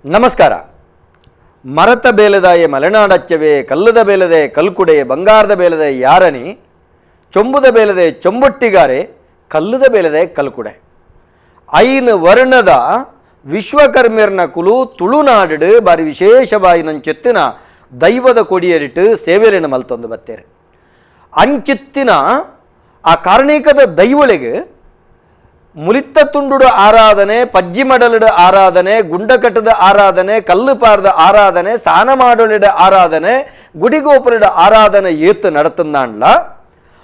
ನಮಸ್ಕಾರ. ಮರತ ಬೇಲದಾಯೆ ಮಲೆನಾಡಚ್ಚವೆ, ಕಲ್ಲದ ಬೇಲದೆ ಕಲ್ಕುಡೆ, ಬಂಗಾರದ ಬೇಲದೆ ಯಾರನಿ, ಚೊಂಬುದ ಬೇಲದೆ ಚೊಂಬೊಟ್ಟಿಗಾರೆ, ಕಲ್ಲದ ಬೇಲದೆ ಕಲ್ಕುಡೆ. ಐನು ವರ್ಣದ ವಿಶ್ವಕರ್ಮ್ಯರ್ನ ಕುಲು ತುಳುನಾಡು ಬಾರಿ ವಿಶೇಷವಾಯಿನಂಚೆತ್ತಿನ ದೈವದ ಕೊಡಿಯರಿಟ್ಟು ಸೇವೆಯನ್ನು ಮಲ್ತೊಂದು ಬತ್ತೇರೆ. ಅಂಚಿತ್ತಿನ ಆ ಕಾರಣಿಕದ ದೈವಳಿಗೆ ಮುಲಿತ್ತ ತುಂಡುಡು ಆರಾಧನೆ, ಪಜ್ಜಿ ಮಡಲುಡು ಆರಾಧನೆ, ಗುಂಡಕಟ್ಟದ ಆರಾಧನೆ, ಕಲ್ಲುಪಾರದ ಆರಾಧನೆ, ಸಾನ ಮಾಡೋಳಿಡ ಆರಾಧನೆ, ಗುಡಿಗೋಪುರದ ಆರಾಧನೆ ಏತು ನಡತಂದಾಂಡ್ಲ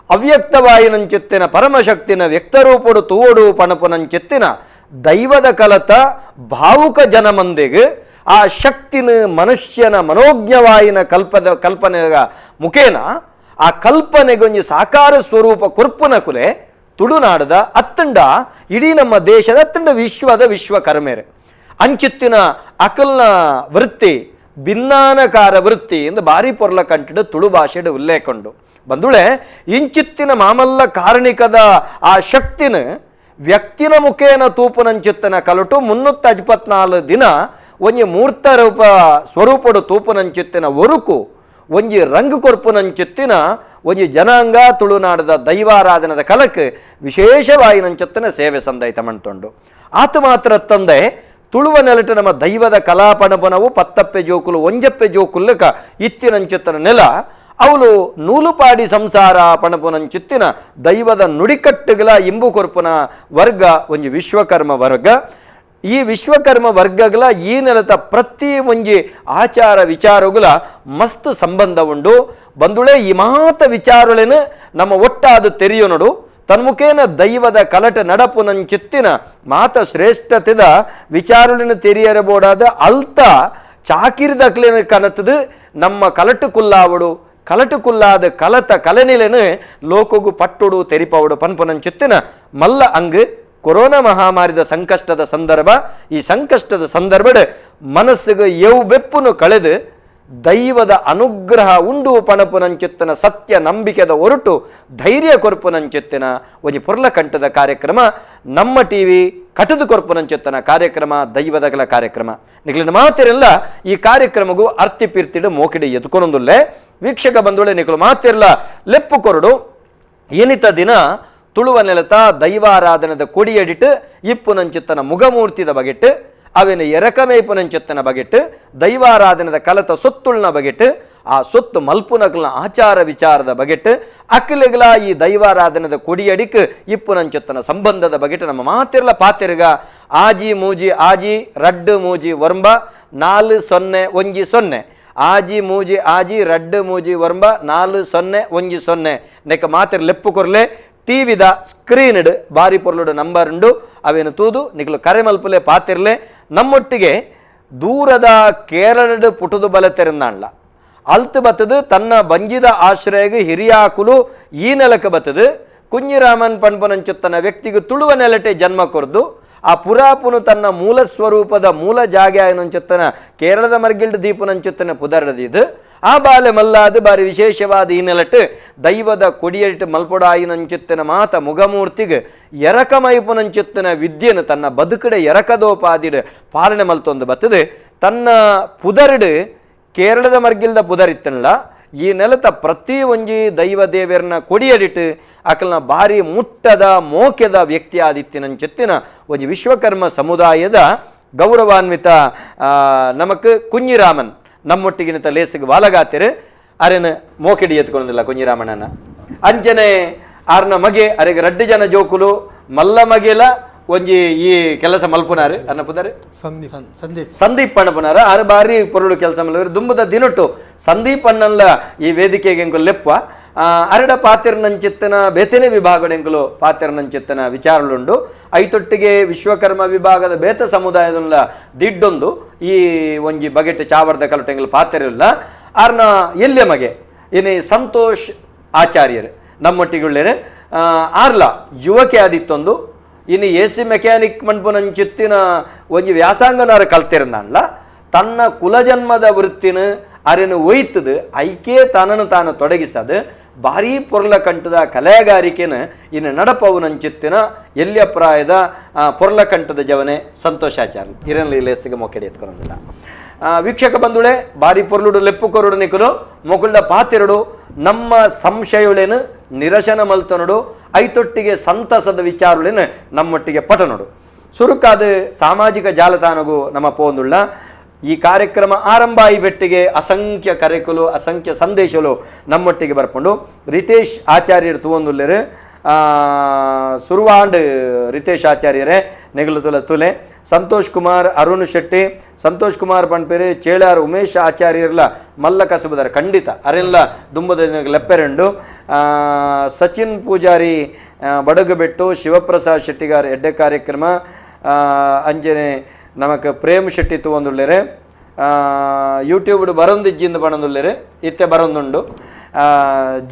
ಅವ್ಯಕ್ತವಾಯಿನಂಚಿತ್ತಿನ ಪರಮಶಕ್ತಿನ ವ್ಯಕ್ತರೂಪಡು ತೂವಡು ಪಣಪುನಂಚಿತ್ತಿನ ದೈವದ ಕಲತ ಭಾವುಕ ಜನಮಂದಿಗೆ ಆ ಶಕ್ತಿನ ಮನುಷ್ಯನ ಮನೋಜ್ಞವಾಯಿನ ಕಲ್ಪನೆಯ ಮುಖೇನ ಆ ಕಲ್ಪನೆಗೊಂಜಿ ಸಾಕಾರ ಸ್ವರೂಪ ಕೊರ್ಪುನ ಕುಲೆ ತುಳುನಾಡದ ಅತ್ತಂಡ ಇಡೀ ನಮ್ಮ ದೇಶದ ಅತ್ತಂಡ ವಿಶ್ವದ ವಿಶ್ವಕರ್ಮೇರೆ ಅಂಚಿತ್ತಿನ ಅಕಲ್ನ ವೃತ್ತಿ ಭಿನ್ನಾನಕಾರ ವೃತ್ತಿ ಎಂದು ಭಾರಿ ಪೊರ್ಲ ಕಂಟಿಡು ತುಳು ಭಾಷೆಡು ಉಲ್ಲೇಖಂಡು ಬಂದುಳೆ. ಇಂಚಿತ್ತಿನ ಮಾಮಲ್ಲ ಕಾರಣಿಕದ ಆ ಶಕ್ತಿನ ವ್ಯಕ್ತಿನ ಮುಖೇನ ತೂಪುನಂಚಿತ್ತನ ಕಲಟು 364 ದಿನ ಒಂಜಿ ಮೂರ್ತ ರೂಪ ಸ್ವರೂಪಡು ತೂಪುನಂಚಿತ್ತಿನ ಒರುಕು ಒಂಜಿ ರಂಗು ಕೊರ್ಪುನಂಚಿತ್ತಿನ ಒಂಜಿ ಜನಾಂಗ ತುಳುನಾಡದ ದೈವಾರಾಧನದ ಕಲಕ್ ವಿಶೇಷವಾಯಿನಂಚಿತ್ತಿನ ಸೇವೆ ಸಂದೈತ ಮಣ್ತೊಂಡು. ಆತ ಮಾತ್ರ ತಂದೆ ತುಳುವ ನೆಲಟು ನಮ್ಮ ದೈವದ ಕಲಾಪಣಪನವು ಪತ್ತಪ್ಪೆ ಜೋಕುಲು ಒಂಜಪ್ಪೆ ಜೋಕುಲ್ಲಕ ಇತ್ತಿನಂಚಿತ್ತನ ನೆಲ ಅವಳು ನೂಲುಪಾಡಿ ಸಂಸಾರ ಪಣಪುನಂಚಿತ್ತಿನ ದೈವದ ನುಡಿಕಟ್ಟುಗಳ ಇಂಬು ಕೊರ್ಪುನ ವರ್ಗ ಒಂಜಿ ವಿಶ್ವಕರ್ಮ ವರ್ಗ. ಈ ವಿಶ್ವಕರ್ಮ ವರ್ಗಗಳ ಈ ನೆಲದ ಪ್ರತಿ ಒಂಜಿ ಆಚಾರ ವಿಚಾರಗಳ ಮಸ್ತ್ ಸಂಬಂಧ ಉಂಡು ಬಂದುಳೆ. ಈ ಮಾತ ವಿಚಾರಗಳೇನು ನಮ್ಮ ಒಟ್ಟಾದ ತೆರೆಯೋನಡು ತನ್ಮುಖೇನ ದೈವದ ಕಲಟ ನಡಪುನಂಚಿತ್ತಿನ ಮಾತ ಶ್ರೇಷ್ಠತೆದ ವಿಚಾರಗಳನ್ನು ತೆರೆಯರಬೋಡಾದ ಅಲ್ತ ಚಾಕಿರಿದಕ್ಲೇನ ಕನತದು ನಮ್ಮ ಕಲಟು ಕುಲ್ಲಾವಡು ಕಲಟು ಕುಲ್ಲಾದ ಕಲತ ಕಲನಿಲೆನು ಲೋಕಗು ಪಟ್ಟುಡು ತೆರಿಪವಡು ಪನ್ಪುನಂಚಿತ್ತಿನ ಮಲ್ಲ ಅಂಗ್ ಕೊರೋನಾ ಮಹಾಮಾರಿದ ಸಂಕಷ್ಟದ ಸಂದರ್ಭ. ಈ ಸಂಕಷ್ಟದ ಸಂದರ್ಭಡ್ ಮನಸ್ಸಿಗೆ ಯವು ಬೆಪ್ಪುನು ಕಳೆದು ದೈವದ ಅನುಗ್ರಹ ಉಂಡು ಪಣಪುನಂಚಿತ್ತನ ಸತ್ಯ ನಂಬಿಕೆದ ಹೊರಟು ಧೈರ್ಯ ಕೊರ್ಪುನಂಚಿತ್ತಿನ ಒಂಜಿ ಪೊರ್ಲಕಂಠದ ಕಾರ್ಯಕ್ರಮ ನಮ್ಮ ಟಿ ವಿ ಕಟದು ಕೊರ್ಪುನಂಚಿತ್ತನ ಕಾರ್ಯಕ್ರಮ ದೈವದಗಲ ಕಾರ್ಯಕ್ರಮ. ನಿಕ್ಲಿನ ಮಾತಿರಲ್ಲ ಈ ಕಾರ್ಯಕ್ರಮಗೂ ಅರ್ತಿ ಪಿರ್ತಿಡು ಮೋಕಿಡಿ ಎದ್ಕೊನೊಂದುಲ್ಲೆ. ವೀಕ್ಷಕ ಬಂಧುಳೆ ನಿಕ್ಲು ಮಾತಿರಲ್ಲ ಲೆಪ್ಪು ಕೊರಡು. ಏನಿತ ದಿನ ತುಳುವ ನೆಲತ ದೈವಾರಾಧನದ ಕೊಡಿಯಡಿಟ್ಟು ಇಪ್ಪುನಂಚಿತ್ತನ ಮುಗಮೂರ್ತಿದ ಬಗೆಟ್ಟು ಅವೇನು ಎರಕಮೇಪುನಂಚಿತ್ತನ ಬಗೆಟ್ಟು ದೈವಾರಾಧನದ ಕಲತ ಸೊತ್ತುಳ್ನ ಬಗೆಟ್ಟು ಆ ಸೊತ್ತು ಮಲ್ಪುನಕಲ್ನ ಆಚಾರ ವಿಚಾರದ ಬಗೆಟ್ಟು ಅಕ್ಲೆಗಳ ಈ ದೈವಾರಾಧನದ ಕೊಡಿಯಡಿಕ್ ಇಪ್ಪುನಂಚಿತ್ತನ ಸಂಬಂಧದ ಬಗೆಟ್ಟು ನಮ್ಮ ಮಾತಿರ್ಲ ಪಾತಿರ್ಗ ಆಜಿ ಮೂಜಿ ಆಜಿ ರಡ್ಡು ಮೂಜಿ ಒರ್ಂಬ 4 0 1 0 ಆಜಿ ಮೂಜಿ ಆಜಿ ರಡ್ಡು ಮೂಜಿ ಒರ್ಂಬ 4 0 1 0 ನೆಕ್ಕ ಮಾತಿರ್ ಲೆಪ್ಪು ಕೊರ್ಲೆ. ಟಿವಿದ ಸ್ಕ್ರೀನ್ಡ್ ಬಾರಿ ಪೊರ್ಲುಡು ನಂಬರ್ ಉಂಡು ಅವೇನು ತೂದು ನಿಕ್ಲು ಕರೆ ಮಲ್ಪುಲೆ ಪಾತಿರ್ಲೆ. ನಮ್ಮೊಟ್ಟಿಗೆ ದೂರದ ಕೇರಳಡ್ ಪುಟುದು ಬಲತೆರಂದಾಣ್ಲ ಅಲ್ತು ಬತ್ತದು ತನ್ನ ಬಂಜಿದ ಆಶ್ರಯಗೆ ಹಿರಿಯಾಕುಲು ಈ ನೆಲಕ್ಕೆ ಬತ್ತದು ಕುഞ്ഞിರಾಮನ್ ಪಣ್ಪನಂಚುತ್ತನ ವ್ಯಕ್ತಿಗೆ ತುಳುವ ನೆಲಟೆ ಜನ್ಮ ಕೊರ್ದು ಆ ಪುರಾಪುನು ತನ್ನ ಮೂಲ ಸ್ವರೂಪದ ಮೂಲ ಜಾಗೆ ಆಯನಂಚುತ್ತನ ಕೇರಳದ ಮರ್ಗಿಲ್ಡ್ ದೀಪನಂಚುತ್ತನ ಪುದರದಿದು ಆ ಬಾಲೆ ಮಲ್ಲಾದ ಬಾರಿ ವಿಶೇಷವಾದ ಈ ನೆಲಟು ದೈವದ ಕೊಡಿಯಟ್ಟು ಮಲ್ಪೊಡಾಯಿನಂಚಿತ್ತನ ಮಾತ ಮುಗಮೂರ್ತಿಗೆ ಎರಕಮೈಪುನಂಚಿತ್ತನ ವಿದ್ಯೆನು ತನ್ನ ಬದುಕಡೆ ಎರಕದೋಪಾದಿಡು ಪಾಲನೆ ಮಲ್ತೊಂದು ಬತ್ತದೆ. ತನ್ನ ಪುದರ್ಡು ಕೇರಳದ ಮರ್ಗಿಲ್ದ ಪುದರಿತ್ತನಲ್ಲ ಈ ನೆಲತ ಪ್ರತಿ ಒಂಜಿ ದೈವ ದೇವರನ್ನ ಕೊಡಿಯಡಿಟ್ಟು ಅಕಲ್ನ ಭಾರಿ ಮುಟ್ಟದ ಮೋಕೆದ ವ್ಯಕ್ತಿ ಆದಿತ್ತಿನಂಚಿತ್ತಿನ ಒಂಜಿ ವಿಶ್ವಕರ್ಮ ಸಮುದಾಯದ ಗೌರವಾನ್ವಿತ ನಮಕ್ ಕುഞ്ഞിರಾಮನ್ ನಮ್ಮೊಟ್ಟಿಗಿನ ಲೇಸಿಗೆ ವಾಲಗಾತಿರು ಅರೆನ ಮೋಕೆಡಿ ಎತ್ಕೊಂಡಿಲ್ಲ ಕುഞ്ഞಿರಾಮಣ್ಣನ. ಅಂಚನೆ ಆರ್ನ ಮಗೆ ಅರೆಗೆ ರಡ್ಡು ಜನ ಜೋಕುಲು ಮಲ್ಲ ಮಗೆಲ ಒಂಜಿ ಈ ಕೆಲಸ ಮಲ್ಪುನಾರು ಅನ್ನ ಪುದಾರು ಸಂದೀಪ್ ಸಂದೀಪ್ ಅಣ್ಣಪುನಾರ ಆರು ಬಾರಿ ಪೊರುಳು ಕೆಲಸ ಮಲ್ವರು ದುಂಬುದ ದಿನೊಟ್ಟು ಸಂದೀಪ್ ಅಣ್ಣಲ್ಲ ಈ ವೇದಿಕೆಗೆ ಎಂಕುಲು ಲೆಪ್ಪ ಅರಡ ಪಾತಿರ್ನಂಚಿತ್ತನ ಬೇತನೆ ವಿಭಾಗಡೆಂಕುಲು ಪಾತಿರ್ನಂಚಿತ್ತನ ವಿಚಾರಲುಂಡು. ಐತೊಟ್ಟಿಗೆ ವಿಶ್ವಕರ್ಮ ವಿಭಾಗದ ಬೇತ ಸಮುದಾಯದ ದಿಡ್ಡೊಂದು ಈ ಒಂಜಿ ಬಗೆಟ್ ಚಾವರ್ದ ಕಲಟೆಂಗುಲು ಪಾತಿರಿಲ್ಲ. ಆರ್ನ ಎಲ್ಯ ಮಗೆ ಏನೇ ಸಂತೋಷ್ ಆಚಾರ್ಯರು ನಮ್ಮೊಟ್ಟಿಗುಳ್ಳೇನೆ ಆರ್ಲ ಯುವಕೆ ಆದಿತ್ತೊಂದು ಇನ್ನು A C mechanic ಮನ್ಪುನಂಚಿತ್ತಿನ ಒಂಜಿ ವ್ಯಾಸಂಗನಾರ ಕಲ್ತಿರಂದಾಂಡ್ಲ ತನ್ನ ಕುಲಜನ್ಮದ ವೃತ್ತಿನ ಅರೆನು ಒಯ್ತದು ಐಕೆ ತನ್ನನ್ನು ತಾನು ತೊಡಗಿಸದು ಭಾರೀ ಪೊರ್ಲ ಕಂಠದ ಕಲೆಗಾರಿಕೆನ ಇನ್ನು ನಡಪವು ನಂಚಿತ್ತಿನ ಎಲ್ಯಪ್ರಾಯದ ಪೊರ್ಲ ಕಂಠದ ಜವನೆ ಸಂತೋಷಾಚಾರ್ಯ ಇರಲಿ ಲೇಸಿಗೆ ಮೊಕೆಡಿ ಎತ್ಕೊಂದಿಲ್ಲ. ವೀಕ್ಷಕ ಬಂಧುಳೆ, ಬಾರಿ ಪೊರ್ಲುಡು ಲೆಪ್ಪು ಕೊರುಡು ನಿಕುಲು ಮೊಕುಳ್ಳ ಪಾತಿರುಡು ನಮ್ಮ ಸಂಶಯುಳೇನು ನಿರಶನ ಮಲ್ತನುಡು ಐತೊಟ್ಟಿಗೆ ಸಂತಸದ ವಿಚಾರುಳೇನು ನಮ್ಮೊಟ್ಟಿಗೆ ಪಟನುಡು. ಸುರುಕಾದ ಸಾಮಾಜಿಕ ಜಾಲತಾಣಗೂ ನಮ್ಮ ಪೋಂದುಳ್ಳ ಈ ಕಾರ್ಯಕ್ರಮ ಆರಂಭ ಈ ಬೆಟ್ಟಿಗೆ ಅಸಂಖ್ಯ ಕರೆಕುಲು ಅಸಂಖ್ಯ ಸಂದೇಶಗಳು ನಮ್ಮೊಟ್ಟಿಗೆ ಬರ್ಕೊಂಡು ರಿತೇಶ್ ಆಚಾರ್ಯರು ತೂವೊಂದುಲ್ಲೆರು. ಸುರುವಾಂಡ್ ರಿತೇಶ್ ಆಚಾರ್ಯರೇ ನೆಗಲು ತುಲ ತುಲೆ. ಸಂತೋಷ್ ಕುಮಾರ್, ಅರುಣ್ ಶೆಟ್ಟಿ, ಸಂತೋಷ್ ಕುಮಾರ್ ಪನ್ಪೇರು ಚೇಳಾರ್ ಉಮೇಶ್ ಆಚಾರ್ಯರ್ಲ ಮಲ್ಲ ಕಸುಬುದಾರ ಖಂಡಿತ ಅರೆಲ್ಲ ದುಂಬದ ಲೆಪ್ಪೆರೆಂಡು. ಸಚಿನ್ ಪೂಜಾರಿ ಬಡಗುಬೆಟ್ಟು, ಶಿವಪ್ರಸಾದ್ ಶೆಟ್ಟಿಗಾರ್ ಎಡ್ಡೆ ಕಾರ್ಯಕ್ರಮ. ಅಂಜನೆ ನಮಕ್ ಪ್ರೇಮ್ ಶೆಟ್ಟಿ ತೂವೊಂದುಲ್ಲೆರು. ಯೂಟ್ಯೂಬ್ ಬರೊಂದಿಜ್ಜಿಂದ ಪಣೊಂದುಲ್ಲೆರು, ಇತ್ತೆ ಬರೊಂದುಂಡು.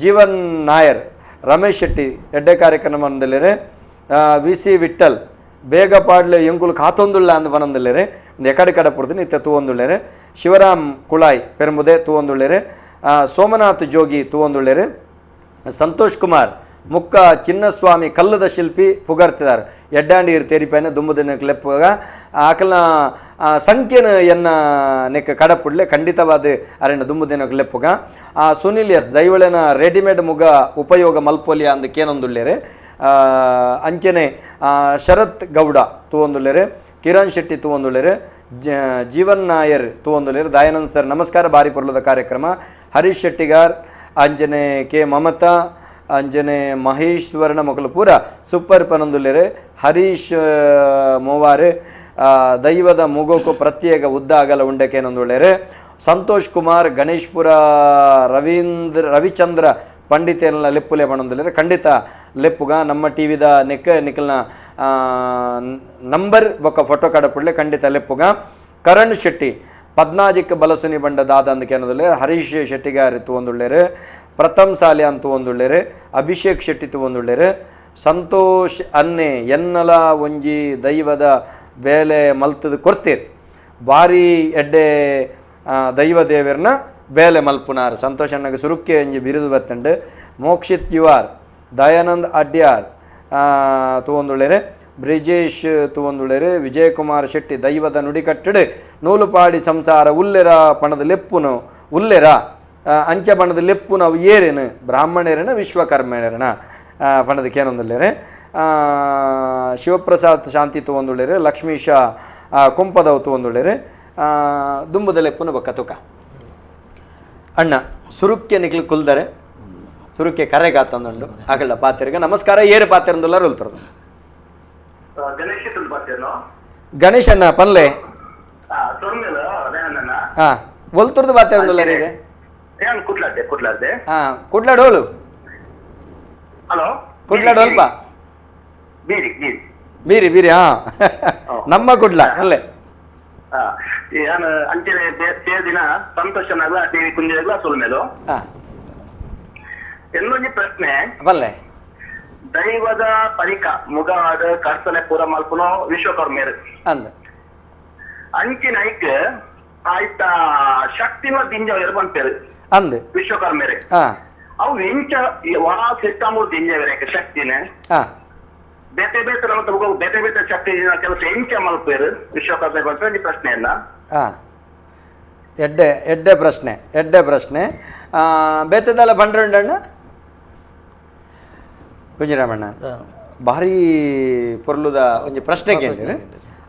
ಜೀವನ್ ನಾಯರ್, ರಮೇಶ್ ಶೆಟ್ಟಿ ಎಡ್ಡೆ ಕಾರ್ಯಕ್ರಮ ಅಂದಲ್ಲೆರು. ವಿ ಸಿ ವಿಠಲ್ ಬೇಗ ಪಾಡ್ಲೆ ಎಂಕುಲು ಕಾತೊಂದುಳ್ಳ ಅಂದ್ ಪನೊಂದುಲ್ಲೆರು. ಎಕಡೆ ಕಡೆ ಪುಡ್ದು ಇತ್ತೆ ತೂವೊಂದುಲ್ಲೆರು. ಶಿವರಾಮ್ ಕುಳಾಯ್ ಪೆರಂಬುದೆ ತೂವೊಂದುಲ್ಲೆರು. ಸೋಮನಾಥ್ ಜೋಗಿ ತೂವೊಂದುಲ್ಲೆರು. ಸಂತೋಷ್ ಕುಮಾರ್ ಮುಕ್ಕ ಚಿನ್ನಸ್ವಾಮಿ ಕಲ್ಲದ ಶಿಲ್ಪಿ ಪುಗರ್ತಿದಾರ್ ಎಡ್ಡಾಂಡೀರ್ ತೆರಿಪೇನೆ ದುಂಬುದಿನ ಲೆಪ್ಪುಗ ಆಕಲ್ನ ಸಂಖ್ಯೆನ ಎನ್ನ ನೆಕ್ ಕಡಪುಡ್ಲೆ ಖಂಡಿತವಾದ ಅರೆನ ದುಂಬುದಿನ ಲೆಪ್ಪುಗ. ಸುನಿಲ್ ಎಸ್ ದೈವಳೆನ ರೆಡಿಮೇಡ್ ಮುಗ ಉಪಯೋಗ ಮಲ್ಪೊಲಿಯ ಅಂದ್ ಕೇನೊಂದುಲ್ಲೆರು. ಅಂಚನೆ ಶರತ್ ಗೌಡ ತೂವೊಂದುಲ್ಲೆರು. ಕಿರಣ್ ಶೆಟ್ಟಿ ತೂವೊಂದುಲ್ಲೆರು. ಜೀವನ್ ನಾಯರ್ ತೂವೊಂದುಲ್ಲೆರು. ದಯಾನಂದ್ ಸರ್ ನಮಸ್ಕಾರ, ಬಾರಿ ಪೊರ್ಲುದ ಕಾರ್ಯಕ್ರಮ. ಹರೀಶ್ ಶೆಟ್ಟಿಗಾರ್, ಅಂಜನೆ ಕೆ ಮಮತಾ, ಅಂಜನೆ ಮಹೇಶ್ವರನ ಮೊಕಲು ಪೂರ ಸೂಪರ್ ಪನೊಂದುಲ್ಲೆರು. ಹರೀಶ್ ಮೋವಾರು ದೈವದ ಮುಗೋಕು ಪ್ರತ್ಯೇಕ ಉದ್ದ ಅಗಲ ಉಂಡಕೇನೊಂದುಲ್ಲೆರು. ಸಂತೋಷ್ ಕುಮಾರ್ ಗಣೇಶ್ಪುರ, ರವೀಂದ್ರ ರವಿಚಂದ್ರ ಪಂಡಿತೇನ ಲೆಪ್ಪುಲೆ ಪನೊಂದುಲ್ಲೆರು. ಖಂಡಿತ ಲೆಪ್ಪುಗ ನಮ್ಮ ಟಿ ವಿದ ನೆಕ್ ನಿಕಲ್ನ ನಂಬರ್ ಬೊಕ್ಕ ಫೋಟೋ ಕಡಪುಡ್ಲೆ ಖಂಡಿತ ಲೆಪ್ಪುಗ. ಕರಣ್ ಶೆಟ್ಟಿ ಪದ್ನಾಜಿಕ್ ಬಲಸುನಿ ಬಂಡ ದಾದ ಅಂದ್. ಹರೀಶ್ ಶೆಟ್ಟಿಗಾರ್ ತೂವೊಂದುಲ್ಲೆರು. ಪ್ರಥಮ್ ಸಾಲೆ ಅಂತ ತೂವೊಂದುಲ್ಲೆರು. ಅಭಿಷೇಕ್ ಶೆಟ್ಟಿ ತೂವೊಂದುಲ್ಲೆರು. ಸಂತೋಷ್ ಅನ್ನೆ ಎನ್ನಲ ಒಂಜಿ ದೈವದ ಬೇಲೆ ಮಲ್ತದ ಕೊರ್ತೀರ್, ಬಾರಿ ಎಡ್ಡೆ ದೈವ ದೇವೆರ್ನ ಬೇಲೆ ಮಲ್ಪುನಾರ್ ಸಂತೋಷ್ ಅಣ್ಣಗೆ ಸುರುಕ್ಕೆ ಒಂಜಿ ಬಿರುದು ಬತ್ತಂಡು. ಮೋಕ್ಷಿತ್ ಯುಆರ್, ದಯಾನಂದ್ ಅಡ್ಯಾರ್ ತೂವೊಂದುಲ್ಲೆರು. ಬ್ರಿಜೇಶ್ ತೂವೊಂದುಲ್ಲೆರು. ವಿಜಯಕುಮಾರ್ ಶೆಟ್ಟಿ ದೈವದ ನುಡಿಕಟ್ಟಡು ನೂಲುಪಾಡಿ ಸಂಸಾರ ಉಲ್ಲೆರ ಪಣದ ಲೆಪ್ಪುನು ಉಲ್ಲೆರ ಅಂಚ ಬಣ್ಣದ ಲೆಪ್ಪು ನಾವು ಏರೇನು ಬ್ರಾಹ್ಮಣರೇನ ವಿಶ್ವಕರ್ಮಣರೇನ ಪಣದಕ್ಕೆ ಏನೊಂದುಲ್ಲೆರು. ಶಿವಪ್ರಸಾದ್ ಶಾಂತಿ ತೂವೊಂದುಲ್ಲೆರು. ಲಕ್ಷ್ಮೀಶ ಕುಂಪದವು ತೂವೊಂದುಲ್ಲೆರು. ದುಂಬುದ ಲೆಪ್ಪುನು ಬೊಕ್ಕ ತುಕ ಅಣ್ಣ ಸುರುಕ್ಕೆ ನಿಕ್ಲು ಕುಲ್ದರೆ ಸುರುಕ್ಕೆ ಕರೆಗಾತಂದುಂಡು ಅಗಲ ಪಾತೆರ್ಗ. ನಮಸ್ಕಾರ, ಏರು ಪಾತೆರಂದುಲ್ಲ ಉಲ್ತರದು? ಗಣೇಶ್ ಪಾತೇನು. ಗಣೇಶ್ ಅಣ್ಣ ಪನ್ಲೆ. ಸೊಲ್ಮೆಲು ದಯಾನಂದಣ್ಣ. ಹಾ, ಒಲ್ತುರ್ದು ಪಾತೆರಂದುಲ್ಲ ಈಗ? ಏನ್ ಕುಡ್ಲಾರ್ದೆ, ಕುಡ್ಲಾರ್ದೆ. ಹಾ, ಕುಡ್ಲಾಡೋಲು. ಹಲೋ. ಕುಡ್ಲಾಡೋಲ್ಪ? ಬೀರಿ, ಬೀರಿ. ಬೀರಿ, ಬೀರಿ. ಹಾ, ನಮ್ಮ ಕುಡ್ಲ ಅಲ್ಲೇ. ಹಾ, ಯಾನ್ ಅಂಚನೆ ದಿನ ಸಂತೋಷನಾಗ್ಲ ಟಿವಿ ಕುಂಜಿದಾಗ್ಲ ಸೊಲ್ಮೆಲು. ಇನ್ನೊಂದು ಪ್ರಶ್ನೆ. ಬಲ್ಲೆ. ದೈವದ ಪರಿಕ ಮುಗಾಡ್ ಕರ್ತನೆ ಪೂರ ಮಲ್ಪುನೋ ವಿಶ್ವಕರ್ಮೇರು. ಅಂದ. ಅಂಚಿನ ಐಕ್ ಆಯ್ತಾ ಶಕ್ತಿನ ದಿಂಜವೇರು ಪನ್ಪೇರು. ಅಂದ್. ವಿಶ್ವಕರ್ಮೇರು. ಅವು ಎಂಚ ವಾ ಸಿಸ್ಟಮ್ ದಿಂಜವೇರೆ ಶಕ್ತಿನ? ಬೇತೆ ಬೇತೆ ನಮ್ಮ ಬೇತೆ ಬೇತೆ ಶಕ್ತಿ ಕೆಲಸ ಎಂಚ ಮಲ್ಪೇರು ವಿಶ್ವಕರ್ಮ ಪನ್ಪೇರು ಈ ಪ್ರಶ್ನೆಯನ್ನ. ಎಡ್ಡೆ ಎಡ್ಡೆ ಪ್ರಶ್ನೆ, ಎಡ್ಡೆ ಪ್ರಶ್ನೆ. ಬೇತೆದಲ್ಲ ಬಂಡ್ರಂಡಣ್ಣ ಕುಂಜಿರಾಮಣ್ಣ, ಭಾರಿ ಪೊರ್ಲುದ ಒಂಜಿ ಪ್ರಶ್ನೆ ಕೇಳಿದ್ರೆ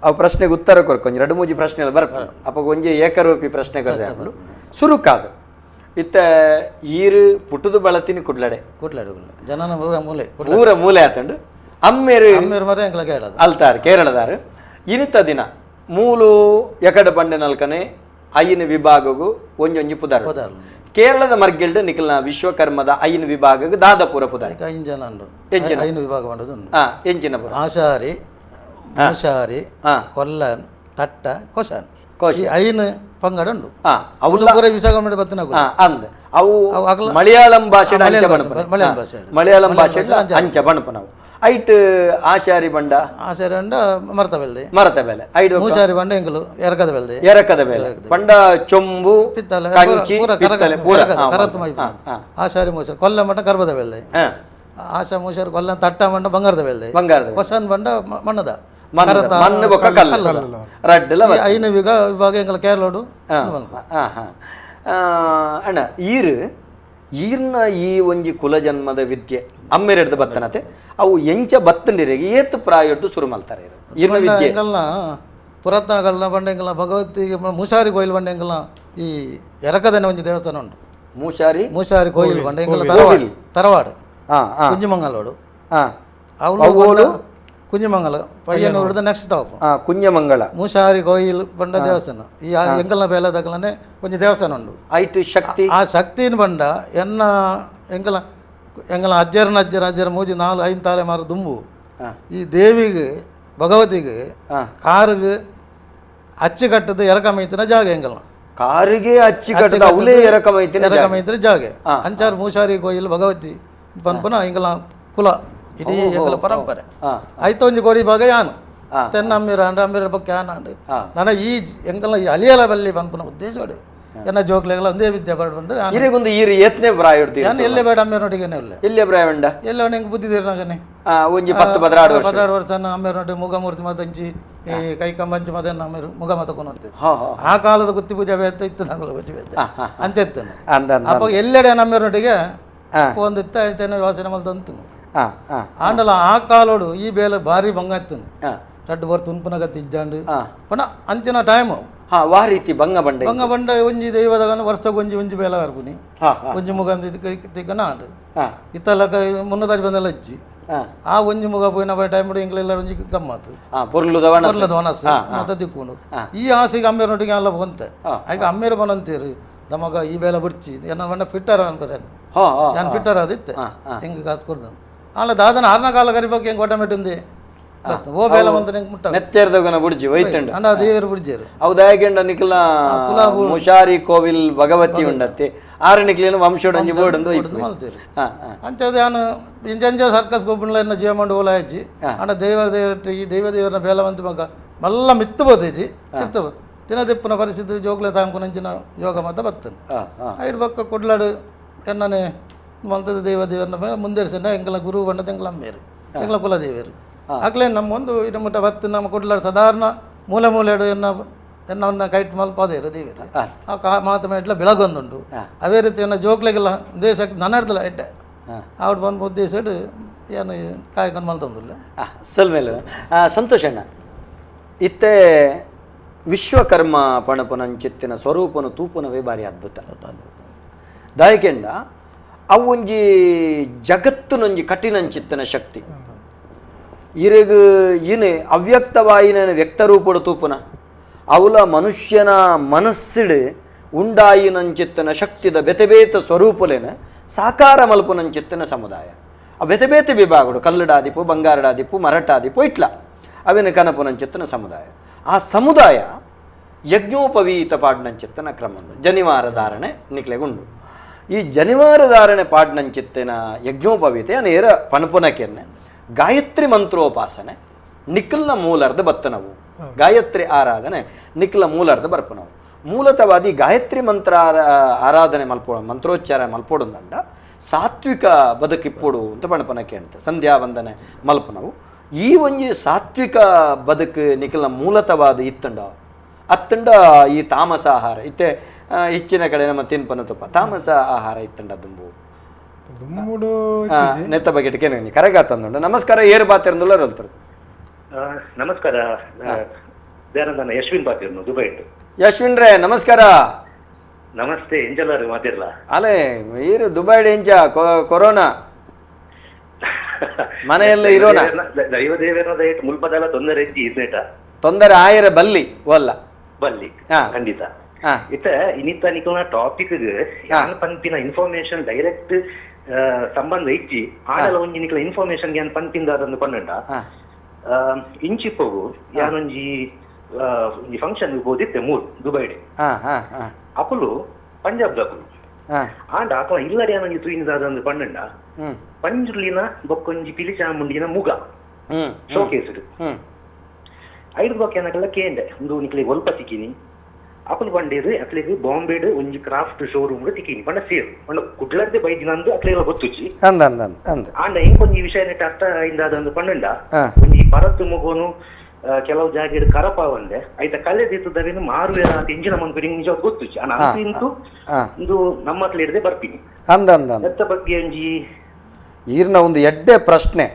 ಅವು ಪ್ರಶ್ನೆಗೆ ಉತ್ತರ ಕೊರ್ಕ ಒಂಜಿ ಎರಡು ಮೂಜಿ ಪ್ರಶ್ನೆ ಬರ್ಪ ಅಪ್ಪ ಒಂಜಿ ಏಕರೂಪಿ ಪ್ರಶ್ನೆ ಕೊರ್ರೆ. ಸುರುಕಾದ ಇತ್ತ ಈರು ಪುಟ್ಟುದು ಬಳತಿನಿ ಕುಡ್ಲಡೆ. ಕುಡ್ಲಾಡು ಜನನ ಊರ ಮೂಲೆ. ಊರ ಮೂಲೆ ಆತಂಡು ಅಮ್ಮೇರು. ಅಮ್ಮೇರು ಮರ ಎಂಕ್ಲ ಕೇಳದು. ಅಲ್ತಾರ್ ಕೇರಳದಾರು. ಇನಿತ ದಿನ ಮೂಲು ಎಕಡ ಬಂಡೆ ನಲ್ಕನೆ ಐನ ವಿಭಾಗಗು ಒಂಜೊಂಜಿ ಪುದಾರ್. ಪುದಾರ್. ಕೇರಳದ ಮರ್ಗಿಲ್ಡ್ ನಿಖಲ್ನ ವಿಶ್ವಕರ್ಮದ ಐನ ವಿಭಾಗಗು ದಾದಪುರ ಪುದಾರ್? ಐದು ಜನ ಉಂಡು. ಎಂಚಿನ? ಐನು ವಿಭಾಗ ಉಂಡು. ಎಂಚಿನ ಪುರ? ಆಶಾರಿ, ಮಾಂಸಾಹಾರಿ, ಕೊಲ್ಲನ್, ತಟ್ಟ, ಕೋಶಾನ್. ಕೋಶ. ಈ ಐನು ಪಂಗಡ ಉಂಡು. ಅವುಲ ಪೂರ ವಿಶ್ವಕರ್ಮ ಬತ್ತಿನ. ಅಂದ್ ಅವು ಅವು ಮಲಯಾಳಂ ಭಾಷೆ. ಮಲಯಾಳಂ ಅಂಚ ಭಾಷೆ, ಬಣಪನ. ಮಲಯಾಳಂ ಭಾಷೆ. ಮಲಯಾಳಂ ಭಾಷೆ. ಮಲಯಾಳಂ ಭಾಷೆ. ಅಂಚ ಬಣಪನವು. ಐಟ್ ಆಶಾರಿ ಬಂಡ ಆಶಾರಿ ಬಂಡ ಮರತ ಬೆಲ್ದೆ ಮರತ ಬೆಲೆ ಐದು ಮೂಶಾರಿ ಬಂಡ ಎಂಕಲು ಎರಕದ ಬೆಲ್ದೆ ಎರಕದ ಬೆಲೆ ಬಂಡ ಚೊಂಬು ಪಿತ್ತಲೆ ಕಂಚಿ ಪಿತ್ತಲೆ ಪೂರ ಕರತ್ ಮೈ ಆಶಾರಿ ಮೂಶಾರಿ ಕೊಲ್ಲ ಮಂಡ ಕರ್ಬದ ಬೆಲ್ದೆ ಆಶಾ ಮೂಶಾರಿ ಕೊಲ್ಲ ತಟ್ಟ ಮಂಡ ಬಂಗಾರದ ಬೆಲ್ದೆ ಬಂಗಾರದ ಹೊಸನ್ ಬಂಡ ಮಣ್ಣದ ಮಣ್ಣು ಬೊಕ್ಕ ಕಲ್ಲು ರಡ್ಡಲ ಐನು ವಿಭಾಗ ಎಂಕಲ ಕೇರಳೋಡು ಅಣ್ಣ ಈರು ಈರ್ನ ಈ ಒಂಜಿ ಕುಲಜನ್ಮದ ವಿದ್ಯೆ ಅಮ್ಮೆರೆಡ್ದು ಬತ್ತನತೆ ಅವು ಎಂಚ ಬತ್ತಂಡಿರಿಗೆ ಏತು ಪ್ರಾಯೊಡ್ದು ಶುರು ಮಲ್ತಾರೆ ಈರ್ನ ವಿದ್ಯೆ ಎಂಕಲ್ನ ಪುರಾತನ ಬಂಡ ಎಂಕಲ್ನ ಭಗವತಿ ಮೂಶಾರಿ ಕೋಯಿಲ್ ಬಂಡ ಎಂಕಲ್ನ ಈ ಎರಕದನೆ ಒಂಜಿ ದೇವಸ್ಥಾನ ಉಂಟು ಮೂಶಾರಿ ಮೂಶಾರಿ ಕೋಯಿಲ್ ಬಂಡ ಎಂಕಲ್ನ ತರವಾಡು ತರವಾಡು ಕುಂಜಿಮಂಗಲೋಡು ಅವಳು ಕುಂಜಿಮಂಗಲ ಪಯ್ಯನೂರುದ ನೆಕ್ಸ್ಟ್ ಸ್ಟಾಪ್ ಕುಂಜಮಂಗಳ ಮೂಶಾರಿ ಕೋಯಿಲ್ ಬಂಡ ದೇವಸ್ಥಾನ ಈ ಎಂಕಲ್ನ ಬೇಲದಕ್ಕಲನೆ ಒಂಜಿ ದೇವಸ್ಥಾನ ಉಂಟು ಐಟು ಶಕ್ತಿ ಆ ಶಕ್ತಿನ ಬಂಡ ಎನ್ನ ಎಂಕಲ ಎಂಕಲ ಅಜ್ಜರನ ಅಜ್ಜರ ಅಜ್ಜರ ಮೂಜಿ 4 5 ತಲೆಮಾರು ದುಂಬು ಈ ದೇವಿಗೆ ಭಗವತಿಗೆ ಕಾರಿಗೆ ಅಚ್ಚಿ ಕಟ್ಟದ ಎರಕಮೈತಿನ ಜಾಗ ಎಂಕಲ್ನ ಕಾರಿಗೆ ಅಚ್ಚಿ ಕಟ್ಟದ ಅವಲೇ ಎರಕಮೈತಿನ ಎರಕಮೈತಿನ ಜಾಗೆ ಅಂಚಾರು ಮೂಶಾರಿ ಕೋಯಿಲ್ ಭಗವತಿ ಪನ್ಪುನ ಎಂಕಲ ಕುಲ ಇಡೀ ಎಂಕಲ ಪರಂಪರೆ ಆಯ್ತು ಒಂಜಿ ಕೋಡಿ ಭಾಗ ಯಾನು ತೆನ್ನ ಅಮ್ಮಿರ ಅಂಡ ಅಮ್ಮಿರ ಬೊಕ್ಕ ಯಾನ ಅಂಡು ನನ್ನ ಈ ಎಂಕಲ್ನ ಈ ಅಲಿಯಲ ಬಲ್ಲಿ ಪನ್ಪುನ ಉದ್ದೇಶ ಎನ್ನ ಜೋಕ್ಲೆಗಳ ಒಂದೇ ವಿದ್ಯೆ ಬರಡು ಇರೆಗೊಂದು ಈರು ಏತ್ನೆ ಪ್ರಾಯ ನಾನು ಎಲ್ಲೇ ಬೇಡ ಅಮ್ಮೇರೊಟ್ಟಿಗೆನೆ ಇಲ್ಲ ಎಲ್ಲೇ ಪ್ರಾಯ ಉಂಡ ಎಲ್ಲ ಹೆಂಗೆ ಬುದ್ಧಿ ತೀರ್ನಾಗನೆ ಒಂಜಿ 10 12 ವರ್ಷ 12 ವರ್ಷ ಅಮ್ಮೇರೊಟ್ಟಿ ಮುಗಮೂರ್ತಿ ಮದಂಚಿ ಈ ಕೈಕಂಬಂಚಿ ಮದನ್ನ ಅಮ್ಮೇರು ಮುಗ ಮತಕೊಂಡು ಆ ಕಾಲದ ಗುತ್ತಿ ಪೂಜೆ ಬೇತ ಇತ್ತು ನಂಗಲ ಗುತ್ತಿ ಬೇತ ಅಂಚೆತ್ತನು ಅಪ್ಪ ಎಲ್ಲೆಡೆ ನಮ್ಮೇರೊಟ್ಟಿಗೆ ಒಂದಿತ್ತ ಐತೇನೆ ವಾಸನೆ ಮಲ್ತಂತು ಆಂಡಲ ಆ ಕಾಲೋಡು ಈ ಬೇಲೆ ಭಾರಿ ಭಂಗ ಇತ್ತು ರಡ್ಡು ಬರ್ ತುನ್ಪುನ ಗತಿ ಇಜ್ಜಾಂಡು ಪಣ ಅಂಚಿನ ಟೈಮು ವಾ ರೀತಿ ಬಂಗ ಬಂಡ ಬಂಗ ಬಂಡ ಒಂಜಿ ದೈವದ ವರ್ಷ ಒಂಜಿ ಒಂಜಿ ಬೇಲ ಬರ್ಪುನಿ ಒಂಜಿ ಮುಗ ತಿಕ್ಕನ ಆಂಡು ಇತ್ತಲಕ ಮುನ್ನದಾಜ್ ಬಂದೆಲ್ಲ ಇಜ್ಜಿ ಆ ಒಂಜಿ ಮುಗ ಪೋಯಿನ ಟೈಮ್ ಇಂಗ್ಲೆಲ್ಲ ಒಂಜಿ ಗಮ್ಮತ್ತು ಪೊರ್ಲುದ ವನಸ್ಸು ಮತ್ತೆ ದಿಕ್ಕುಂಡು ಈ ಆಸೆಗೆ ಅಮ್ಮೇರೊಟ್ಟಿಗೆ ಅಲ್ಲ ಬಂತೆ ಆಗ ಅಮ್ಮೇರು ಬನಂತೀರು ನಮಗ ಈ ಬೇಲೆ ಬಿಡ್ಚಿ ಎನ್ನ ಬಂಡ ಫಿಟ್ಟರ್ ಅನ್ಕೊರೆ ನಾನು ಫಿಟ್ಟರ್ ಅದಿತ್ತೆ ಹೆಂಗೆ ಕಾಸು ಕೊಡ್ತಾನೆ ಆಂಡ ದಾದನ ಆರ್ನ ಕಾಲ ಕರಿಬೇಕು ಹೆಂಗೆ ಒಟ್ಟಮೆಟ್ಟಿಂది ಓ ಬೇಲ ಬಂತ ಮುಟ್ಟ ಮೆತ್ತೇರ್ದಗನ ಬುಡ್ಜಿ ಒಯ್ತುಂಡು ಅಂಡ ದೇವರು ಬುಡ್ಜೇರು ಅವು ದಾಯಕೆಂಡ ನಿಕ್ಲ ಮುಷಾರಿ ಕೋವಿಲ್ ಭಗವತಿ ಉಂಡತ್ತೆ ಆರು ನಿಕ್ಲೇನು ವಂಶೋಡಂಜಿ ಬೋಡಂದು ಮಲ್ತೇರು ಅಂಚೆ ಯಾನು ಇಂಜಂಜ ಸರ್ಕಸ್ ಗೊಬ್ಬುಣ್ಲ ಎನ್ನ ಜೀವಮಂಡು ಓಲ ಆಯ್ಚಿ ಅಂಡ ದೇವರ ದೇವರ ಈ ದೈವ ದೇವರನ ಬೇಲ ಬಂತ ಮಗ ಮಲ್ಲ ಮಿತ್ತು ಬೋತೇಜಿ ತಿರ್ತ ತಿನದಿಪ್ಪನ ಪರಿಸ್ಥಿತಿ ಜೋಗ್ಲೆ ತಾಂಕುನಂಚಿನ ಯೋಗ ಮತ ಬತ್ತನು ಐಡು ಬಕ್ಕ ಕೊಡ್ಲಾಡು ಎನ್ನನೆ ಮಲ್ತದ ದೈವ ದೇವರನ ಮುಂದೆರ್ಸನ ಎಂಕಲ ಗುರು ಬಂಡದ ಎಂಕಲ ಅಮ್ಮೇರು ಎಂಕಲ ಕುಲದೇವರು ಆಗಲೇ ನಮ್ಮ ಒಂದು ಇದು ಮುಟ್ಟ ಬತ್ತು ನಮ್ಮ ಕೊಡ್ಲಾಡು ಸಾಧಾರಣ ಮೂಲೆ ಮೂಲೆ ಎನ್ನ ಎನ್ನ ಕೈಟ್ ಮಲ್ಪದೇರು ದೇವರು ಆ ಕಾ ಮಾತು ಮೇಟ್ಲ ಬೆಳಗೊಂದುಂಡು ಅವೇ ರೀತಿ ಎನ್ನ ಜೋಕ್ಲೆಗೆಲ್ಲ ದೇಶಕ್ಕೆ ನನ್ನ ಹಿಡ್ದಲ್ಲ ಎಡ್ಡೆ ಆವಿಡ ಬಂದು ಉದ್ದೇಶ ಏನು ಕಾಯ್ಕೊಂಡು ಮಲ್ತಂದಿಲ್ಲ ಸಲ್ಮೇಲೆ ಸಂತೋಷ ಅಣ್ಣ ಇತ್ತೆ ವಿಶ್ವಕರ್ಮ ಪಣಪನಂಚಿತ್ತಿನ ಸ್ವರೂಪನ ತೂಪನವೇ ಭಾರಿ ಅದ್ಭುತ ದಾಯಕೆಂಡ ಅವು ಒಂಜಿ ಜಗತ್ತಿನೊಂಜಿ ಕಠಿಣಂಚಿತ್ತಿನ ಶಕ್ತಿ ಇರಗು ಇನೆ ಅವ್ಯಕ್ತವಾಯಿನ ವ್ಯಕ್ತರೂಪಡು ತೂಪುನ ಅವಲ ಮನುಷ್ಯನ ಮನಸ್ಸಿಡು ಉಂಡಾಯಿನಂಚಿತ್ತನ ಶಕ್ತಿದ ಬೆತೆಬೇತ ಸ್ವರೂಪಲೇನ ಸಾಕಾರ ಮಲ್ಪುನಂಚಿತ್ತನ ಸಮುದಾಯ ಆ ಬೆತೆಬೇತೆ ವಿಭಾಗಡು ಕಲ್ಲಡಾದಿಪು ಬಂಗಾರಡಾದಿಪು ಮರಟಾದಿಪು ಇಟ್ಲ ಅವಿನ ಕನಪುನಂಚಿತ್ತನ ಸಮುದಾಯ ಆ ಸಮುದಾಯ ಯಜ್ಞೋಪವೀತ ಪಾಡ್ನಂಚಿತ್ತನ ಕ್ರಮ ಜನಿವಾರ ಧಾರಣೆ ನಿಕ್ಲೆಗುಂಡು ಈ ಜನಿವಾರ ಧಾರಣೆ ಪಾಡ್ನಂಚಿತ್ತಿನ ಯಜ್ಞೋಪವೀತ ನೇರ ಪಣಪುನಕೆನ್ನೆ ಗಾಯತ್ರಿ ಮಂತ್ರೋಪಾಸನೆ ನಿಖಲ್ನ ಮೂಲರ್ಧ ಬತ್ತನವು ಗಾಯತ್ರಿ ಆರಾಧನೆ ನಿಖಲ ಮೂಲರ್ಧ ಬರ್ಪನವು ಮೂಲತವಾದಿ ಗಾಯತ್ರಿ ಮಂತ್ರ ಆರಾಧನೆ ಮಲ್ಪೋ ಮಂತ್ರೋಚ್ಚಾರ ಮಲ್ಪೋಡುಂದಂಡ ಸಾತ್ವಿಕ ಬದುಕಿಪ್ಪೋಡು ಅಂತ ಪಣಪನಕ್ಕೆ ಅಂತ ಸಂಧ್ಯಾ ವಂದನೆ ಮಲ್ಪನವು ಈ ಒಂಜಿ ಸಾತ್ವಿಕ ಬದುಕು ನಿಖಲ್ನ ಮೂಲತವಾದ ಇತ್ತಂಡ ಅತ್ತಂಡ ಈ ತಾಮಸ ಆಹಾರ ಇತ್ತೆ ಹೆಚ್ಚಿನ ಕಡೆ ನಮ್ಮ ತಿನ್ಪನ ತುಪ್ಪ ತಾಮಸ ಆಹಾರ ಇತ್ತಂಡ ದುಂಬು ನೆತ್ತ ಬಗೆಟ್ ಕರೆಗಾತಂದುಂಡು. ನಮಸ್ಕಾರ, ಏರು ಬಾತಿರಂದುಳ್ಳ ಹೇಳ್ತಾರೆ. ನಮಸ್ಕಾರ, ನನ್ನ ಯಶ್ವಿನ್ ಬಾತಿರ್ನು ದುಬೈ. ಯಶ್ವಿನ್ ರೇ ನಮಸ್ಕಾರ. ನಮಸ್ತೆ, ಎಂಜಲಾರು ಮಾತಿರ್ಲ ಅಲೆ ಈರು ದುಬೈ ಎಂಜ ಕೊರೋನಾ ಮನೆಯಲ್ಲೇ ಇರೋಣ. ದೈವ ದೇವರ ಮುಲ್ಪದಲ್ಲ ತೊಂದರೆ ಇಜ್ಜಿ ತೊಂದರೆ ಆಯರ ಬಲ್ಲಿ ಒಲ್ಲ ಬಲ್ಲಿ ಖಂಡಿತ. ಇತ್ತ ಇನ್ನಿತ್ತ ನಿಕಲ್ನ ಟಾಪಿಕ್ ಯಾನ್ ಪನ್ಪಿನ ಇನ್ಫಾರ್ಮೇಶನ್ ಡೈರೆಕ್ಟ್ ಸಂಬಂಧ ಇಜ್ಜಿ ಆಡಲ ಒಂಜಿ ನಿಕಲ ಇನ್ಫಾರ್ಮೇಶನ್ ಯಾನ್ ಪನ್ಪಿಂದ ಅದನ್ನು ಪನ್ನಂಡ ಇಂಚಿಪೋಗು ಯಾನೊಂಜಿ ಒಂಜಿ ಫಂಕ್ಷನ್ ಹೋದಿತ್ತೆ ಮೂರು ದುಬೈಡ್ ಅಪುಲು ಪಂಜಾಬ್ ದಕುಲು. ಆಂಡ ಅಕಲ ಇಲ್ಲಡೆ ಒಂಜಿ ತೂಯಿನದಾದ ಪಂಡಂಡ ಪಂಜುರ್ಲಿನ ಬೊಕ್ಕೊಂಜಿ ಪಿಲಿ ಚಾಮುಂಡಿನ ಮುಗ ಶೋಕೇಸ್ ಐದು ಬೊಕ್ಕ ಏನಕಲ್ಲ ಕೇಂಡೆ ಒಂದು ನಿಕ್ಲಿಗೆ ಒಲ್ಪ ತಿಕ್ಕಿನಿ ಅಕುಲು ಬಂಡೇರು ಅತ್ಲೆಗ್ ಬಾಂಬೆಡ್ ಒಂಜಿ ಕ್ರಾಫ್ಟ್ ಶೋರೂಮ್ ತಿಕ್ಕಿನಿ ಪಂಡ ಸೇರ್ ಪಂಡ ಕುಡ್ಲರ್ದೆ ಬೈದಿನಂದು ಅತ್ಲೆಗ ಗೊತ್ತುಜಿ ಅಂದ ಅಂದ ಅಂದ. ಆಂಡ ಇಂಕೊಂಜಿ ವಿಷಯ ನೆಟ್ ಅರ್ಥ ಇಂದಾದ ಪಂಡಂಡ ಒಂಜಿ ಪರತ್ತು ಮುಗೋನು ಕೆಲವು ಜಾಗ ಕರಪ ಒಂದೆ ಐತ ಕಲೆ ದೀತದವೇನು ಮಾರುವೇರ ಅಂತ ಇಂಜಿನ ಮನ್ಪುರಿ ನಿಜ ಗೊತ್ತುಜಿ. ಆಂಡ ಅಂತೂ ಇಂತೂ ಇಂದು ನಮ್ಮ ಹತ್ರ ಹಿಡ್ದೆ ಬರ್ತೀನಿ ಅಂದ ಅಂದ ಎತ್ತ ಬಗ್ಗೆ ಒಂಜಿ ಈರ್ನ ಒಂದು ಎಡ್ಡೆ ಪ್ರಶ್ನೆ.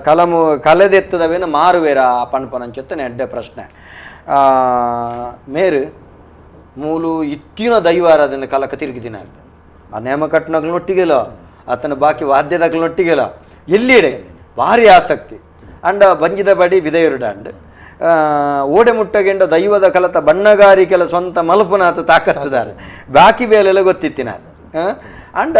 ಕಲಮು ಕಲೆದೆತ್ತದವೇನು ಮಾರುವೇರ ಪನ್ಪನಂಚೊತ್ತನೆ ಎಡ್ಡೆ ಪ್ರಶ್ನೆ. ಮೇರು ಮೂಲು ಇತ್ತಿನ ದೈವಾರಾಧನೆ ಕಲಕ ತಿರುಗಿದಿನ ಆ ನೇಮಕಟ್ಟನಗ್ಲೊಟ್ಟಿಗೆಲ ಆತನ ಬಾಕಿ ವಾದ್ಯದಗ್ಲೊಟ್ಟಿಗೆಲ ಎಲ್ಲಿಡೆ ಭಾರಿ ಆಸಕ್ತಿ ಅಂಡ ಬಂಜಿದ ಬಡಿ ವಿದಯರುಡ ಅಂಡ್ ಓಡೆ ಮುಟ್ಟಗೆಂಡ ದೈವದ ಕಲತ ಬಣ್ಣಗಾರಿಕೆಲ ಸ್ವಂತ ಮಲ್ಪುನಾತ ತಾಕತ್ತುದಾರೆ ಬಾಕಿ ಬೇಲೆಲ್ಲ ಗೊತ್ತಿತ್ತಿನ ಅಂಡ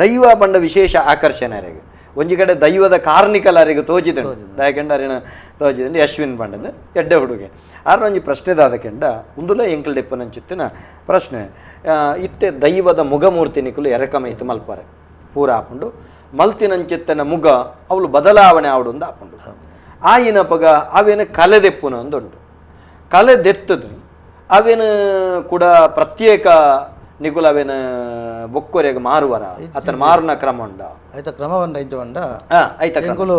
ದೈವ ಬಂಡ ವಿಶೇಷ ಆಕರ್ಷಣೆ ಅರೆಗೆ ಒಂಜಿ ಕಡೆ ದೈವದ ಕಾರ್ಣಿಕಲಾರಿಗೆ ತೋಜಿದಂಡು ದಾಯಕೆಂಡ ಅರಿನ ತೋಜಿದಂಡು ಯಶ್ವಿನ್ ಬಂಡದ ಎಡ್ಡೆ ಹುಡುಗೆ ಆರ ಒಂಜಿ ಪ್ರಶ್ನೆದಾದ ಕೆಂಡ ಉಂದುಲ ಎಂಕಲ್ ಡೆಪ್ಪನಂಚಿತ್ತಿನ ಪ್ರಶ್ನೆ. ಇತ್ತೆ ದೈವದ ಮುಗಮೂರ್ತಿ ನಿಕುಲು ಎರಕಮೈತು ಮಲ್ಪಾರೆ ಪೂರ ಆಪುಂಡು ಮಲ್ತಿನಂಚಿತ್ತನ ಮುಗ ಅವಳು ಬದಲಾವಣೆ ಆವಡು ಒಂದು ಆಪುಂಡು ಆಯಿನ ಪಗ ಅವೇನು ಕಲೆದೆಪ್ಪುನ ಒಂದುಂಡು ಕಲೆದೆತ್ತದು ಅವೇನು ಕೂಡ ಪ್ರತ್ಯೇಕ ನಿಕುಲ ಅವೇನು ಬೊಕ್ಕೊರೆಗೆ ಮಾರುವರ ಆತನ ಮಾರುನ ಕ್ರಮ ಉಂಡ ಆಯ್ತ ಕ್ರಮ ಉಂಡ ಇಂಚ ಉಂಡ ಆಯ್ತ ಎಂಕುಲು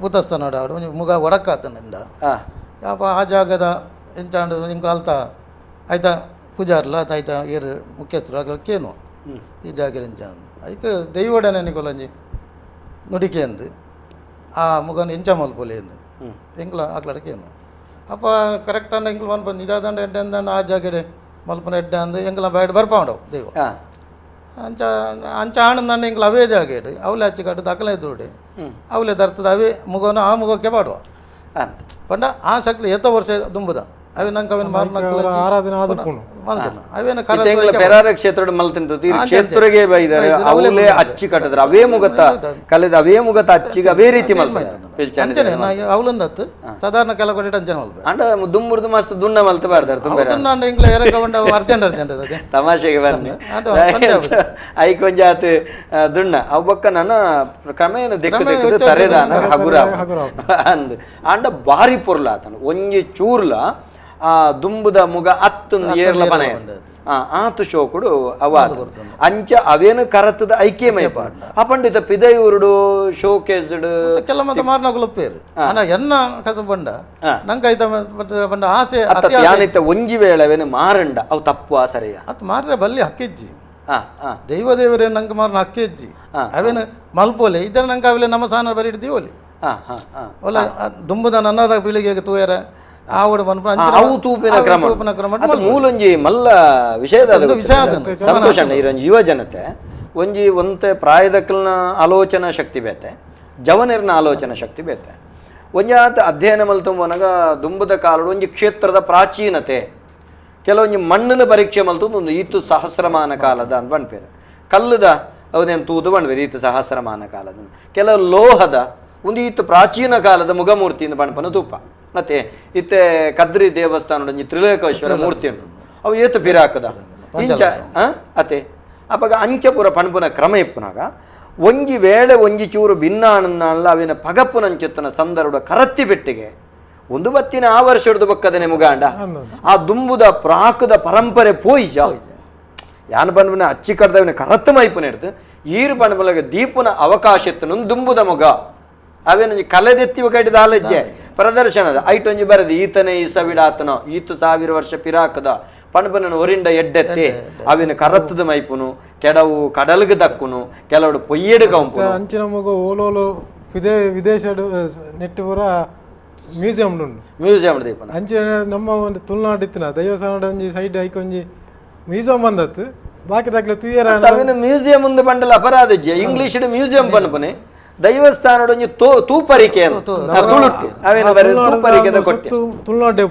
ಭೂತಸ್ಥಾನ ಒಂಜಿ ಮುಗ ಒಡಕಾತನಿಂದ ಯಾಪ ಆ ಜಾಗದ ಎಂಚಾಂಡ ಇಂಕು ಅಲ್ತ ಆಯ್ತ ಪೂಜಾರ್ಲ ಆಯ್ತ ಏರು ಮುಖ್ಯಸ್ಥರು ಆಗಲಿಕ್ಕೇನು ಈ ಜಾಗ ಎಂಚ ಐಕ್ ದೈವಡನೆ ನಿಕುಲಂಜಿ ನುಡಿಕೆ ಅಂದು ಆ ಮುಗನ ಎಂಚ ಮಲ್ಪೊಲಿ ಅಂದು ಎಂಕ್ಲ ಆಕ್ಲಡಕೇನು ಅಪ್ಪ ಕರೆಕ್ಟ್ ಅಂಡ ಎಂಕ್ಲು ಮನ್ಪೊಂದು ಇದಾದಂಡ ಎಡ್ಡೆ ಅಂದಂಡ ಆ ಜಾಗಡೆ ಮಲ್ಪನ ಎಡ್ಡೆ ಅಂದು ಎಂಕ್ಲ ಬಯಡ್ ಬರ್ಪಾಂಡವು ದೈವ ಅಂಚ ಅಂಚ ಆನಂದಂಡ ಎಂಕ್ಲ ಅವೇ ಜಾಗೇಡು ಅವಲೆ ಅಚ್ಚಿ ಕಟ್ಟು ದಾಖಲೆ ಎದುರುಡೆ ಅವಲೆ ದರ್ತದ ಅವೇ ಮುಗೋನ ಆ ಮುಗೋಕ್ಕೆ ಪಾಡುವ ಪಂಡ ಆ ಶಕ್ತಿ ಏತ ವರ್ಷ ದುಂಬುದ ಅವೆ ನಂಗೆ ಅವೇನು ಮಾರ್ನಕ್ಕಲ ಆರಾಧನೆ ಆದುಪ್ಪುಂಡು ಮಲ್ತಿನ ಅವೇನು ಪೆರಾರ ಕ್ಷೇತ್ರಡ್ ಮಲ್ತಿಂತದ್ದು ಈ ಕ್ಷೇತ್ರಗೆ ಬೈದಾರೆ ಅವಲೇ ಅಚ್ಚಿ ಕಟ್ಟದ್ರ ಅವೇ ಮುಗತ ಕಲೆದ ಅವೇ ಮುಗತ ಅಚ್ಚಿಗೆ ಅವೇ ರೀತಿ ಮಲ್ತಾರೆ ಅಂಚನೆ ಅವಲಂದತ್ತು ಸಾಧಾರಣ ಕೆಲ ಕೊಟ್ಟಿಟ್ಟು ಅಂಚನೆ ಮಲ್ಪ ಅಂಡ ದುಂಬುರ್ದು ಮಸ್ತ್ ದುಂಡ ಮಲ್ತ ಬಾರ್ದಾರೆ ತುಂಬ ದುಂಡ ಇಂಗ್ಲ ಎರಕ ಬಂಡ ಅರ್ಜೆಂಟ್ ಅರ್ಜೆಂಟ್ ಅದೇ ತಮಾಷೆಗೆ ಬನ್ನಿ ಐಕ್ ಒಂಜಾತ್ ದುಣ್ಣ ಅವು ಬೊಕ್ಕ ನನ್ನ ಕ್ರಮೇಣ ದೆಕ್ಕು ದೆಕ್ಕದು ತರೆದಾನ ಹಗುರ ಅಂದ್ ಅಂಡ ಭಾರಿ ಪೊರ್ಲ ಆತನು ಒಂಜಿ ಚೂರ್ಲ ಆ ದುಂಬುದ ಮುಗ ಅತ್ತೊಂದು ಏರ್ಲ ಪನೆ ಆತು ಶೋಕುಡು ಅವ ಅಂಚ ಅವೇನು ಕರತದ ಐಕ್ಯ ಮೈ ಆ ಪಂಡಿತ ಪಿದಯೂರುಡು ಶೋಕೇಸ್ಡ್ ಕೆಲ ಮತ್ತೆ ಮಾರ್ನಗುಲ ಪೇರು ಅಣ್ಣ ಎನ್ನ ಕಸ ಬಂಡ ನಂಗೆ ಐತ ಬಂಡ ಆಸೆ ಯಾನಿತ್ತ ಒಂಜಿ ವೇಳೆ ಅವೇನು ಮಾರಂಡ ಅವು ತಪ್ಪು ಆ ಸರಿಯ ಅತ್ ಮಾರ್ರೆ ಬಲ್ಲಿ ಹಕ್ಕಿಜ್ಜಿ ದೈವ ದೇವರೇ ನಂಗೆ ಮಾರ್ನ ಹಕ್ಕಿಜ್ಜಿ ಅವೇನು ಮಲ್ಪೋಲೆ ಇದರ ನಂಗೆ ಅವೆಲ್ಲ ನಮ್ಮ ಸಾನ ಬರಿ ಹಿಡ್ದೀವಲಿ ಒಲ್ಲ ದುಂಬುದ ನನ್ನದ ಪೀಳಿಗೆಗೆ ತೂಯರ ಅವು ತೂಪಿನ ಕ್ರಮ ಮೂಲೊಂಜಿ ಮಲ್ಲ ವಿಷಯದ ಸಂತೋಷ ಇರೊಂಜಿ ಯುವ ಜನತೆ ಒಂಜಿ ಒಂತೆ ಪ್ರಾಯದಕ್ಕಲ್ನ ಆಲೋಚನಾ ಶಕ್ತಿ ಬೇತೆ ಜವನರ್ನ ಆಲೋಚನಾ ಶಕ್ತಿ ಬೇತೆ ಒಂಜಾತ ಅಧ್ಯಯನ ಮಲ್ತುಂಬನಗ ದುಂಬುದ ಕಾಲಡು ಒಂಜಿ ಕ್ಷೇತ್ರದ ಪ್ರಾಚೀನತೆ ಕೆಲವೊಂಜಿ ಮಣ್ಣಿನ ಪರೀಕ್ಷೆ ಮಲ್ತು ಒಂದು ಈತು ಸಹಸ್ರಮಾನ ಕಾಲದ ಅಂತ ಬಣ್ಪೇರು ಕಲ್ಲದ ಅವನೇನು ತೂದು ಬಣ್ಪೇರು ಈತು ಸಹಸ್ರಮಾನ ಕಾಲದ ಕೆಲವು ಲೋಹದ ಒಂದು ಈತು ಪ್ರಾಚೀನ ಕಾಲದ ಮುಗಮೂರ್ತಿಯಿಂದ ಬಣ್ಪನ ತೂಪ ಮತ್ತೆ ಇತ್ತೆ ಕದ್ರಿ ದೇವಸ್ಥಾನ ಒಂಜಿ ತ್ರಿಲೋಕೇಶ್ವರ ಮೂರ್ತಿ ಉಂಟು ಅವು ಏತು ಪಿರಾಕದ ಇಂಚ ಅತೆ ಅಪಗ ಅಂಚಪುರ ಪಣಪುನ ಕ್ರಮ ಇಪ್ಪುನಾಗ ಒಂಜಿ ವೇಳೆ ಒಂಜಿ ಚೂರು ಭಿನ್ನಾನಂದಾನಲ್ಲ ಅವಿನ ಪಗಪ್ಪುನಂಚೆತ್ತನ ಸಂದರ್ಭ ಕರತ್ತಿ ಬೆಟ್ಟಿಗೆ ಒಂದು ಬತ್ತಿನ ಆ ವರ್ಷದ ಬಕ್ಕದನೆ ಮುಗಾಂಡ ಆ ದುಂಬುದ ಪ್ರಾಕದ ಪರಂಪರೆ ಪೋಯಿಜ ಯಾನ್ ಪನ್ಪುನ ಅಚ್ಚಿ ಕಡ್ದವಿನ ಕರತ್ತು ಮೈಪುನ ಹಿಡ್ದು ಈರು ಪಣಪುಲಗ ದೀಪುನ ಅವಕಾಶತ್ತನು ದುಂಬುದ ಮುಗ ಅವೇನೊಂಜಿ ಕಲೆದೆತ್ತಿವ ಕೈಟಿದ ಆಲಜ್ಜೆ ಪ್ರದರ್ಶನದ ಐಟೊಂಜಿ ಬರದು ಈತನೇ ಈ ಸವಿಡಾತನೋ ಈತು ಸಾವಿರ ವರ್ಷ ಪಿರಾಕದ ಪಣಪನ ಒರಿಂಡ ಎಡ್ಡೆತ್ತಿ ಅವಿನ ಕರತ್ತದ ಮೈಪುನು ಕೆಡವು ಕಡಲ್ಗ ದಕ್ಕುನು ಕೆಲವು ಪೊಯ್ಯೆಡು ಕಂಪುನು ಅಂಚಿನ ಮಗು ಓಲೋಲು ವಿದೇಶಡ್ ನೆಟ್ಟು ಪೂರ ಮ್ಯೂಸಿಯಂ ಉಂಡು ಮ್ಯೂಸಿಯಂ ದೀಪನ ಅಂಚಿನ ನಮ್ಮ ಒಂದು ತುಳುನಾಡು ಇತ್ತಿನ ದೈವಸ್ಥಾನ ಒಂಜಿ ಸೈಡ್ ಐಕೊಂಜಿ ಮ್ಯೂಸಿಯಂ ಬಂದತ್ತು ಬಾಕಿ ದಾಖಲೆ ತುಯ್ಯರ ಅವಿನ ಮ್ಯೂಸಿಯಂ ಒಂದು ಬಂಡಲ ಅಪರಾಧ ಇಂಗ್ಲಿಷ್ ಮ್ಯೂಸಿಯಂ ಪನ್ಪುನೆ ದೈವಸ್ಥಾನಡ್ ಒಂಜಿ ತೂಪರಿಕೆ ಅವೇನು ತೂಪರಿಕೆದ ಕೊಟ್ಟೆ ತುಳುನಾಡು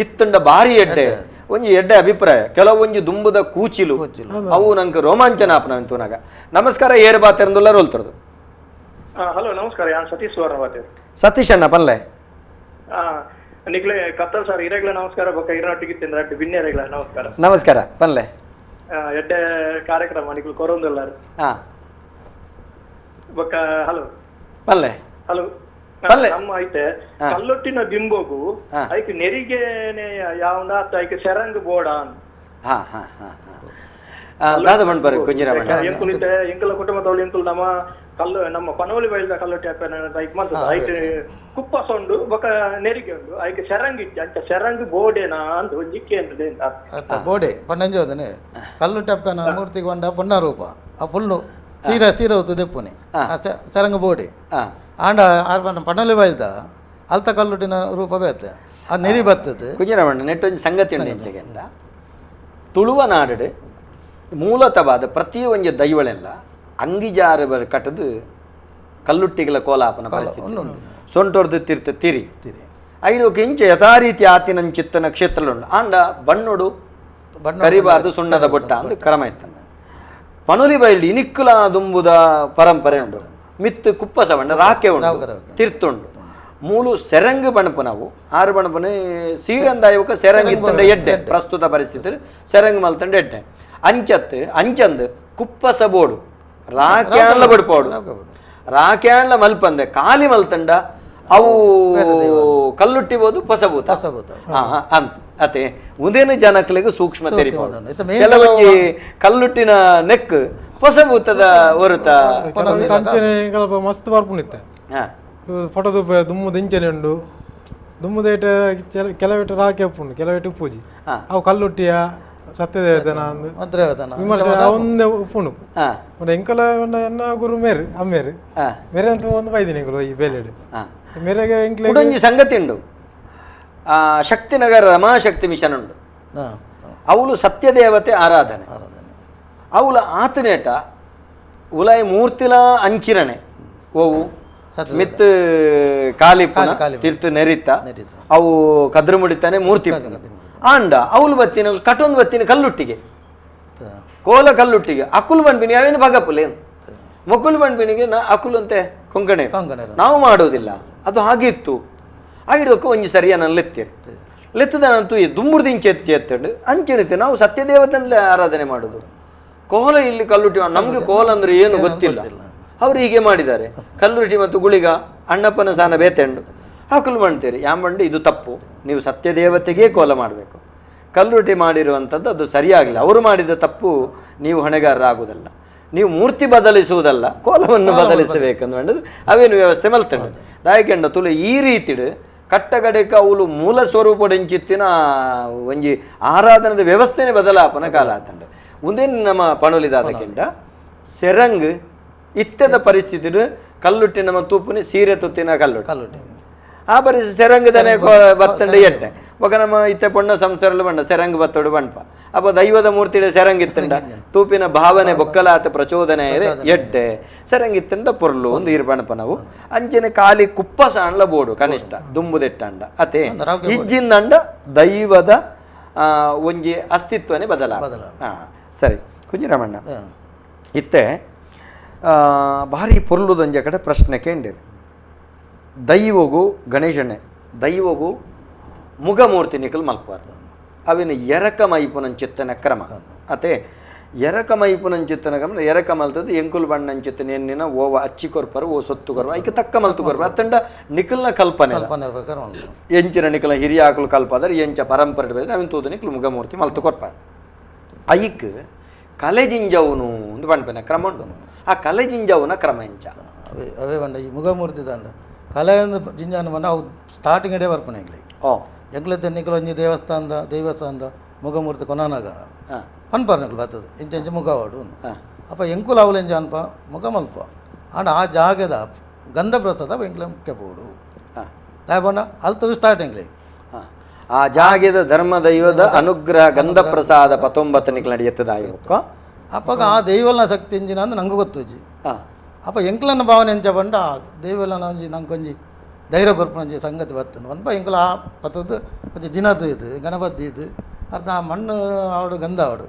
ಇತ್ತುಂಡ ಭಾರಿ ಎಡ್ಡೆ ಒಂಜಿ ಎಡ್ಡೆ ಅಭಿಪ್ರಾಯ ಕೆಲವೊಂಜಿ ದುಂಬುದ ಕೂಚಿಲು ಅವು ನಂಗೆ ರೋಮಾಂಚನ ಆಪನ ತೂನಾಗ. ನಮಸ್ಕಾರ ಏರ್ ಬಾತೆರಂದುಲ್ಲ ರೋಲ್ತರದು. ಹಲೋ ನಮಸ್ಕಾರ, ಯಾನ್ ಸತೀಶ್ ಸುವರ್ಣ ಬಾತೆರ್. ಸತೀಶ್ ಅಣ್ಣ ಪನ್ಲೆ. ನಿಕ್ಲೆ ಕತ್ತಲ್ ಸರ್ ಇರಗ್ಲ ನಮಸ್ಕಾರ ಬೊಕ್ಕ ಇರನೊಟ್ಟಿಗೆ ತಿಂದ್ರ ಬಿನ್ನೆರೆಗ್ಲ ನಮಸ್ಕಾರ. ನಮಸ್ಕಾರ ಪನ್ಲೆ. ಎಡ್ಡೆ ಕಾರ್ಯಕ್ರಮ ನಿಕ್ಲು ಕೊರೊಂದುಲ್ಲಾರು. ಬೊಕ್ಕ ಹಲೋ ಪಲ್ಲೆ. ಹಲೋ ನಮ್ಮ ಐತೆ ಕಲ್ಲೊಟ್ಟಿನ ಬಿಂಬಗು ಐಕ್ ನೆರಿಗೆನೆ ಯಾವನ ಐಕ್ ಸೆರಂಗ್ ಬೋಡ. ಹಾ ಹಾ ಹಾ ದಾದ ಬಂಡ್ಬಾರೆ ಕುಂಜಿರಾಮಣ್ಣ. ಎಂಕುಲಿತೆ ಎಂಕುಲ ಕುಟುಂಬದವಳು ಎಂಕುಲು ನಮ್ಮ ಕಲ್ಲು ನಮ್ಮ ಪನೋಲಿ ಬೈಲ್ದ ಕಲ್ಲೊಟ್ಟಿ ಅಪ್ಪನ ಐಕ್ ಮಂತದ ಐಕ್ ಕುಪ್ಪ ಸೊಂಡು ಬೊಕ ನೆರಿಗೆ ಉಂಡು ಐಕ್ ಸೆರಂಗ್ ಇಚ್ಚ ಅಂಚ ಸೆರಂಗ್ ಬೋಡೇನಾ ಅಂದ್ ಒಂಜಿ ಕೇಂದ್ರ ಅಂತ ಬೋಡೆ ಪಣ್ಣಂಜಿ ಹೋದನೆ ಕಲ್ಲುಟ್ಟಿ ಅಪ್ಪನ ಮೂರ್ತಿ ಕೊಂಡ ಪೊಣ್ಣ ರೂಪ ಆ ಫುಲ್ಲು ಸೀರೆ ಸೀರೆ ಹೊತ್ತು ದೆಪ್ಪುನಿ ಸೆರಂಗ್ ಬೋಡೆ ಆಂಡ ಆರ್ಪನ ಪಣ್ಣಲಿ ಬೈಲ್ದ ಅಲ್ತ ಕಲ್ಲುಟ್ಟಿನ ರೂಪ ಬೇತೆ ಆ ನೆರಿ ಬರ್ತದೆ. ಕುಂಜಿರಾಮಣ್ಣ ನೆಟ್ಟೊಂಜಿ ಸಂಗತಿ ಉಂಡು ಎಂಚಗೆಂಡ ತುಳುವ ನಾಡು ಮೂಲತವಾದ ಪ್ರತಿಯೊಂದು ದೈವಳೆಲ್ಲ ಅಂಗಿಜಾರ ಕಟ್ಟದು ಕಲ್ಲುಟ್ಟಿಗಳ ಕೋಲಾಪನ ಪರಿಸ್ಥಿತಿ ಸೊಂಟೊರ್ದು ತೀರ್ಥ ತಿರಿ ಐದು ಇಂಚ ಯಥಾ ರೀತಿ ಆತಿನ ಚಿತ್ತನ ಕ್ಷೇತ್ರಲುಂಡು ಆಂಡ ಬಣ್ಣೋಡು ಕರಿಬಾರ್ದು ಸುಣ್ಣದ ಬೊಟ್ಟ ಅಂದು ಕ್ರಮ ಇತ್ತ. ಪನುಲಿ ಬೈಲ್ಡ್ ಇನಿಕ್ಕುಲ ದುಂಬುದ ಪರಂಪರೆ ಉಂಡು ಮಿತ್ತು ಕುಪ್ಪಸ ಬಣ್ಣ ರಾಕೆ ಉಂಡು ತೀರ್ಥುಂಡು ಮೂಲು ಸೆರಂಗ್ ಬಣಪನವು ಆರು ಬಣಪನೆ ಸೀರಂದಾಯವಕ ಸೆರಂಗ್ ಇತ್ತಂಡ ಎಡ್ಡೆ ಪ್ರಸ್ತುತ ಪರಿಸ್ಥಿತಿ ಸೆರಂಗ್ ಮಲ್ತಂಡ ಎಡ್ಡೆ ಅಂಚತ್ತು ಅಂಚಂದು ಕುಪ್ಪಸ ಬೋಡು ರಾಕ್ಯಾನ್ಲ ಬಡ್ಪೋಡು ರಾಕ್ಯಾನ್ಲ ಮಲ್ಪಂದೆ ಖಾಲಿ ಮಲ್ತಂಡ ಅವು ಕಲ್ಲುಟ್ಟಿಬೋದು ಪಸಭೂತ ಅಂತ ಅತೆ ಉದೇನು ಜನಕ್ಲಿಗೆ ಸೂಕ್ಷ್ಮ ತೆರಿಬೋದು. ಕೆಲವೊಂಜಿ ಕಲ್ಲುಟ್ಟಿನ ನೆಕ್ ಪಸಭೂತದ ಒರುತ ಮಸ್ತ್ ಬರ್ಪುಣಿತ್ತೆ ಫೋಟೋ ದುಮ್ಮದ ಇಂಚನೆ ಉಂಡು ದುಮ್ಮದೇಟ ಕೆಲವೇಟ ರಾಕಿ ಉಪ್ಪುಂಡು ಕೆಲವೇಟ ಉಪ್ಪುಜಿ ಅವು ಕಲ್ಲುಟ್ಟಿಯ ಸತ್ಯದೇವತನ ವಿಮರ್ಶೆ ಒಂದೇ ಉಪ್ಪುಂಡು. ಎಂಕಲ ಎನ್ನ ಗುರು ಮೇರು ಅಮ್ಮೇರು ಮೇರೆ ಅಂತ ಒಂದು ಬೈದಿನಿ ಎಂಕುಲು ಈ ಬೇಲೆಡು ಮೇರೆಗೆ ಎಂಕ್ಲೆ ಒಂಜಿ ಸಂಗತಿ ಉಂಡು. ಶಕ್ತಿನಗರ ರಮಾಶಕ್ತಿ ಮಿಷನ್ ಉಂಡು ಅವಳು ಸತ್ಯದೇವತೆ ಆರಾಧನೆ ಅವಳ ಆತನೇಟ ಉಲಾಯಿ ಮೂರ್ತಿಲ ಅಂಚಿರಣೆ ಓವು ಮಿತ್ ಕಾಲಿಪುನ ತೀರ್ಥ ನೆರಿತ ಅವು ಕದ್ರು ಮುಡಿತಾನೆ ಮೂರ್ತಿ ಆಂಡ ಅವಳು ಬತ್ತಿನ ಕಟೊಂದು ಬತ್ತಿನ ಕಲ್ಲುಟ್ಟಿಗೆ ಕೋಲ ಕಲ್ಲುಟ್ಟಿಗೆ ಅಕುಲು ಬಂಡ್ಬಿನಿ ಅವೇನು ಭಗಪುಲೇನು ಮೊಕುಲು ಬಂಡ್ಬಿನಿಗೆ ನಾ ಅಕುಲು ಅಂತೆ ಕೊಂಕಣೆ ನಾವು ಮಾಡೋದಿಲ್ಲ ಅದು ಹಾಗಿತ್ತು ಆಗಿಡೋಕೆ ಒಂಜಿ ಸರಿಯ ನಾನು ಲೆತ್ತೀರಿ ಲೆತ್ತದ ನಾನು ದುಂಬುರ್ದು ಇಂಚೆ ಎತ್ತಿ ಎತ್ತಂಡು ಅಂಚೆನಿತ್ತೆ ನಾವು ಸತ್ಯದೇವತನಲ್ಲೇ ಆರಾಧನೆ ಮಾಡೋದು. ಕೋಲ ಇಲ್ಲಿ ಕಲ್ಲುಟ್ಟಿ ನಮಗೆ ಕೋಲ ಅಂದ್ರೆ ಏನು ಗೊತ್ತಿಲ್ಲ ಅವರು ಹೀಗೆ ಮಾಡಿದ್ದಾರೆ ಕಲ್ಲುಟ್ಟಿ ಮತ್ತು ಗುಳಿಗ ಅಣ್ಣಪ್ಪನ ಸಾನ ಬೇತೆಂಡು ಹಾಕಲು ಮಾಡ್ತೀರಿ ಯಾಂಬಂಡು ಇದು ತಪ್ಪು ನೀವು ಸತ್ಯದೇವತೆಗೇ ಕೋಲ ಮಾಡಬೇಕು ಕಲ್ಲುಟ್ಟಿ ಮಾಡಿರುವಂಥದ್ದು ಅದು ಸರಿಯಾಗಲಿಲ್ಲ ಅವರು ಮಾಡಿದ ತಪ್ಪು ನೀವು ಹೊಣೆಗಾರರಾಗುವುದಲ್ಲ ನೀವು ಮೂರ್ತಿ ಬದಲಿಸುವುದಲ್ಲ ಕೋಲವನ್ನು ಬದಲಿಸಬೇಕಂದು ಅವೇನು ವ್ಯವಸ್ಥೆ ಮಲ್ತಂಡು ದಾಯಕೆಂಡ ತುಳು ಈ ರೀತಿಡು ಕಟ್ಟಗಡೆಕ ಅವಳು ಮೂಲ ಸ್ವರೂಪಡೆಂಚಿತ್ತಿನ ಒಂಜಿ ಆರಾಧನದ ವ್ಯವಸ್ಥೆನೇ ಬದಲಾಪನ ಕಾಲ ಆತಂಡು ಒಂದೇನು ನಮ್ಮ ಪಣೋಲಿದಾದಕ್ಕಿಂತ ಸೆರಂಗ್ ಇತ್ತದ ಪರಿಸ್ಥಿತಿ ಕಲ್ಲುಟ್ಟಿ ನಮ್ಮ ತೂಪುನಿ ಸೀರೆ ತುತ್ತಿನ ಕಲ್ಲುಟ್ಟಿ ಆ ಪರಿಸ್ಥಿತಿ ಸೆರಂಗದನೆ ಬತ್ತಂಡೆ ಎಟ್ಟೆ ಒಗ ನಮ್ಮ ಇತ್ತೆ ಪೊಣ್ಣ ಸಂಸಾರಲು ಬಣ್ಣ ಸೆರಂಗ್ ಬತ್ತೋಡು ಬಣ್ಪ ಅಪ್ಪ ದೈವದ ಮೂರ್ತಿಡೆ ಸೆರಂಗ್ ಇತ್ತಂಡ ತೂಪಿನ ಭಾವನೆ ಬೊಕ್ಕಲಾತ ಪ್ರಚೋದನೆ ಎಡ್ಡೆ ಸೆರಂಗ್ ಇತ್ತಂಡ ಪೊರ್ಲು ಒಂದು ಇರ್ಬಣಪ ನಾವು ಅಂಚನೆ ಖಾಲಿ ಕುಪ್ಪ ಸಾಣ್ಲ ಬೋಡು ಕನಿಷ್ಠ ದುಂಬುದೆಟ್ಟಂಡ ಅತೆ ಇಜ್ಜಿಂದಂಡ ದೈವದ ಒಂಜಿ ಅಸ್ತಿತ್ವನೇ ಬದಲಾಗ. ಹಾ ಸರಿ ಕುಂಜಿರಾಮಣ್ಣ ಇತ್ತೆ ಭಾರಿ ಪೊರ್ಲುದೊಂಜ ಕಡೆ ಪ್ರಶ್ನೆ ಕೇಂಡಿರು ದೈವಗು ಗಣೇಶನೇ ದೈವಗು ಮುಗಮೂರ್ತಿ ನಿಕಲ್ ಮಲ್ಪವಾರ ಅವಿನ ಎರಕ ಮೈಪುನಂಚಿತ್ತನ ಕ್ರಮ ಅತೆ ಎರಕ ಮೈಪುನಂಚಿತ್ತನ ಕ್ರಮ ಎರಕ ಮಲ್ತದ್ದು ಎಂಕುಲ್ ಬಣ್ಣಂಚಿತ್ತನ ಎನ್ನಿನ ಓವ ಅಚ್ಚಿ ಕೊರ್ಪರು ಓ ಸೊತ್ತು ಕೊರ್ಪ ಐಕೆ ತಕ್ಕ ಮಲ್ತು ಕೊರ್ಪ ಅತ್ತಂಡ ನಿಕಲ್ನ ಕಲ್ಪನೆ ಎಂಚಿನ ನಿಕಲ ಹಿರಿಯ ಆಕಲು ಕಲ್ಪಾದರೆ ಎಂಚ ಪರಂಪರೆ ಅವಿನ ತೂದು ನಿಕಲ್ ಮುಗಮೂರ್ತಿ ಮಲ್ತು ಕೊರ್ಪಾರ ಐಕ್ ಕಲೆಜಿಂಜವನು ಒಂದು ಪಣ್ಪೆನ ಕ್ರಮ ಉಂಟು. ಆ ಕಲೆಜಿಂಜವನ ಕ್ರಮ ಎಂಚ ಅವೇ ಅವೇ ಬಂಡ ಈ ಮುಗಮೂರ್ತಿ ದಂಡ ಕಲೆ ಅಂದ್ರೆ ಜಿಂಜಾನ ಬಂಡ ಅವು ಸ್ಟಾರ್ಟಿಂಗ್ ಇಡೇ ಬರ್ಪಣೆ ಎಂಗ್ಲಿ ಓ ಎಂಗ್ಲത്തെ ನಿಕಲ ಒಂಜಿ ದೇವಸ್ಥಾನದ ದೇವಸ್ಥಾನದ ಮುಗಮೂರ್ತಿ ಕೊನಾನಾಗ ಪನ್ಪರ್ ನಿಕಲ್ ಬರ್ತದೆ ಇಂಚ ಇಂಚ ಮುಗವಾಡು ಅಪ್ಪ ಎಂಕುಲ ಅವಲು ಎಂಜ ಅನ್ಪ ಮುಗ ಮಲ್ಪ ಆಂಡ ಆ ಜಾಗದ ಗಂಧ ಪ್ರಸಾದ ಎಂಕ್ಲೆ ಮುಖ್ಯ ಬೋಡು ತಾಯ್ ಬಂಡ ಅಲ್ತದು ಸ್ಟಾರ್ಟ್ ಎಂಗ್ಲಿ ಆ ಜಾಗದ ಧರ್ಮ ದೈವದ ಅನುಗ್ರಹ ಗಂಧ ಪ್ರಸಾದ 19 ನಿಕಲ್ ನಡೆಯುತ್ತದೆ ಆಯೋಗ ಅಪ್ಪಾಗ ಆ ದೈವಲ್ನ ಶಕ್ತಿ ಇಂಜಿನ ಅಂದ್ರೆ ನಂಗೆ ಗೊತ್ತುಜಿ ಅಪ್ಪ ಎಂಕ್ಲನ್ನ ಭಾವನೆ ಎಂಚ ಬಂಡ ಆ ದೈವಲನ ಒಂಜಿ ನಂಗೆ ಒಂಜಿ ಧೈರ್ಯ ಕೊರ್ಪುನಂಜಿ ಸಂಗತಿ ಬರ್ತದೆ ಒನ್ಪ ಎಂಕ್ಲ ಆ ಪತ್ತದ್ದು ಒಂಜಿ ದಿನದ್ದು ಇದು ಗಣಪತಿ ಇದು ಅರ್ಥ ಆ ಮಣ್ಣು ಆವಡು ಗಂಧ ಆವಡು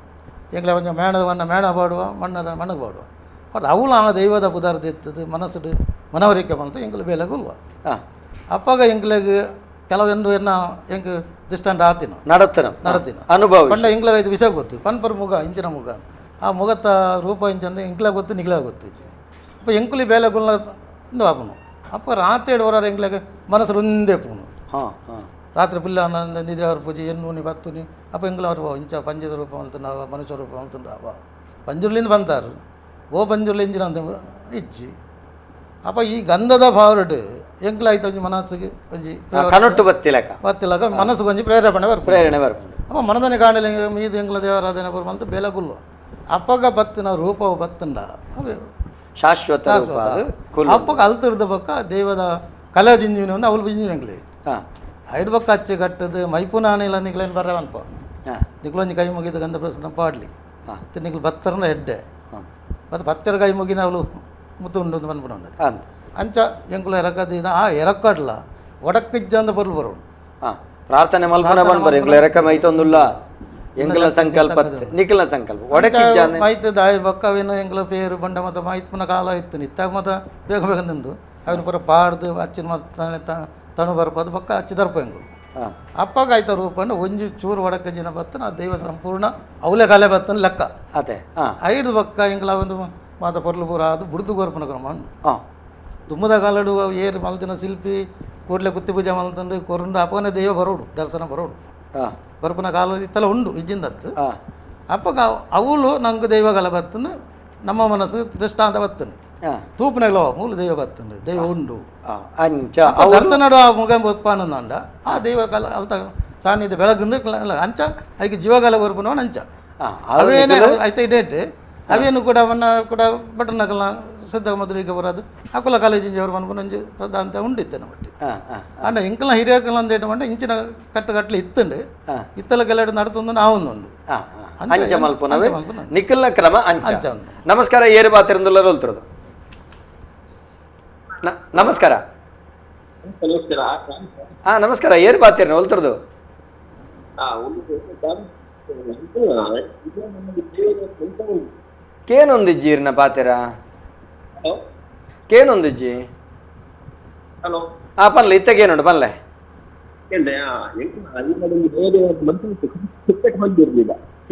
ಎಂಕ್ಲ ಒಂಜಿ ಮೇಣದ ಬಣ್ಣ ಮೇಣ ಪಾಡುವ ಮಣ್ಣದ ಮಣ್ಣಿಗೆ ಪಾಡುವ ಬಟ್ ಅವಳು ಆ ದೈವದ ಪುದಾರ್ಥ ಇತ್ತದು ಮನಸ್ಸು ಮನವರಿಕೆ ಬಂತು ಎಂಕ್ಲ ಬೇಲೆ ಗುಲ್ವ ಅಪ್ಪಾಗ ಎಂಕ್ಲೆಗ್ ಕೆಲವೊಂದು ಎನ್ನ ಎಂಕ್ ದಿಷ್ಟಾಂತ ಆತಿನ ನಡತನ ನಡತಿನ ಅನುಭವ ಪಂಡ ಎಂಕ್ಲ ಇದು ವಿಷಯ ಗೊತ್ತು ಪನ್ಪರ್ ಮುಗ ಇಂಚಿನ ಮುಗ ಆ ಮುಗತ್ತ ರೂಪ ಇಂಚಂದ ಎಂಕ್ಲ ಗೊತ್ತು ನಿಗ್ಲ ಗೊತ್ತು ಅಪ್ಪ ಎಂಕುಲಿ ಬೇಲೆ ಗುಲ್ಲ ಇಂದು ಆಪುನು ಅಪ್ಪ ರಾತ್ರಿ ಹೊರ ಎಂಕ್ಲಾಗ ಮನಸ್ಸು ಒಂದೇ ಪುನು ರಾತ್ರಿ ಪುಲ್ಲ ನಿದ್ರೆ ಅವ್ರ ಪೂಜೆ ಎಣ್ಣುನಿ ಬತ್ತುನಿ ಅಪ್ಪ ಎಂಕ್ಲ ಅವರು ಇಂಚ ಪಂಜದ ರೂಪ ಅಂತಾವ ಮನುಷ್ಯ ರೂಪ ಅಂತಂಡವ ಪಂಜುರ್ಲಿಂದ ಬಂತಾರು ಓ ಪಂಜುರ್ಲಿ ಇಂಜಿನ ಅಂತ ಇಜ್ಜಿ ಅಪ್ಪ ಈ ಗಂಧದ ಭಾವರಡು ಎಂಕ್ಲ ಆಯ್ತು ಒಂಜಿ ಮನಸ್ಸಿಗೆ ಒಂಜಿ ಕನೊಟ್ಟು ಬತ್ತಿಲಕ ಬತ್ತಿಲಕ ಮನಸ್ಸು ಒಂಜಿ ಪ್ರೇರೇಪಣೆ ಬರ್ಪು ಪ್ರೇರಣೆ ಬರ್ಪು ಅಪ್ಪ ಮನದನೆ ಕಾಣಲಿ ಮೀದು ಎಂಕ್ಲ ದೇವರಾಧನೆ ಬರು ಅಂತ ಬೆಲಗುಲ್ಲು ಅಪ್ಪಗ ಬತ್ತಿನ ರೂಪವು ಬತ್ತಂಡ ಅವೆ ಶಾಶ್ವತ ಶಾಶ್ವತ ಅಪ್ಪಗ ಅಲ್ತಿಡ್ದ ಬಕ್ಕ ದೈವದ ಕಲಾ ಜಿಂಜಿನ ಒಂದು ಅವಳು ಜಿಂಜಿನ ಎಂಕ್ಲೆ ಐಡ್ ಬಕ್ಕ ಅಚ್ಚೆ ಕಟ್ಟದು ಮೈಪುನಾನಿಲ್ಲ ನಿಗ್ಲೇನು ಬರ್ರ ಅನ್ಪ ನಿಗ್ಲೊಂಜಿ ಕೈ ಮುಗಿದ ಗಂಧ ಪ್ರಸನ್ನ ಪಾಡ್ಲಿ ನಿಗ್ಲು ಬತ್ತರನ ಎಡ್ಡೆ ಮತ್ತು ಪತ್ತೆರ ಕೈ ಮುಗಿನ ಅವಳು ಮುತ್ತು ಉಂಡು ಬಂದ್ಬಿಡ ಅಂಚ ಎಂಕುಲ ಎರಕದ ಆ ಎರಕಡ್ಲ ಒಡಕ್ಕಿಜ್ಜಂದ ಬರಲು ಬರೋಡು ಪ್ರಾರ್ಥನೆ ಮಲ್ಪನ ಬಂದ್ಬರ ಎಂಕುಲ ಎರಕ ಮೈತೊಂದುಲ್ಲ ಎಂಕಲ ಸಂಕಲ್ಪ ನಿಖಲ ಸಂಕಲ್ಪ ಒಡಕಿಜ್ಜ ಮಾಯ್ತು ದಾಯಿ ಬಕ್ಕವೇನು ಎಂಕಲ ಪೇರು ಬಂಡ ಮತ್ತು ಮಾಯ್ತ್ಮನ ಕಾಲ ಇತ್ತು ನಿತ್ತಾಗ ಮತ್ತು ಬೇಗ ಬೇಗ ನಿಂದು ಅವನ ಪೂರ ಪಾಡ್ದು ಅಚ್ಚಿನ ಮತ್ತು ತಣು ಬರ್ಪದು ಬಕ್ಕ ಅಚ್ಚಿ ದರ್ಪ ಎಂಕುಲು ಅಪ್ಪಗ ಆಯ್ತ ರೂಪಂಡ ಒಂಜಿ ಚೂರು ಒಡಕಜ್ಜಿನ ಬತ್ತನ ದೈವ ಸಂಪೂರ್ಣ ಅವಲೆ ಕಾಲೆ ಬತ್ತನ ಲೆಕ್ಕ ಅದೇ ಐದು ಬಕ್ಕ ಎಂಕಲ ಒಂದು ಮಾತ ಪೊರ್ಲು ಪೂರ ಅದು ಬುಡ್ದು ಗೋರ್ಪನ ಕ್ರಮ ದುಮ್ಮದ ಕಾಲಡು ಏರು ಮಲ್ತಿನ ಶಿಲ್ಪಿ ಕೂಡಲೇ ಕುತ್ತಿ ಪೂಜೆ ಮಲ್ತಂದು ಕೊರುಂಡು ಅಪ್ಪಗನೇ ದೈವ ಬರೋಡು ದರ್ಶನ ಬರೋಡು ಬರ್ಪನ ಕಾಲ ಇತ್ತಲ ಉಂಡು ಇಜ್ಜಿಂದತ್ತು ಅಪ್ಪಗ ಅವಳು ನಂಗೆ ದೈವಗಳ ಬತ್ತಂದು ನಮ್ಮ ಮನಸ್ಸು ದೃಷ್ಟಾಂತ ಬತ್ತನು ತೂಪನಗಳ ಮೂಲ ದೈವ ಬತ್ತಂದು ದೈವ ಉಂಡು ದರ್ಶನಡು ಆ ಮುಗ ಒಪ್ಪಾನಂದ ಆ ದೈವ ಕಾಲ ಅಲ್ತ ಸಾನ್ನಿಧ್ಯ ಬೆಳಗುಂದು ಅಂಚ ಐಕೆ ಜೀವಗಾಲ ಕೊರ್ಪುನವನ್ ಅಂಚ ಅವೇನೇ ಐತೆ ಡೇಟ್ ಅವೇನು ಕೂಡ ಅವನ್ನ ಕೂಡ ಬಟನ್ ಶುದ್ಧ ಮಧುರಿಗೆ ಬರೋದು ಅಕುಲ ಕಾಲೇಜಿನ ಅವರು ಮನ್ಪುನಂಜು ಪ್ರಧಾಂತ ಉಂಡಿತ್ತೆ ಒಟ್ಟಿ ಅಂಡ ಇಂಕಲ ಹಿರಿಯಕಲ ಅಂತ ಇಟ್ಟು ಇಂಚಿನ ಕಟ್ಟುಕಟ್ಲೆ ಇತ್ತುಂಡು ಇತ್ತಲ ಕೆಲವು ನಡತೊಂದು ನಾವೊಂದುಂಡು ಅಂಚ ಮಲ್ಪುನವೇ ನಿಖಲ್ನ ಕ್ರಮ ಅಂಚ. ನಮಸ್ಕಾರ, ಏರು ಬಾತಿರಂದುಲ್ಲ ರೋಲ್ತಿರೋದು. ನಮಸ್ಕಾರ. ಹಾ ನಮಸ್ಕಾರ, ಏರು ಬಾತಿರನ ಹೋಲ್ತಿರೋದು. ಕೇನೊಂದಿಜ್ಜಿ ಇರ್ನ ಪಾತಿರ ಕೇನೊಂದಿಜ್ಜಿ? ಹಲೋ. ಆ ಪನ್ಲೆ ಇತ್ತಗೇನುಂಡು ಪನ್ಲೆ.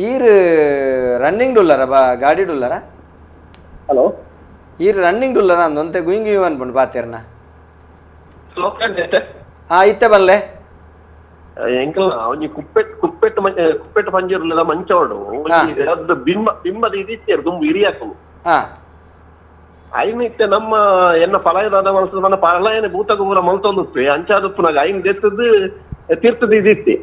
ಈರ್ ರನ್ನಿಂಗ್ ಡುಲ್ಲರ ಬಾ ಗಾಡಿ ಡುಲ್ಲರ? ಹಲೋ. ಈರ್ ರನ್ನಿಂಗ್ ಡುಲ್ಲರ ಅಂದೊಂತೆ ಗುಯಿಂಗ್ ಗುಯ್ ಅನ್ಪುಂಡು ಪಾತಿರ್ನ. ಹಾ ಇತ್ತೆ ಬನ್ಲೆ. ಎಂಕಲ್ನ ಒಂಜಿ ಕುಪ್ಪೆಟ್ ಕುಪ್ಪೆಟ್ ಕುಪ್ಪೆಟ್ ಪಂಜಿರ್ಲದ ಮಂಚವಡು ಅದು ಬಿಂಬ ಬಿಂಬದ ಇದಿತ್ತೇರು ದುಂಬು ಇರಿಯಾಕಲು. ಹಾ ಐನ್ ಇತ್ತೆ ನಮ್ಮ ಎನ್ನ ಫಲಯದಾದ ಮನಸ್ಸು ನನ್ನ ಫಲಯನ ಭೂತ ಗೊಬ್ಬರ ಮಲ್ತೊಂದುಪ್ಪೆ ಅಂಚಾದುಪ್ಪುನಾಗ ಐನ್ ದೆತ್ತದ್ದು ತೀರ್ಥದ ಇದಿತ್ತೆ.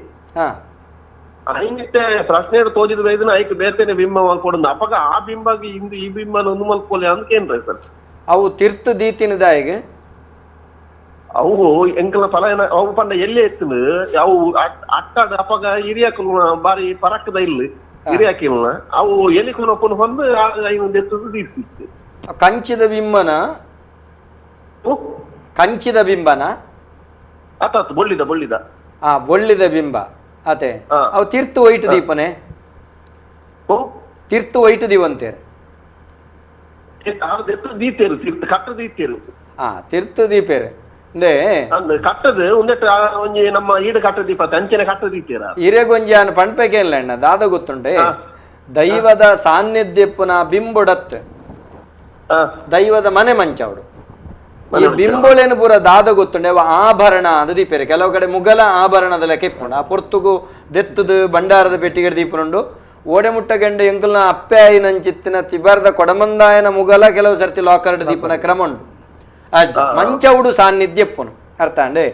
ಐನ್ ಇತ್ತೆ ಪ್ರಶ್ನೆ ತೋಜಿದ ಬೈದನ ಐಕ್ ಬೇತೇನೆ ಬಿಂಬ ಮಲ್ಕೊಡು ಅಪಗ ಆ ಬಿಂಬಾಗಿ ಇಂದು ಈ ಬಿಂಬನ ಒಂದು ಮಲ್ಕೊಲೆ ಅಂತ ಏನ್ರ ಸರ್ ಅವು ತೀರ್ಥ ದೀತಿನದಾಯಿಗೆ ಅವು ಎಂಕಲ ಫಲಯನ ಅವು ಪಂಡ ಎಲ್ಲೇ ಎತ್ತುನು ಅವು ಅಟ್ಟಾಡ ಅಪಗ ಹಿರಿಯಾಕಲು ಬಾರಿ ಪರಕ್ಕದ ಇಲ್ಲ ಹಿರಿಯಾಕಿಲ್ಲ ಅವು ಎಲ್ಲಿ ಕೊನೊಪ್ಪನು ಹೊಂದು ಐನ್ ದೆತ್ತದ್ದು ದೀರ್ತಿತ್ತು. ಕಂಚಿದ ಬಿಂಬನ ಕಂಚಿದ ಬಿಂಬನ ಆತಾತು ಬೊಳ್ಳಿದ ಬೊಳ್ಳಿದ ಆ ಬೊಳ್ಳಿದ ಬಿಂಬ ಅತೆ ಅವು ತೀರ್ಥ ಒಯ್ಟು ದೀಪನೆ ತೀರ್ಥ ಒಯ್ಟು ದೀವಂತೇರು ದೀತೇರು ಕಟ್ಟ ದೀತೇರು. ಹಾ ತೀರ್ಥ ದೀಪೇರು ಕಟ್ಟದು ಒಂದೆಟ್ಟು ಒಂಜಿ ನಮ್ಮ ಈಡು ಕಟ್ಟ ದೀಪ ಅಂಚನೆ ಕಟ್ಟ ದೀತೇರ ಹಿರೇಗೊಂಜಿ ಅನ್ ಪಣ್ಪೇಕೇನ್ಲ ಅಣ್ಣ ದಾದ ಗೊತ್ತುಂಟೆ ದೈವದ ಸಾನ್ನಿಧ್ಯಪ್ಪನ ಬಿಂಬುಡತ್ ದೈವದ ಮನೆ ಮಂಚವಡು ಈ ಬಿಂಬೋಳೇನು ಪೂರ ದಾದ ಗೊತ್ತುಂಡೆ ಅವ ಆಭರಣ ಅದು ದೀಪೇರೆ ಕೆಲವು ಕಡೆ ಮುಗಲ ಆಭರಣದ ಲೆಕ್ಕ ಇಪ್ಪುಂಡು ಆ ಪೊರ್ತುಗು ದೆತ್ತದು ಭಂಡಾರದ ಪೆಟ್ಟಿಗೆ ದೀಪನುಂಡು ಓಡೆ ಮುಟ್ಟ ಗಂಡ ಎಂಕಲ್ನ ಅಪ್ಪೆ ಆಯಿನಂಚಿತ್ತಿನ ತಿಬಾರ್ದ ಕೊಡಮಂದಾಯನ ಮುಗಲ ಕೆಲವು ಸರ್ತಿ ಲಾಕರ್ಡ್ ದೀಪನ ಕ್ರಮ ಉಂಡು ಮಂಚವುಡು ಸಾನ್ನಿಧ್ಯ ಇಪ್ಪುನು ಅರ್ಥ ಅಂಡೆ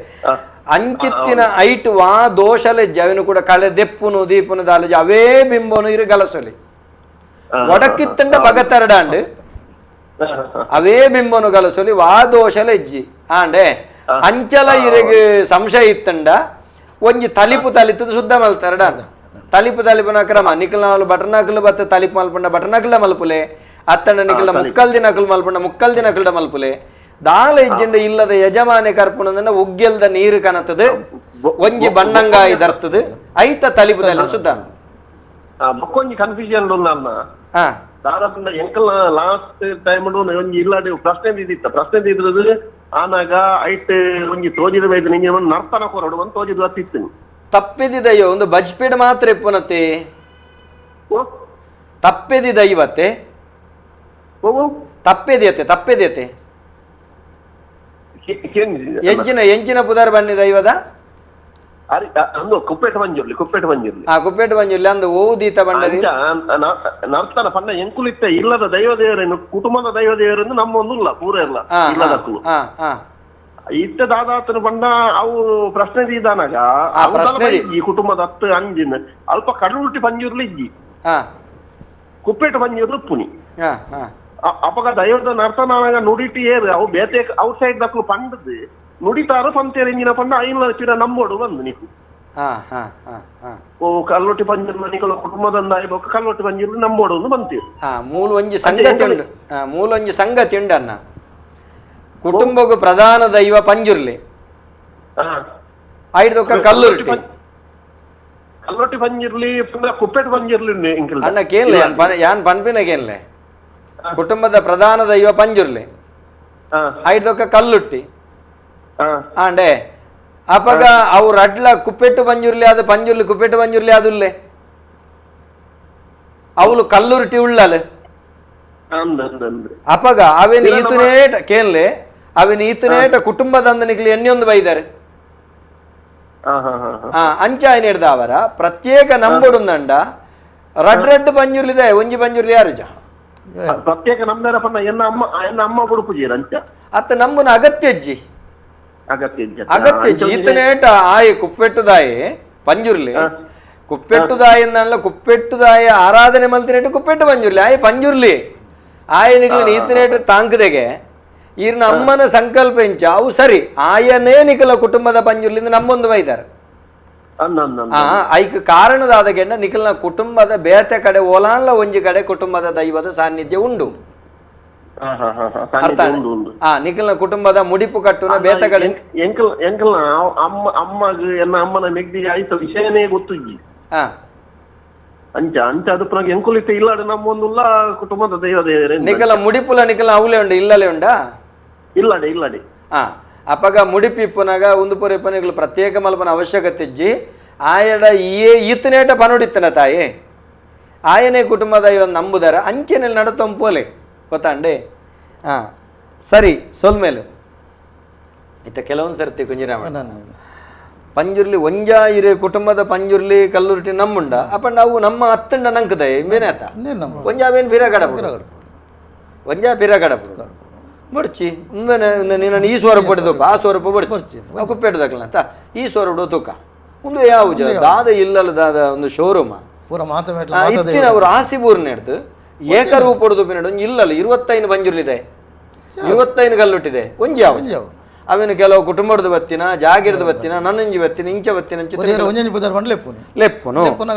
ಅಂಚಿತ್ತಿನ ಐಟ್ ವಾ ದೋಷಲೆ ಜವಿನು ಕೂಡ ಕಳೆ ದೆಪ್ಪುನು ದೀಪನು ದಾಲಜಿ ಅವೇ ಬಿಂಬೋನು ಇರು ಗಲಸೊಲಿ ಒಡಕಿತ್ತಂಡ ಬಗತರಡಾಂಡು ಅವೇ ಬಿಂಬನು ಗಲಸೊಲಿ ವಾ ದೋಷಲ ಇಜ್ಜಿ ಆಂಡೆ ಅಂಚಲ ಇರೆಗ್ ಸಂಶಯ ಇತ್ತಂಡ ಒಂಜಿ ತಲಿಪು ತಲಿತದ ಶುದ್ಧ ಮಲ್ತಾರಡ ತಲಿಪು ತಲಿಪುನ ಕ್ರಮ ನಿಖಲ್ ಬಟರ್ನಾಕಲ್ ಬತ್ತ ತಲಿಪು ಮಲ್ಪಂಡ ಬಟರ್ನಾಕಲ್ಡ ಮಲ್ಪುಲೆ ಅತ್ತಂಡ ನಿಖಲ ಮುಕ್ಕಲ್ ದಿನಕಲ್ ಮಲ್ಪಂಡ ಮುಕ್ಕಲ್ ದಿನಕಲ್ಡ ಮಲ್ಪುಲೆ ದಾಲ ಇಜ್ಜಿಂಡ ಇಲ್ಲದ ಯಜಮಾನೆ ಕರ್ಪುಣಂದ ಉಗ್ಗೆಲ್ದ ನೀರು ಕನತದ ಒಂಜಿ ಬಣ್ಣಂಗಾಯಿ ದರ್ತದ ಐತ ತಲಿಪು ತಲಿಪು ಶುದ್ಧ ಬೊಕ್ಕೊಂಜಿ ಕನ್ಫ್ಯೂಷನ್ ದಾದಾಪಂಡ ಎಂಕಲ್ನ ಲಾಸ್ಟ್ ಟೈಮ್ ಒಂಜಿ ಇಲ್ಲಾಡಿ ಪ್ರಶ್ನೆ ಇದ್ದಿತ್ತ ಪ್ರಶ್ನೆ ಇದ್ರದ್ದು ಆನಾಗ ಐಟ್ ಒಂಜಿ ತೋಜಿದ ಬೈದು ನಿಂಗೆ ಒಂದು ನರ್ತನ ಕೊರಡು ಒಂದು ತೋಜಿದ ಬತ್ತಿತ್ತು ತಪ್ಪಿದಿ ದೈವ ಒಂದು ಬಜ್ಪೀಡ್ ಮಾತ್ರ ಇಪ್ಪನತೆ ತಪ್ಪೆದಿ ದೈವತೆ ತಪ್ಪೆದಿಯತೆ ತಪ್ಪೆದಿಯತೆ ಎಂಚಿನ ಎಂಚಿನ ಪುದಾರ್ ಬನ್ನಿ ದೈವದ ಕುಪ್ಪೇಟ ಮಂಜುರ್ಲಿ ಕುಪ್ಪೇಟ ಮಂಜುರ್ಲಿ ಆ ಕುಪ್ಪೇಟ ಮಂಜುರ್ಲಿ ಅಂದು ಓದೀತ ಬಂಡರಿ ನರ್ತನ ಪನ್ನ ಎಂಕುಲಿತ್ತ ಇಲ್ಲದ ದೈವ ದೇವರೇನು ಕುಟುಂಬದ ದೈವ ದೇವರನ್ನು ನಮ್ಮ ಒಂದು ಇಲ್ಲ ಪೂರ ಇಲ್ಲ ಇಲ್ಲದಕ್ಕೂ ಇತ್ತ ದಾದಾತನ ಬಣ್ಣ ಅವು ಪ್ರಶ್ನೆ ಇದ್ದಾನಾಗ ಈ ಕುಟುಂಬದ ಹತ್ತು ಅಂಜಿನ ಅಲ್ಪ ಕಡಲುಟ್ಟಿ ಪಂಜುರ್ಲಿ ಇಜ್ಜಿ ಕುಪ್ಪೇಟ ಪಂಜುರ್ಲು ಪುನಿ ಅಪಗ ದೈವದ ನರ್ತನ ನುಡಿಟಿ ಏರು ಅವು ಬೇತೆ ಔಟ್ ಸೈಡ್ ದಕ್ಕಲು ಪಂಡದು ನುಡಿತಾರು ಪಂತೇರು ಇಂಜಿನ ಪಂಡ ಐನ ಪಿರ ನಂಬೋಡು ಬಂದು ನೀವು ಓ ಕಲ್ಲೊಟ್ಟಿ ಪಂಜುರ್ಲ ನಿಕಲ ಕುಟುಂಬದಂದ ಆಯ್ಬೊಕ್ಕ ಕಲ್ಲೊಟ್ಟಿ ಪಂಜುರ್ಲು ನಂಬೋಡು ಒಂದು ಬಂತೀವಿ ಮೂಲ ಒಂಜಿ ಸಂಗತಿ ಉಂಡು ಮೂಲ ಒಂಜಿ ಸಂಗತಿ ಉಂಡು ಅನ್ನ ಕುಟುಂಬಕ್ಕೂ ಪ್ರಧಾನ ದೈವ ಪಂಜುರ್ಲಿ ಐದೊಕ್ಕ ಕಲ್ಲುರ್ಟಿ ಕಲ್ಲೊಟ್ಟಿ ಪಂಜುರ್ಲಿ ಕುಪ್ಪೇಟ ಪಂಜುರ್ಲಿ ಅಣ್ಣ ಕೇನ್ಲೆ ಯಾನ್ ಪನ್ಪಿನ ಕೇನ್ಲೆ ಕುಟುಂಬದ ಪ್ರಧಾನ ದೈವ ಪಂಜುರ್ಲಿ ಐದೊಕ್ಕ ಕಲ್ಲುಟ್ಟಿ ಆಂಡೆ ಅಪಗ ಅವ್ರ ಅಡ್ಲ ಕುಪ್ಪೆಟ್ಟು ಪಂಜುರ್ಲಿ ಅದು ಪಂಜುರ್ಲಿ ಕುಪ್ಪೆಟ್ಟು ಪಂಜುರ್ಲಿ ಅದುಲ್ಲೆ ಅವಳು ಕಲ್ಲುರ್ಟಿ ಉಳ್ಳಲು ಅಪಗ ಅವೇನು ಈತನೇಟ ಕೇನ್ಲೆ ಅವೇನು ಈತನೇಟ ಕುಟುಂಬದ ನಿಕ್ಲಿ ಎಣ್ಣೆಯೊಂದು ಬೈದಾರೆ ಅಂಚ ಹಿಡ್ದ ಅವರ ಪ್ರತ್ಯೇಕ ನಂಬುಡುಂದಂಡ ರಡ್ ರಡ್ ಪಂಜುರ್ಲಿದೆ ಒಂಜಿ ಪಂಜುರ್ಲಿ ಯಾರು ಜ ಪ್ರತ್ಯೇಕ ನಮ್ದಾರ ಪನ್ನ ಎನ್ನ ಅಮ್ಮ ಎನ್ನ ಅಮ್ಮ ಬುಡುಪುಜೀರ ಅಂಚ ಅತ್ತ ನಂಬುನ ಅಗತ್ಯ ಅಜ್ಜಿ ಅಗತ್ಯ ಅಗತ್ಯ ಈತನೇಟ ಆಯಿ ಕುಪ್ಪೆಟ್ಟುದಾಯಿ ಪಂಜುರ್ಲಿ ಕುಪ್ಪೆಟ್ಟುದಾಯಿ ಅಂದಲ್ಲ ಕುಪ್ಪೆಟ್ಟುದಾಯ ಆರಾಧನೆ ಮಲ್ತಿನೇಟ ಕುಪ್ಪೆಟ್ಟು ಪಂಜುರ್ಲಿ ಆಯ್ ಪಂಜುರ್ಲಿ ಆಯ ನಿಕ್ಲ ಈತನೇಟ ತಾಂಕದೆಗೆ ಈರ್ನ ಅಮ್ಮನ ಸಂಕಲ್ಪ ಇಂಚ ಅವು ಸರಿ ಆಯನೇ ನಿಖಲ ಕುಟುಂಬದ ಪಂಜುರ್ಲಿಂದ ನಮ್ಮೊಂದು ಬೈದಾರೆ ಐಕ್ ಕಾರಣದಾದ ಗೆಂಡ ನಿಖಲ್ನ ಕುಟುಂಬದ ಬೇತೆ ಕಡೆ ಓಲಾನ್ಲ ಒಂಜಿ ಕಡೆ ಕುಟುಂಬದ ದೈವದ ಸಾನ್ನಿಧ್ಯ ಉಂಡು ಅರ್ಥ ನಿಖಲ್ನ ಕುಟುಂಬದ ಮುಡಿಪು ಕಟ್ಟುನ ಬೇತೆ ಕಡೆ ಎಂಕಲ್ ಎಂಕಲ್ನ ಅಮ್ಮ ಅಮ್ಮಗ ಎನ್ನ ಅಮ್ಮನ ಮೆಗ್ದಿ ಆಯ್ತು ವಿಷಯನೇ ಗೊತ್ತು ಅಂಚ ಅಂಚ ಅದು ಪುನಃ ಎಂಕುಲಿತ ಇಲ್ಲಾಡು ನಮ್ಮೊಂದುಲ್ಲ ಕುಟುಂಬದ ದೈವ ದೇವರೇ ನಿಖಲ ಮುಡಿಪುಲ ನಿಖಲ ಅವಲೇ ಉಂಡು ಇಲ್ಲಲೇ ಉಂಡಾ ಇಲ್ಲಡೆ ಇಲ್ಲಡೆ ಅಪಗ ಮುಡಿಪಿ ಇಪ್ಪುನಾಗ ಒಂದು ಪುರ ಇಪ್ಪನಿಗಳು ಪ್ರತ್ಯೇಕ ಮಲ್ಪನ ಅವಶ್ಯಕತೆ ಇಜ್ಜಿ ಆಯಡ ಏ ಈತನೇಟ ಪನುಡಿತ್ತನ ತಾಯಿ ಆಯನೇ ಕುಟುಂಬದ ಇವನ್ ನಂಬುದಾರ ಅಂಚೆನಲ್ಲಿ ನಡತಂಪೋಲೆ ಗೊತ್ತಾಂಡೆ ಹಾಂ ಸರಿ ಸೊಲ್ಮೇಲೆ ಇತ್ತ ಕೆಲವೊಂದು ಸರ್ತಿ ಕುಂಜಿರಾಮ ಪಂಜುರ್ಲಿ ಒಂಜಾ ಇರೆ ಕುಟುಂಬದ ಪಂಜುರ್ಲಿ ಕಲ್ಲುರ್ಟಿ ನಮ್ಮುಂಡ ಅಪ್ಪ ನಾವು ನಮ್ಮ ಅತ್ತಂಡ ನಂಕದ ಇಂಬೇನೆ ಆತ ಒಂಜಾವೇನು ಬಿರ ಕಡಪು ಒಂಜಾ ಬಿರ ಕಡಪು ಬಡ್ಚಿ ನೀನು ಈ ಸ್ವರೂಪ ಪಡೆದಪ್ಪ ಆ ಸ್ವರೂಪ ಬಡ್ಚಿ ಕುಪ್ಪೇಟದಕ್ಕಲ್ಲ ಅಂತ ಈ ಸ್ವರೂಪ ತೂಕ ಒಂದು ಯಾವ ದಾದ ಇಲ್ಲಲ್ಲ ದಾದ ಒಂದು ಶೋರೂಮ ಇತ್ತಿನ ಅವರು ಆಸಿಬೂರ್ ನೆಡ್ದು ಏಕರೂಪದ ಒಂಜಿ ಇಲ್ಲಲ್ಲ 25 ಪಂಜುರ್ಲಿದೆ 25 ಕಲ್ಲುಟ್ಟಿದೆ ಒಂಜಿ ಯಾವ ಅವೇನು ಕೆಲವು ಕುಟುಂಬದ ಬತ್ತಿನ ಜಾಗಿರದ ಬತ್ತಿನ ನನ್ನಂಜಿ ಬತ್ತಿನ ಇಂಚ ಬತ್ತಿನ ಲೆಪ್ಪುನು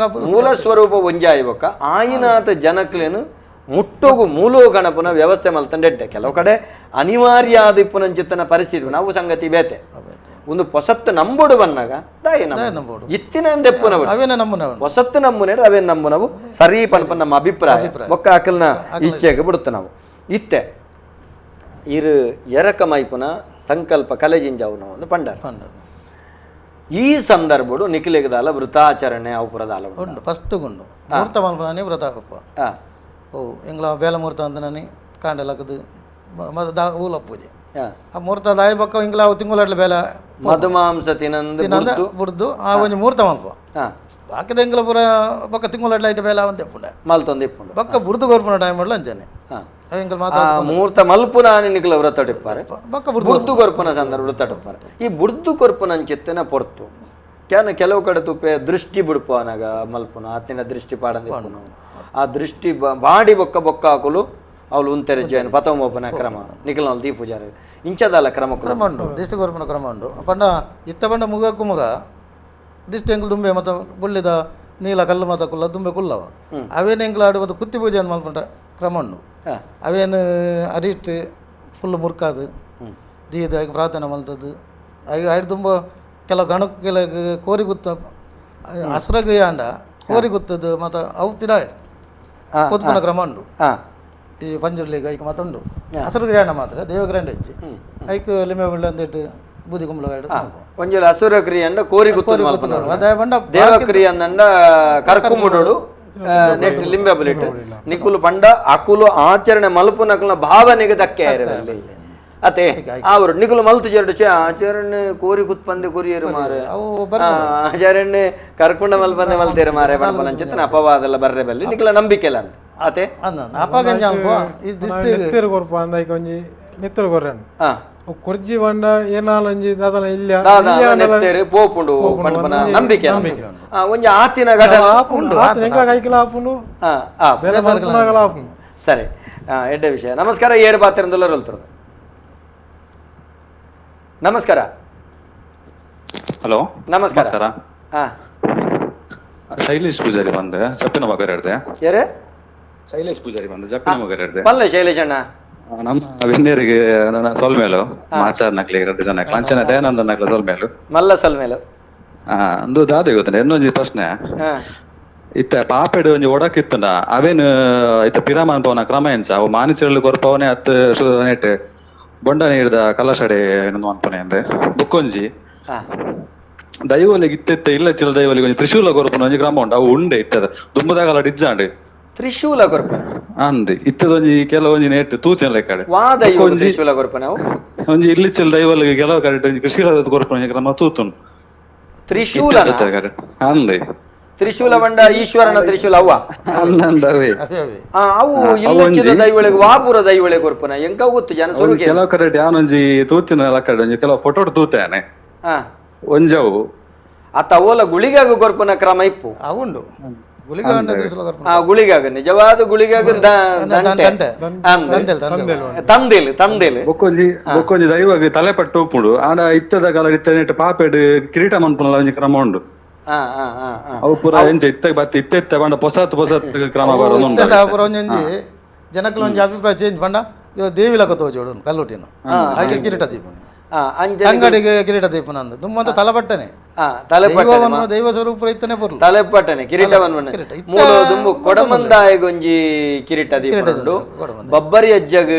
ಮೂಲ ಸ್ವರೂಪ ಒಂಜಾಯಿಬೊಕ್ಕ ಆಯಿನಾತ ಜನಕ್ಲೇನು ಮುಟ್ಟೋಗು ಮೂಲೋ ಗಣಪನ ವ್ಯವಸ್ಥೆ ಮಲ್ತಂಡೆಡ್ಡೆ ಕೆಲವು ಕಡೆ ಅನಿವಾರ್ಯ ಆದ ಇಪ್ಪುನಂಚಿತ್ತನ ಪರಿಸ್ಥಿತಿ ನಾವು ಸಂಗತಿ ಬೇತೆ ಒಂದು ಹೊಸತ್ತು ನಂಬೋಡು ಬನ್ನಾಗ ದಾಯಿ ನಂಬೋಡು ಇತ್ತಿನ ದೆಪ್ಪುನ ಹೊಸತ್ತು ನಂಬುನೇಡು ಅವೇನು ನಂಬು ನಾವು ಸರಿ ಪನ್ಪ ನಮ್ಮ ಅಭಿಪ್ರಾಯ ಒಕ್ಕ ಅಕಲ್ನ ಇಚ್ಛೆಗೆ ಬಿಡುತ್ತೆ ನಾವು ಇತ್ತೆ ಇರು ಎರಕ ಮೈಪುನ ಸಂಕಲ್ಪ ಕಲೆಜಿಂಜಾವು ನಾವು ಒಂದು ಪಂಡಾರ ಈ ಸಂದರ್ಭಡು ನಿಖಿಲಿಗದಾಲ ವೃತಾಚರಣೆ ಅವು ಪುರದಾಲ ಉಂಡು ಫಸ್ಟ್ ಗುಂಡು ಮೂರ್ತ ಮಲ್ಪನಾನಿ ವ್ರತ ಕಪ್ಪ ಓ ಎಂಗ್ಲ ಬೇಲ ಮೂರ್ತ ಅಂತ ನಾನು ಕಾಂಡಲಕ್ಕದು ದಾ ಊಲ ಪೂಜೆ ಆ ಮೂರ್ತ ದಾಯಿ ಬಕ್ಕ ಇಂಗ್ಲ ಅವು ತಿಂಗಳಡ್ಲ ಬೇಲ ಮಧುಮಾಂಸ ತಿನಂದು ಬುಡ್ದು ಆ ಒಂಜಿ ಮೂರ್ತ ಮಲ್ಪ ಬಾಕಿದ ಎಂಗ್ಲ ಪೂರ ಬಕ್ಕ ತಿಂಗಳಡ್ಲ ಐಟ ಬೇಲ ಒಂದೇ ಪುಂಡ ಮಲ್ತೊಂದು ಇಪ್ಪುಂಡು ಬಕ್ಕ ಬುಡ್ದು ಕೊರ್ಪುನ ಟೈಮ್ ಮಾಡಲ ಅಂಚನೆ ಎಂಕಲ್ ಮಾತಾ ಮೂರ್ತ ಮಲ್ಪುನ ನಿಖಲ ವ್ರತ ಟಿಪ್ಪಾರೆ ಬಕ್ಕ ಬುಡ್ದು ಕೊರ್ಪುನ ಸಂದರ್ಭ ವ್ರತ ಟಿಪ್ಪಾರೆ ಈ ಬುಡ್ದು ಕೊರ್ಪುನ ಅಂಚಿತ್ತನ ಪೊರ್ತು ಕ್ಯಾನ ಕೆಲವು ಕಡೆ ತುಪ್ಪೆ ದೃಷ್ಟಿ ಬಿಡ್ಪು ಅನಾಗ ಮಲ್ಪುನ ಆತಿನ ದೃಷ್ಟಿ ಪಾಡಂದ ಆ ದೃಷ್ಟಿ ಬಾಡಿ ಬೊಕ್ಕ ಬೊಕ್ಕ ಹಾಕಲು ಅವಳು ಉಂತೆರೆ ಜಯನ ಪತಮೋಪನ ಕ್ರಮ ನಿಖಲ ದೀ ಪೂಜಾರಿ ಇಂಚದಲ್ಲ ಕ್ರಮ ಕ್ರಮ ಉಂಡು ದಿಷ್ಟಿ ಕೊರ್ಪುನ ಕ್ರಮ ಉಂಡು ಪಂಡ ಇತ್ತ ಪಂಡ ಮುಗ ಕುಮುರ ದಿಷ್ಟಿ ಎಂಕಲ್ ದುಂಬೆ ಮತ್ತು ಬುಳ್ಳಿದ ನೀಲ ಕಲ್ಲು ಮಾತ ಕುಲ್ಲ ದುಂಬೆ ಕುಲ್ಲವ ಅವೇನು ಎಂಕಲ್ ಆಡು ಮತ್ತು ಕುತ್ತಿ ಪೂಜೆ ಅಂತ ಮಲ್ಪಂಡ ಕ್ರಮ ಉಂಡು ಅವೇನು ಅರಿಟ್ಟು ಫುಲ್ ಮುರ್ಕಾದು ದೀದ ಪ್ರಾರ್ಥನೆ ಮಲ್ತದ್ದು ಐಡು ತುಂಬ ಕೆಲವು ಗಣಕ್ಕೆಲ ಕೋರಿ ಗುತ್ತ ಹಸ್ರಗ್ರಿಯಾಂಡ ಕೋರಿ ಗುತ್ತದ್ದು ಮತ್ತು ಅವು ಪಿದಾಯ ಕೊತ್ಪುನ ಕ್ರಮ ಉಂಡು ಈ ಪಂಜುರ್ಲಿಗೆ ಐಕ್ ಮಾತ್ರ ಉಂಡು ಅಸುರ ಕ್ರಿಯಾಣ ಮಾತ್ರ ದೈವ ಗ್ರ್ಯಾಂಡ್ ಇಜ್ಜಿ ಐಕ್ ಲಿಂಬೆ ಬುಳ್ಳ ಅಂದಿಟ್ಟು ಬೂದಿ ಕುಂಬಳಕಾಯಿ ಒಂಜಿ ಅಸುರ ಕ್ರಿಯೆ ಅಂಡ ಕೋರಿ ಗುತ್ತು ದೇವ ಕ್ರಿಯೆ ಅಂದಂಡ ಕರ್ಕುಮುಡೋಡು ನೆಟ್ ಲಿಂಬೆ ಬುಲೆಟ್ ನಿಕುಲು ಪಂಡ ಅಕುಲು ಆಚರಣೆ ಮಲ್ಪುನಕುಲ ಭಾವನೆಗೆ ಧಕ್ಕೆ ಅತೆ ಅವರು ನಿಕುಲು ಮಲ್ತು ಜರಡು ಚೆ ಆಚರಣೆ ಕೋರಿ ಕುತ್ಪಂದೆ ಕೊರಿಯರು ಮಾರೆ ಆಚರಣೆ ಕರ್ಕೊಂಡ ಮಲ್ಪಂದೆ ಮಲ್ತೇರು ಮಾರೆ ಪಂಪನ ಅಪವಾದಲ್ಲ ಬರ್ರೆ ಬಲ್ಲಿ ನಿಕುಲ ನಂಬಿಕೆ ಇಲ್ಲ ಅಂತ ಅತೆ ನೆತ್ತರು ಕೊರ್ಪ ಅಂದ ಒಂಜಿ ನೆತ್ತರು ಕೊರ್ರನ್ ಕುರ್ಜಿ ಬಂಡ ಏನಾಲೊಂಜಿ ದಾದಲ ಇಲ್ಲ ನೆತ್ತೇರು ಪೋಪುಂಡು ಪಂಪನ ನಂಬಿಕೆ ಒಂಜಿ ಆತಿನ ಘಟನೆ ಆಪುಂಡು ಆತಿನ ಕೈಕಲ ಆಪುಂಡು ಬೇಲೆ ಮಲ್ಪುನಾಗಲ ಆಪುಂಡು. ಸರಿ ಎಡ್ಡೆ ವಿಷಯ. ನಮಸ್ಕಾರ ಏರು ಪಾತ್ರಂದುಲ್ಲ ರೋಲ್ತರು. ನಮಸ್ಕಾರ. ಹಲೋ ನಮಸ್ಕಾರ. ಶೈಲೇಶ್ ಪೂಜಾರಿ ಬಂದೆ ಜಪ್ಪಿನ ಮಗರ್ ಹಿಡ್ದೆ. ಯಾರು? ಶೈಲೇಶ್ ಪೂಜಾರಿ ಬಂದೆ ಜಪ್ಪಿನ ಮಗರ್ ಹಿಡ್ದೆ. ಪಲ್ಲೆ ಶೈಲೇಶ್ ಅಣ್ಣ ನಮ್ಮ ಬೆನ್ನೇರಿಗೆ ಸೊಲ್ಮೇಲು ಮಾಚಾರ್ ನಕ್ಲಿ ಎರಡು ಜನ ಅಂಚನ ದಯಾನಂದ ನಕ್ಲ ಸೊಲ್ಮೇಲು ಮಲ್ಲ ಸೊಲ್ಮೇಲು ಅಂದು ದಾದೆ ಗೊತ್ತಂಡೆ ಇನ್ನೊಂಜಿ ಪ್ರಶ್ನೆ ಇತ್ತ ಪಾಪೆಡು ಒಂಜಿ ಒಡಕಿತ್ತಂಡ ಅವೇನು ಇತ್ತ ಪಿರಾಮನ್ ಪವನ ಕ್ರಮ ಎಂಚ ಅವು ಮಾನಿಚರಳು ಕೊರ್ಪವನೆ ಅತ್ ನೆಟ್ ಬೊಂಡ ನೀರ್ದ ಕಲಶಡೆ ಅನ್ಪನೆ ಅಂದೆ ಬುಕ್ಕೊಂಜಿ ದೈವಲಿಗೆ ಇತ್ತಿತ್ತ ಇಲ್ಲ ಚಿಲ್ಲ ದೈವಲಿಗೆ ಒಂಜಿ ತ್ರಿಶೂಲ ಕೊರ್ಪನ ಒಂಜಿ ಕ್ರಮ ಉಂಟು ಅವು ಉಂಡೆ ಇತ್ತದ ದುಂಬದಾಗಲ ಡಿಜ್ಜಾಂಡ್ ತ್ರಿಶೂಲ ಕೊರ್ಪನ ಅಂದ್ ಇತ್ತದೊಂಜಿ ಕೆಲವೊಂಜಿ ನೆಟ್ ತೂತಿನ ಕಡೆ ವಾ ದೈವ ತ್ರಿಶೂಲ ಕೊರ್ಪನ ಅವು ಒಂಜಿ ಇಲ್ಲಿ ಚಿಲ್ಲ ದೈವಲಿಗೆ ಕೆಲವು ಕಡೆ ಒಂಜಿ ತ್ರಿಶೂಲ ಕೊರ್ಪನ ಒಂಜಿ ಕ್ರಮ ತೂತುನ್ ತ್ರಿಶೂಲ ಅಂದೆ ತ್ರಿಶೂಲ ಬಂಡ ಈಶ್ವರನ ತ್ರಿಶೂಲ ಅವ್ವ ಅವು ಇಲ್ಲಚ್ಚಿದ ದೈವಳಿಗೆ ವಾಪುರ ದೈವಳಿಗೆ ಕೊರ್ಪನ ಎಂಕ ಗೊತ್ತು ಜನ ಸುರುಕೆ ಕೆಲವು ಕಡೆ ಯಾನೊಂಜಿ ತೂತಿನ ಕಡೆ ಒಂಜಿ ಕೆಲವು ಫೋಟೋ ತೂತೇನೆ ಒಂಜವು ಅತ್ತ ಓಲ ಗುಳಿಗಾಗ ಕೊರ್ಪನ ಕ್ರಮ ಇಪ್ಪು ಉಂಡು ಗುಳಿಗಾಗ ನಿಜವಾದ ಗುಳಿಗಾಗ ತಂದೆಲು ತಂದೆಲು ಬೊಕ್ಕೊಂಜಿ ಬೊಕ್ಕೊಂಜಿ ದೈವಾಗ ತಲೆಪಟ್ಟು ಉಪ್ಪುಂಡು ಆಂಡ ಇತ್ತದ ಕಾಲ ಇತ್ತ ಪಾಪೆಡ್ ಕಿರೀಟ ಮನ್ಪುನ ಒಂಜಿ ಕ್ರಮ ಉಂಡು ಅವು ಪೂರ ಎಂಚ ಇತ್ತ ಬತ್ತಿ ಇತ್ತ ಇತ್ತ ಪಂಡ ಪೊಸತ್ ಪೊಸತ್ ಕ್ರಮ ಬರೋದು ಪೂರ ಒಂಜೊಂಜಿ ಜನಕ್ಲ ಒಂಜಿ ಅಭಿಪ್ರಾಯ ಚೇಂಜ್ ಪಂಡ ದೇವಿ ಲಕ ತೋಜೋಡು ಕಲ್ಲುಟಿನ ಆಯ್ಕೆ ಕಿರೀಟ ದೀಪನ ಅಂಗಡಿಗೆ ಕಿರೀಟ ದೀಪನ ಅಂದ ದುಮ್ಮಂತ ತಲಪಟ್ಟನೆ ತಲೆಪಟ್ಟನೆ ದೈವ ಸ್ವರೂಪ ಇತ್ತನೆ ಪೊರ್ಲು ತಲೆಪಟ್ಟನೆ ಕಿರೀಟವನ್ನು ಮೂಲ ದುಂಬು ಕೊಡಮಂದಾಯಗೊಂಜಿ ಕಿರೀಟ ದೀಪನ ಉಂಡು ಬಬ್ಬರಿ ಅಜ್ಜಗ್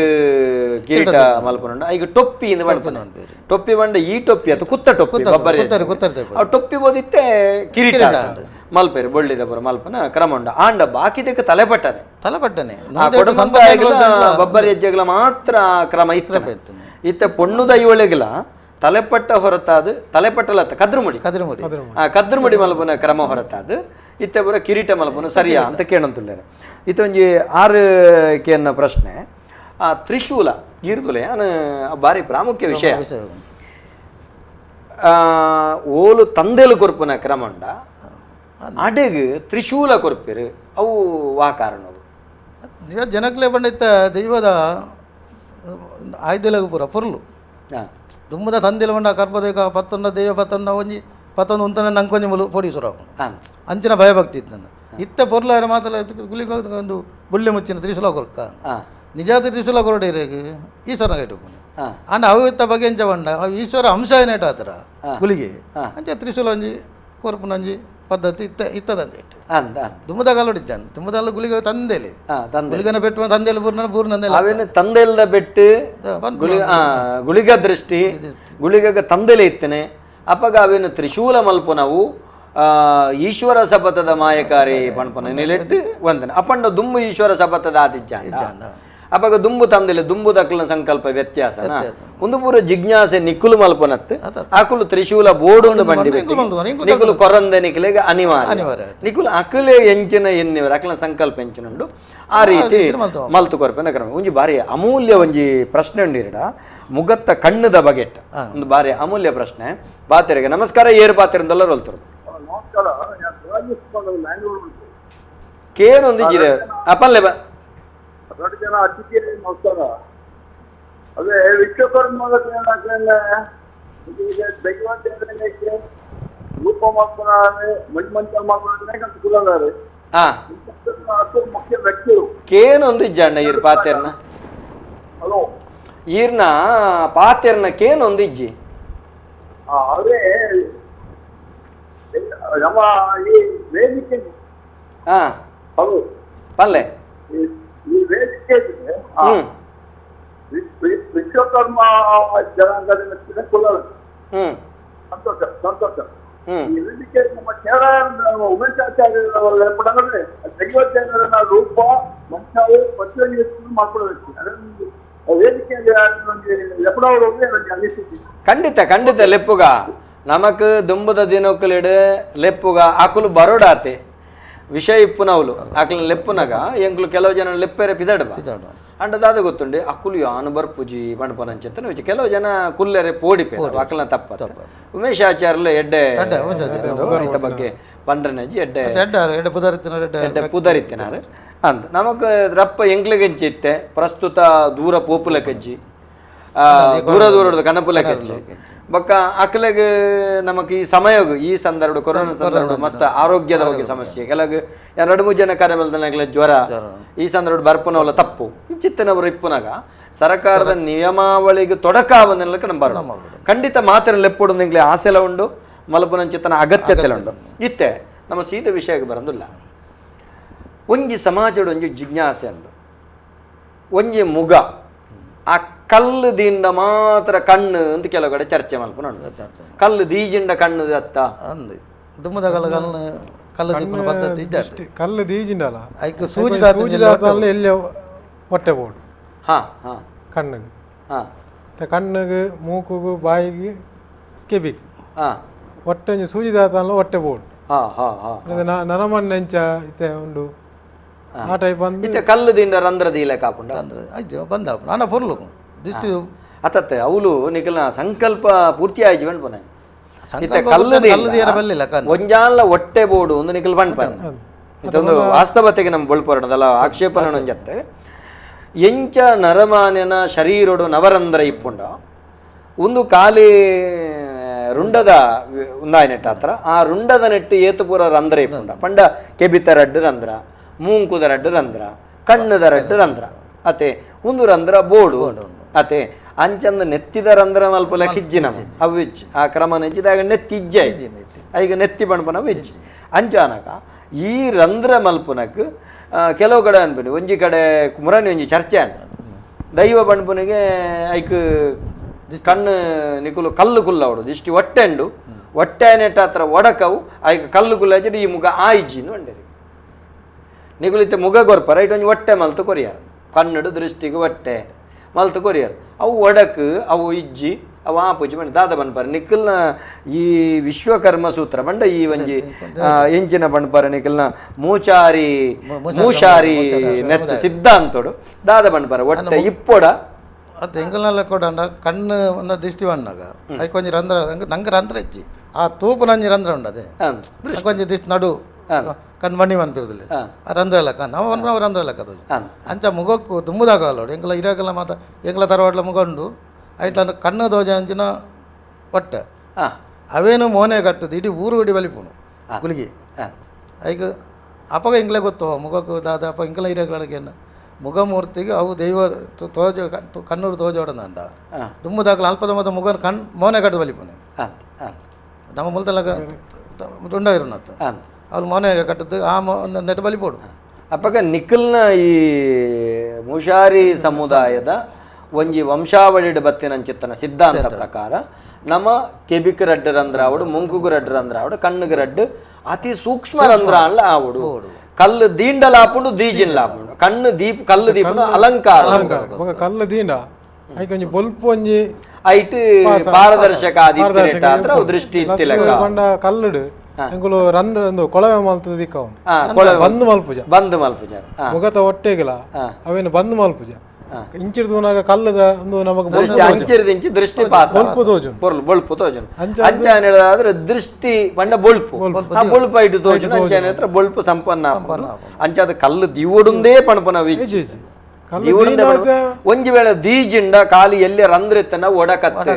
ಕಿರೀಟ ಮಲ್ಪನುಂಡು ಈಗ ಟೊಪ್ಪಿ ಇಂದ ಪನ್ಪುನ ಟೊಪ್ಪಿ ಬಂಡ ಈ ಟೊಪ್ಪಿ ಅಥವಾ ಕುತ್ತ ಟೊಪ್ಪಿ ಬಬ್ಬರಿ ಆ ಟೊಪ್ಪಿ ಬೋದಿತ್ತೆ ಕಿರೀಟ ಮಲ್ಪೇರು ಬೊಳ್ಳಿದ ಪುರ ಮಲ್ಪನ ಕ್ರಮ ಉಂಡು ಆಂಡ ಬಾಕಿದಕ್ಕೆ ತಲೆಪಟ್ಟನೆ ತಲೆಪಟ್ಟನೆ ಕೊಡಮಂದಾಯಗ್ಲ ಬಬ್ಬರಿ ಅಜ್ಜಗ್ಲ ಮಾತ್ರ ಕ್ರಮ ಇತ್ತ ಇತ್ತ ಪೊಣ್ಣು ದೈವಳಿಗ್ಲ ತಲೆಪಟ್ಟ ಹೊರತಾದ ತಲೆಪಟ್ಟಲ ಕದ್ರುಮುಡಿ ಕದ್ರುಮುಡಿ ಕದ್ರುಮುಡಿ ಮಲ್ಪನ ಕ್ರಮ ಹೊರತಾದ ಇತ್ತ ಪುರ ಕಿರೀಟ ಮಲ್ಪನ ಸರಿಯಾ ಅಂತ ಕೇಳಂತುಳ್ಳೇನೆ ಇತ್ತೊಂಜಿ ಆರು ಕೇನ್ನ ಪ್ರಶ್ನೆ ಆ ತ್ರಿಶೂಲ ಇರುದುಲೆ ಬಾರಿ ಪ್ರಾಮುಖ್ಯ ವಿಷಯ ಓಲು ತಂದೆಲು ಕೊರ್ಪುನ ಕ್ರಮ ಉಂಡ ಅಡೆಗ್ ತ್ರಿಶೂಲ ಕೊರ್ಪಿರು ಅವು ವಾ ಕಾರಣವು ಜನಕ್ಲೆ ಬಂಡಿತ್ತ ದೈವದ ಆಯ್ದೆಲಗು ಪೂರ ಪೊರ್ಲು ದುಮ್ಮದ ತಂದೆಲ ಬಂಡ ಕರ್ಪದೇಕ ಪತ್ತೊಂಡ ದೈವ ಪತ್ತೊಂಡ ಒಂಜಿ ಪತ್ತೊಂದು ಉಂತನ ನಂಕೊಂಜಿ ಮುಲು ಪೊಡಿ ಸುರಾಕು ಅಂಚಿನ ಭಯಭಕ್ತಿ ಇತ್ತು ನನ್ನ ಇತ್ತ ಪೊರ್ಲ ಮಾತ್ರ ಗುಳಿಗೆ ಒಂದು ಬುಳ್ಳಿ ಮುಚ್ಚಿನ ತ್ರಿಶೂಲ ಕೊರ್ಕ ನಿಜಾದ ತ್ರಿಶೂಲ ಕೊರಡೇರಿಗೆ ಈಶ್ವರನ ಕೈಟು ಅಂಡ ಅವು ಇತ್ತ ಬಗೆ ಎಂಚ ಬಂಡ ಅವು ಈಶ್ವರ ಅಂಶ ಏನೇಟ ಆತರ ಗುಳಿಗೆ ಅಂಚೆ ತ್ರಿಶೂಲ ಒಂಜಿ ಕೊರ್ಪುನಂಜಿ ಪದ್ಧತಿ ಇತ್ತ ಇತ್ತದಂತ ಇಟ್ಟು ದುಮ್ಮದ ಕಾಲೋಡಿದ್ದಾನೆ ದುಮ್ಮದಲ್ಲ ಗುಳಿಗೆ ತಂದೆಲಿ ಗುಳಿಗನ ಬೆಟ್ಟು ತಂದೆಲಿ ಬೂರ್ನ ಬೂರ್ನಂದೆಲ್ಲ ಅವೇನು ತಂದೆಲ್ದ ಬೆಟ್ಟು ಗುಳಿಗ ದೃಷ್ಟಿ ಗುಳಿಗ ತಂದೆಲೆ ಇತ್ತನೆ ಅಪ್ಪಗ ಅವೇನು ತ್ರಿಶೂಲ ಮಲ್ಪುನವು ಈಶ್ವರ ಸಪಥದ ಮಾಯಕಾರಿ ಪಣಪನ ನಿಲೆಟ್ಟು ಒಂದನೆ ಅಪ್ಪಂಡ ದುಂಬು ಈಶ್ವರ ಸಪಥದ ಆದಿಜ್ಜ ಅಪಗ ದುಂಬು ತಂದೆಲೆ ದುಂಬು ದಕ್ಲಿನ ಸಂಕಲ್ಪ ವ್ಯತ್ಯಾಸ ಒಂದು ಪೂರ ಜಿಜ್ಞಾಸೆ ನಿಕ್ಕುಲು ಮಲ್ಪನತ್ತು ಅಕುಲು ತ್ರಿಶೂಲ ಬೋಡು ಬಂಡಿ ನಿಕುಲು ಕೊರಂದೆ ನಿಕುಲೆಗೆ ಅನಿವಾರ್ಯ ನಿಕುಲು ಅಕುಲೆ ಎಂಚಿನ ಎನ್ನಿವರು ಅಕಲ ಸಂಕಲ್ಪ ಎಂಚಿನುಂಡು ಆ ರೀತಿ ಮಲ್ತು ಕೊರ್ಪನ ಕ್ರಮ ಒಂಜಿ ಬಾರಿ ಅಮೂಲ್ಯ ಒಂಜಿ ಪ್ರಶ್ನೆ ಉಂಡಿರಡ ಮುಗತ್ತ ಕಣ್ಣದ ಬಗೆಟ್ ಒಂದು ಬಾರಿ ಅಮೂಲ್ಯ ಪ್ರಶ್ನೆ ಬಾತೆರೆಗೆ ನಮಸ್ಕಾರ ಏರು ಬಾತೆರಂದೆಲ್ಲ ರೋಲ್ತರು ಕೇನೊಂದಿಜ್ಜಿದೆ ಅಪಲ್ಲೆ ಬಾ ಎರಡು ಜನ ಅತಿಥಿ ನಮಸ್ಕಾರ. ಅದೇ ವಿಶ್ವಕರ್ಮ ದೈವಂತೆ ರೂಪ ಮಾಡ್ತಾರೆ ಮಂಚ ಮಾಡ್ತಾರೆ ಮುಖ್ಯ ವ್ಯಕ್ತಿರು ಕೇನೊಂದಿಜ್ಜಣ್ಣ ಈರ್ ಪಾತೆರ್ನ ಹಲೋ ಈರ್ನ ಪಾತೆರ್ನ ಕೇನೊಂದಿಜ್ಜಿ ಅವರೇ ನಮ್ಮ ಈ ವೇದಿಕೆ ಹಾ ಹಲೋ ಪಲ್ಲೆ ಈ ವೇದಿಕೆ ಇದೆ Vishwakarma ಜನಾಂಗದ ಮೆಚ್ಚಿನ ಕುಲ್ಲರು. ಸಂತೋಷ ಸಂತೋಷ. ಈ ವೇದಿಕೆ ನಮ್ಮ ಕೇರಳ ಉಮೇಶಾಚಾರ್ಯ ಏರ್ಪಡಂದ್ರೆ ದೈವ ಜನರ ರೂಪ ಮನುಷ್ಯವು ಪ್ರತಿಯೊಂದು ಮಾಡ್ಕೊಳ್ಬೇಕು. ಅದನ್ನು ವೇದಿಕೆಯಲ್ಲಿ ಎಪ್ಪಡವರು ಅನಿಸಿಕೆ. ಖಂಡಿತ ಖಂಡಿತ ಲೆಪ್ಪುಗ ನಮಕ್ ದುಂಬದ ದಿನಕ್ಕಲಿಡು ಲೆಪ್ಪುಗ ಆಕುಲು ಬರೋಡಾತೆ ವಿಷಯ ಇಪ್ಪುನವಲು ಆಕಲು ಲೆಪ್ಪುನಗ ಎಂಕ್ಲು ಕೆಲವು ಜನ ಲೆಪ್ಪೆರೆ ಪಿದಡ್ಬ ಅಂಡ ದಾದ ಗೊತ್ತುಂಡೆ ಅಕುಲು ಯಾನು ಬರ್ಪುಜಿ ಪಂಡ್ಪನಂಚೆತ್ತನ ಕೆಲವು ಜನ ಕುಲ್ಲೆರೆ ಪೋಡಿಪೆ ಅಕಲ್ನ ತಪ್ಪ. ಉಮೇಶ್ ಆಚಾರ್ಯಲು ಎಡ್ಡೆ ಈತ ಬಗ್ಗೆ ಪಂಡ್ರನಜ್ಜಿ ಎಡ್ಡೆ ಎಡ್ಡೆ ಪುದರಿತ್ತಿನಾರು ಅಂದ್ ನಮಕ್ ರಪ್ಪ ಎಂಕ್ಲೆಗೆಂಚಿ ಇತ್ತೆ ಪ್ರಸ್ತುತ ದೂರ ಪೋಪುಲಕಜ್ಜಿ ದೂರ ದೂರದ ಕನಪುಲಕಜ್ಜಿ ಬೊಕ್ಕ ಅಕ್ಲೆಗ್ ನಮಕ್ ಈ ಸಮಯಗ್ ಈ ಸಂದರ್ಭ ಕೊರೋನಾ ಸಂದರ್ಭ ಮಸ್ತ್ ಆರೋಗ್ಯದ ಬಗ್ಗೆ ಸಮಸ್ಯೆ ಕೆಲವು ಎರಡು ಮೂರು ಜನ ಕಾರ್ಯ ಮಲ್ತನಗ್ಲೆ ಜ್ವರ ಈ ಸಂದರ್ಭ ಬರ್ಪುನವಲ್ಲ ತಪ್ಪು ಚಿತ್ತನವರು ಇಪ್ಪುನಾಗ ಸರ್ಕಾರದ ನಿಯಮಾವಳಿಗೆ ತೊಡಕಾವನ್ನೆಲ್ಲಕ್ಕೆ ನಮ್ಮ ಬರೋಣ ಖಂಡಿತ ಮಾತ್ರ ಲೆಪ್ಪುಡು ನಿಂಗ್ಲೆ ಆಸೆಲ ಉಂಡು ಮಲಪುನಂಚಿತನ ಅಗತ್ಯತೆಲ ಉಂಡು. ಇತ್ತೆ ನಮ್ಮ ಸೀದ ವಿಷಯಕ್ಕೆ ಬರಂದಿಲ್ಲ. ಒಂಜಿ ಸಮಾಜದ ಒಂಜಿ ಜಿಜ್ಞಾಸೆ ಉಂಡು. ಒಂಜಿ ಮುಗ ಆ ಕಲ್ಲು ದಿಂಡ ಮಾತ್ರ ಕಣ್ಣು ಅಂತ ಕೆಲವು ಕಡೆ ಚರ್ಚೆ ಮಲ್ಪುನ ಕಲ್ಲು ದೀಜಿಂಡ ಕಣ್ಣು ಅತ್ತ ಕಲ್ಲು ದೀಜಿಂಡಲ್ಲ ಎಲ್ಲಿ ಹೊಟ್ಟೆ ಬೋಡು ಹಾ ಹಾ ಕಣ್ಣಿಗೆ ಹಾ ಕಣ್ಣಿಗೆ ಮೂಕುಗು ಬಾಯಿಗೆ ಕೆಬಿಗೆ ಹಾ ಹೊಟ್ಟೆ ಸೂಜಿ ದಾತಲ್ಲ ಹೊಟ್ಟೆ ಬೋಡು ಹಾ ಹಾ ಹಾ ನರಮಣ್ಣೆ ಎಂಚ ಇತ್ತೆ ಉಂಡು ಆ ಟೈಪ್ ಬಂದು ಇತ್ತೆ ಕಲ್ಲು ದಿಂಡ ರಂಧ್ರ ದೀಲೆ ಕಾಪುಂಡ ಆಯ್ತು ಬಂದ ನಾನ ಪೊರ್ಲು ದಿಷ್ಟಿ ಅತ್ತತ್ತೆ ಅವಳು ನಿಖಲ್ನ ಸಂಕಲ್ಪ ಪೂರ್ತಿ ಆಯ್ತು ಪನ್ಪುನೆ ಇತ್ತೆ ಕಲ್ಲು ದಿಂಡ ಒಂಜಾನ್ಲ ಹೊಟ್ಟೆ ಬೋಡು ಒಂದು ನಿಖಲ್ ಪನ್ಪನೆ ಇದೊಂದು ವಾಸ್ತವತೆಗೆ ನಮ್ಮ ಬೊಳ್ಪೊರಡದಲ್ಲ ಆಕ್ಷೇಪಣ ಒಂಜತ್ತೆ. ಎಂಚ ನರಮಾನ್ಯನ ಶರೀರೊಡು ನವರಂಧ್ರ ಇಪ್ಪುಂಡ ಒಂದು ಖಾಲಿ ರುಂಡದ ಉಂದಾಯ ನೆಟ್ಟ ಹತ್ರ ಆ ರುಂಡದ ನೆಟ್ಟು ಏತುಪೂರ ರಂಧ್ರ ಇಪ್ಪುಂಡ ಪಂಡ ಕೆಬಿತ ರಡ್ಡು ರಂಧ್ರ ಮೂಂಕುದ ರಡ್ಡು ರಂಧ್ರ ಕಣ್ಣುದ ರಡ್ಡು ರಂಧ್ರ ಅತೆ ಒಂದು ರಂಧ್ರ ಬೋಡು ಅತೆ ಅಂಚಂದ ನೆತ್ತಿದ ರಂಧ್ರ ಮಲ್ಪಲ ಕಿಜ್ಜಿ ನಮ್ಮ ಅವು ಇಜ್ಜಿ ಆ ಕ್ರಮ ನೆಚ್ಚಿದಾಗ ನೆತ್ತಿಜ್ಜೆ ಈಗ ನೆತ್ತಿ ಪಣಪನ ಇಜ್ಜಿ ಅಂಚಾನಕ ಈ ರಂಧ್ರ ಮಲ್ಪುನಕ್ ಕೆಲವು ಕಡೆ ಅನ್ಪುನಿ ಒಂಜಿ ಕಡೆ ಮುರನಿ ಒಂಜಿ ಚರ್ಚೆ ಅನ್ ದೈವ ಪಣಪುನಿಗೆ ಐಕ್ ಕಣ್ಣು ನಿಕುಲು ಕಲ್ಲು ಕುಲ್ಲವಡು ದಿಷ್ಟಿ ಹೊಟ್ಟೆಂಡು ಹೊಟ್ಟೆ ನೆಟ್ಟ ಹತ್ರ ಒಡಕವು ಐಕ್ ಕಲ್ಲು ಕುಲ್ಲ ಈ ಮುಗ ಆಯಿಜಿ ಅಂಡೇರಿ ನಿಕುಲಿತ್ತೆ ಮುಗ ಗೊರ್ಪ ರೈಟ್ ಒಂಜಿ ಹೊಟ್ಟೆ ಮಲ್ತು ಕೊರಿಯರ್ ಕಣ್ಣಡು ದೃಷ್ಟಿಗೆ ಹೊಟ್ಟೆ ಮಲ್ತು ಕೊರಿಯರ್ ಅವು ಒಡಕು ಅವು ಇಜ್ಜಿ ಅವು ಆಪುಜಿ ಬಂಡ ದಾದ ಬನ್ಪಾರ ನಿಖಲ್ನ ಈ ವಿಶ್ವಕರ್ಮ ಸೂತ್ರ ಬಂಡ ಈ ಒಂಜಿ ಎಂಚಿನ ಬಂಡ್ಪಾರ ನಿಖಲ್ನ ಮೂಚಾರಿ ಮೂಷಾರಿ ನೆತ್ತ ಸಿದ್ಧಾಂತೋಡು ದಾದ ಬಂಡ್ಪಾರ ಹೊಟ್ಟೆ ಇಪ್ಪೊಡ ಅದು ಎಂಗಲ್ನೆಲ್ಲ ಕೂಡ ಕಣ್ಣು ಒಂದು ದೃಷ್ಟಿ ಬಣ್ಣಾಗ ಐಕ್ ಒಂಜಿ ರಂಧ್ರ ನಂಗೆ ರಂಧ್ರ ಇಜ್ಜಿ ಆ ತೂಪು ನಂಜಿ ರಂಧ್ರ ಉಂಡು ಅದೇ ಒಂಜಿ ದೃಷ್ಟಿ ನಡು ಕಣ್ಣು ಮಣಿ ಅನ್ಪಿರುದಿಲ್ಲ ಆ ರಂಧ್ರ ಲೆಕ್ಕ ನಾವು ನಾವು ರಂಧ್ರ ಲೆಕ್ಕ ಅದು ಅಂಚ ಮುಗಕ್ಕು ದುಮ್ಮುದಾಗಲ್ಲ ಎಂಕಲ ಇರಾಕಲ್ಲ ಮಾತ ಎಂಕಲ ತರವಾಡ್ಲ ಮುಗ ಉಂಡು ಐಟ್ಲ ಕಣ್ಣು ದೋಜ ಅಂಚಿನ ಹೊಟ್ಟೆ ಅವೇನು ಮೋನೆ ಕಟ್ಟದು ಇಡೀ ಊರು ಇಡೀ ಬಲಿಪುನು ಗುಳಿಗೆ ಐಕ್ ಅಪಗ ಎಂಕ್ಲೆ ಗೊತ್ತು ಮುಗಕ್ಕು ದಾದ ಅಪ್ಪ ಎಂಕಲ ಇರಾಕಲಕ್ಕೆ ಮುಗಮೂರ್ತಿಗೆ ಅವು ದೈವ ತೋಜ ಕಣ್ಣೂರು ತೋಜೋಡಂದ ದುಮ್ಮುದಾಗಲ ಅಲ್ಪದ ಮೊದ ಮುಗ ಕಣ್ ಮೋನೆ ಕಟ್ಟದು ಬಲಿಪುನು ನಮ್ಮ ಮುಲ್ತಲ್ಲ ತುಂಡಾಗಿರೋನತ್ತ ಅವ್ಳು ಮೋನೆ ಕಟ್ಟದ್ದು ಆ ನೆಟ್ ಬಲಿಪೋಡು. ಅಪ್ಪಗ ನಿಖಲ್ನ ಈ ಮುಷಾರಿ ಸಮುದಾಯದ ಒಂಜಿ ವಂಶಾವಳಿಡ್ ಬತ್ತಿನಂಚಿತ್ತನ ಸಿದ್ಧಾಂತ ಪ್ರಕಾರ ನಮ್ಮ ಕೆಬಿಕ್ ರಡ್ಡು ರಂಧ್ರ ಆವಡು ಮುಂಕುಗು ರಡ್ಡು ರಂಧ್ರ ಆವಡು ಕಣ್ಣುಗು ರಡ್ಡು ಅತಿ ಸೂಕ್ಷ್ಮ ರಂಧ್ರ ಅಲ್ಲ ಆವಡು ಕಲ್ಲು ದೀಂಡಲಾಪುಂಡು ದೀಜಿನ್ಲಾಪುಂಡು ಕಣ್ಣು ದೀಪ ಕಲ್ಲು ದೀಪ ಅಲಂಕಾರ ಕಲ್ಲು ದೀಂಡ ಐಕ್ ಒಂಜಿ ಬೊಲ್ಪು ಒಂಜಿ ಐಟ್ ಪಾರದರ್ಶಕ ಆದಿತ್ಯ ದೃಷ್ಟಿ ಇತ್ತಿಲಕ ಕಲ್ಲುಡು ಎಂಕುಲು ರಂಧ್ರ ಒಂದು ಕೊಳವೆ ಮಲ್ತದ ದಿಕ್ಕವನು ಬಂದ್ ಮಲ್ಪುಜ ಬಂದ್ ಮಲ್ಪುಜ ಮುಗತ ಹೊಟ್ಟೆಗಿಲ ಅವೇನು ಬಂದ್ ಮಲ್ಪುಜ ಇಂಚಿರ್ ತೂನಾಗ ಕಲ್ಲದ ಒಂದು ನಮಗ್ ಅಂಚಿರ್ದಿಂಚಿ ದೃಷ್ಟಿ ಪಾಸ ಬೊಲ್ಪು ತೋಜುನು ಪೊರ್ಲು ಬೊಲ್ಪು ತೋಜುನು ಅಂಚಾನ ಹೇಳಿದ್ರೆ ದೃಷ್ಟಿ ಪಂಡ ಬೊಲ್ಪು ಆ ಬೊಲ್ಪು ಐಟು ತೋಜುನು ಅಂಚಾನ ಹೇಳ್ತಾರೆ ಬೊಲ್ಪು ಸಂಪನ್ನ ಅಂಚಾದ ಕಲ್ಲು ದಿವಡುಂದೇ ಪಣಪನ ವಿಜ್ಜಿ ಒಂಜಿ ವೇಳೆ ದೀಜಿಂಡ ಖಾಲಿ ಎಲ್ಲಿ ರಂಧ್ರ ಇತ್ತನ ಒಡಕತ್ತು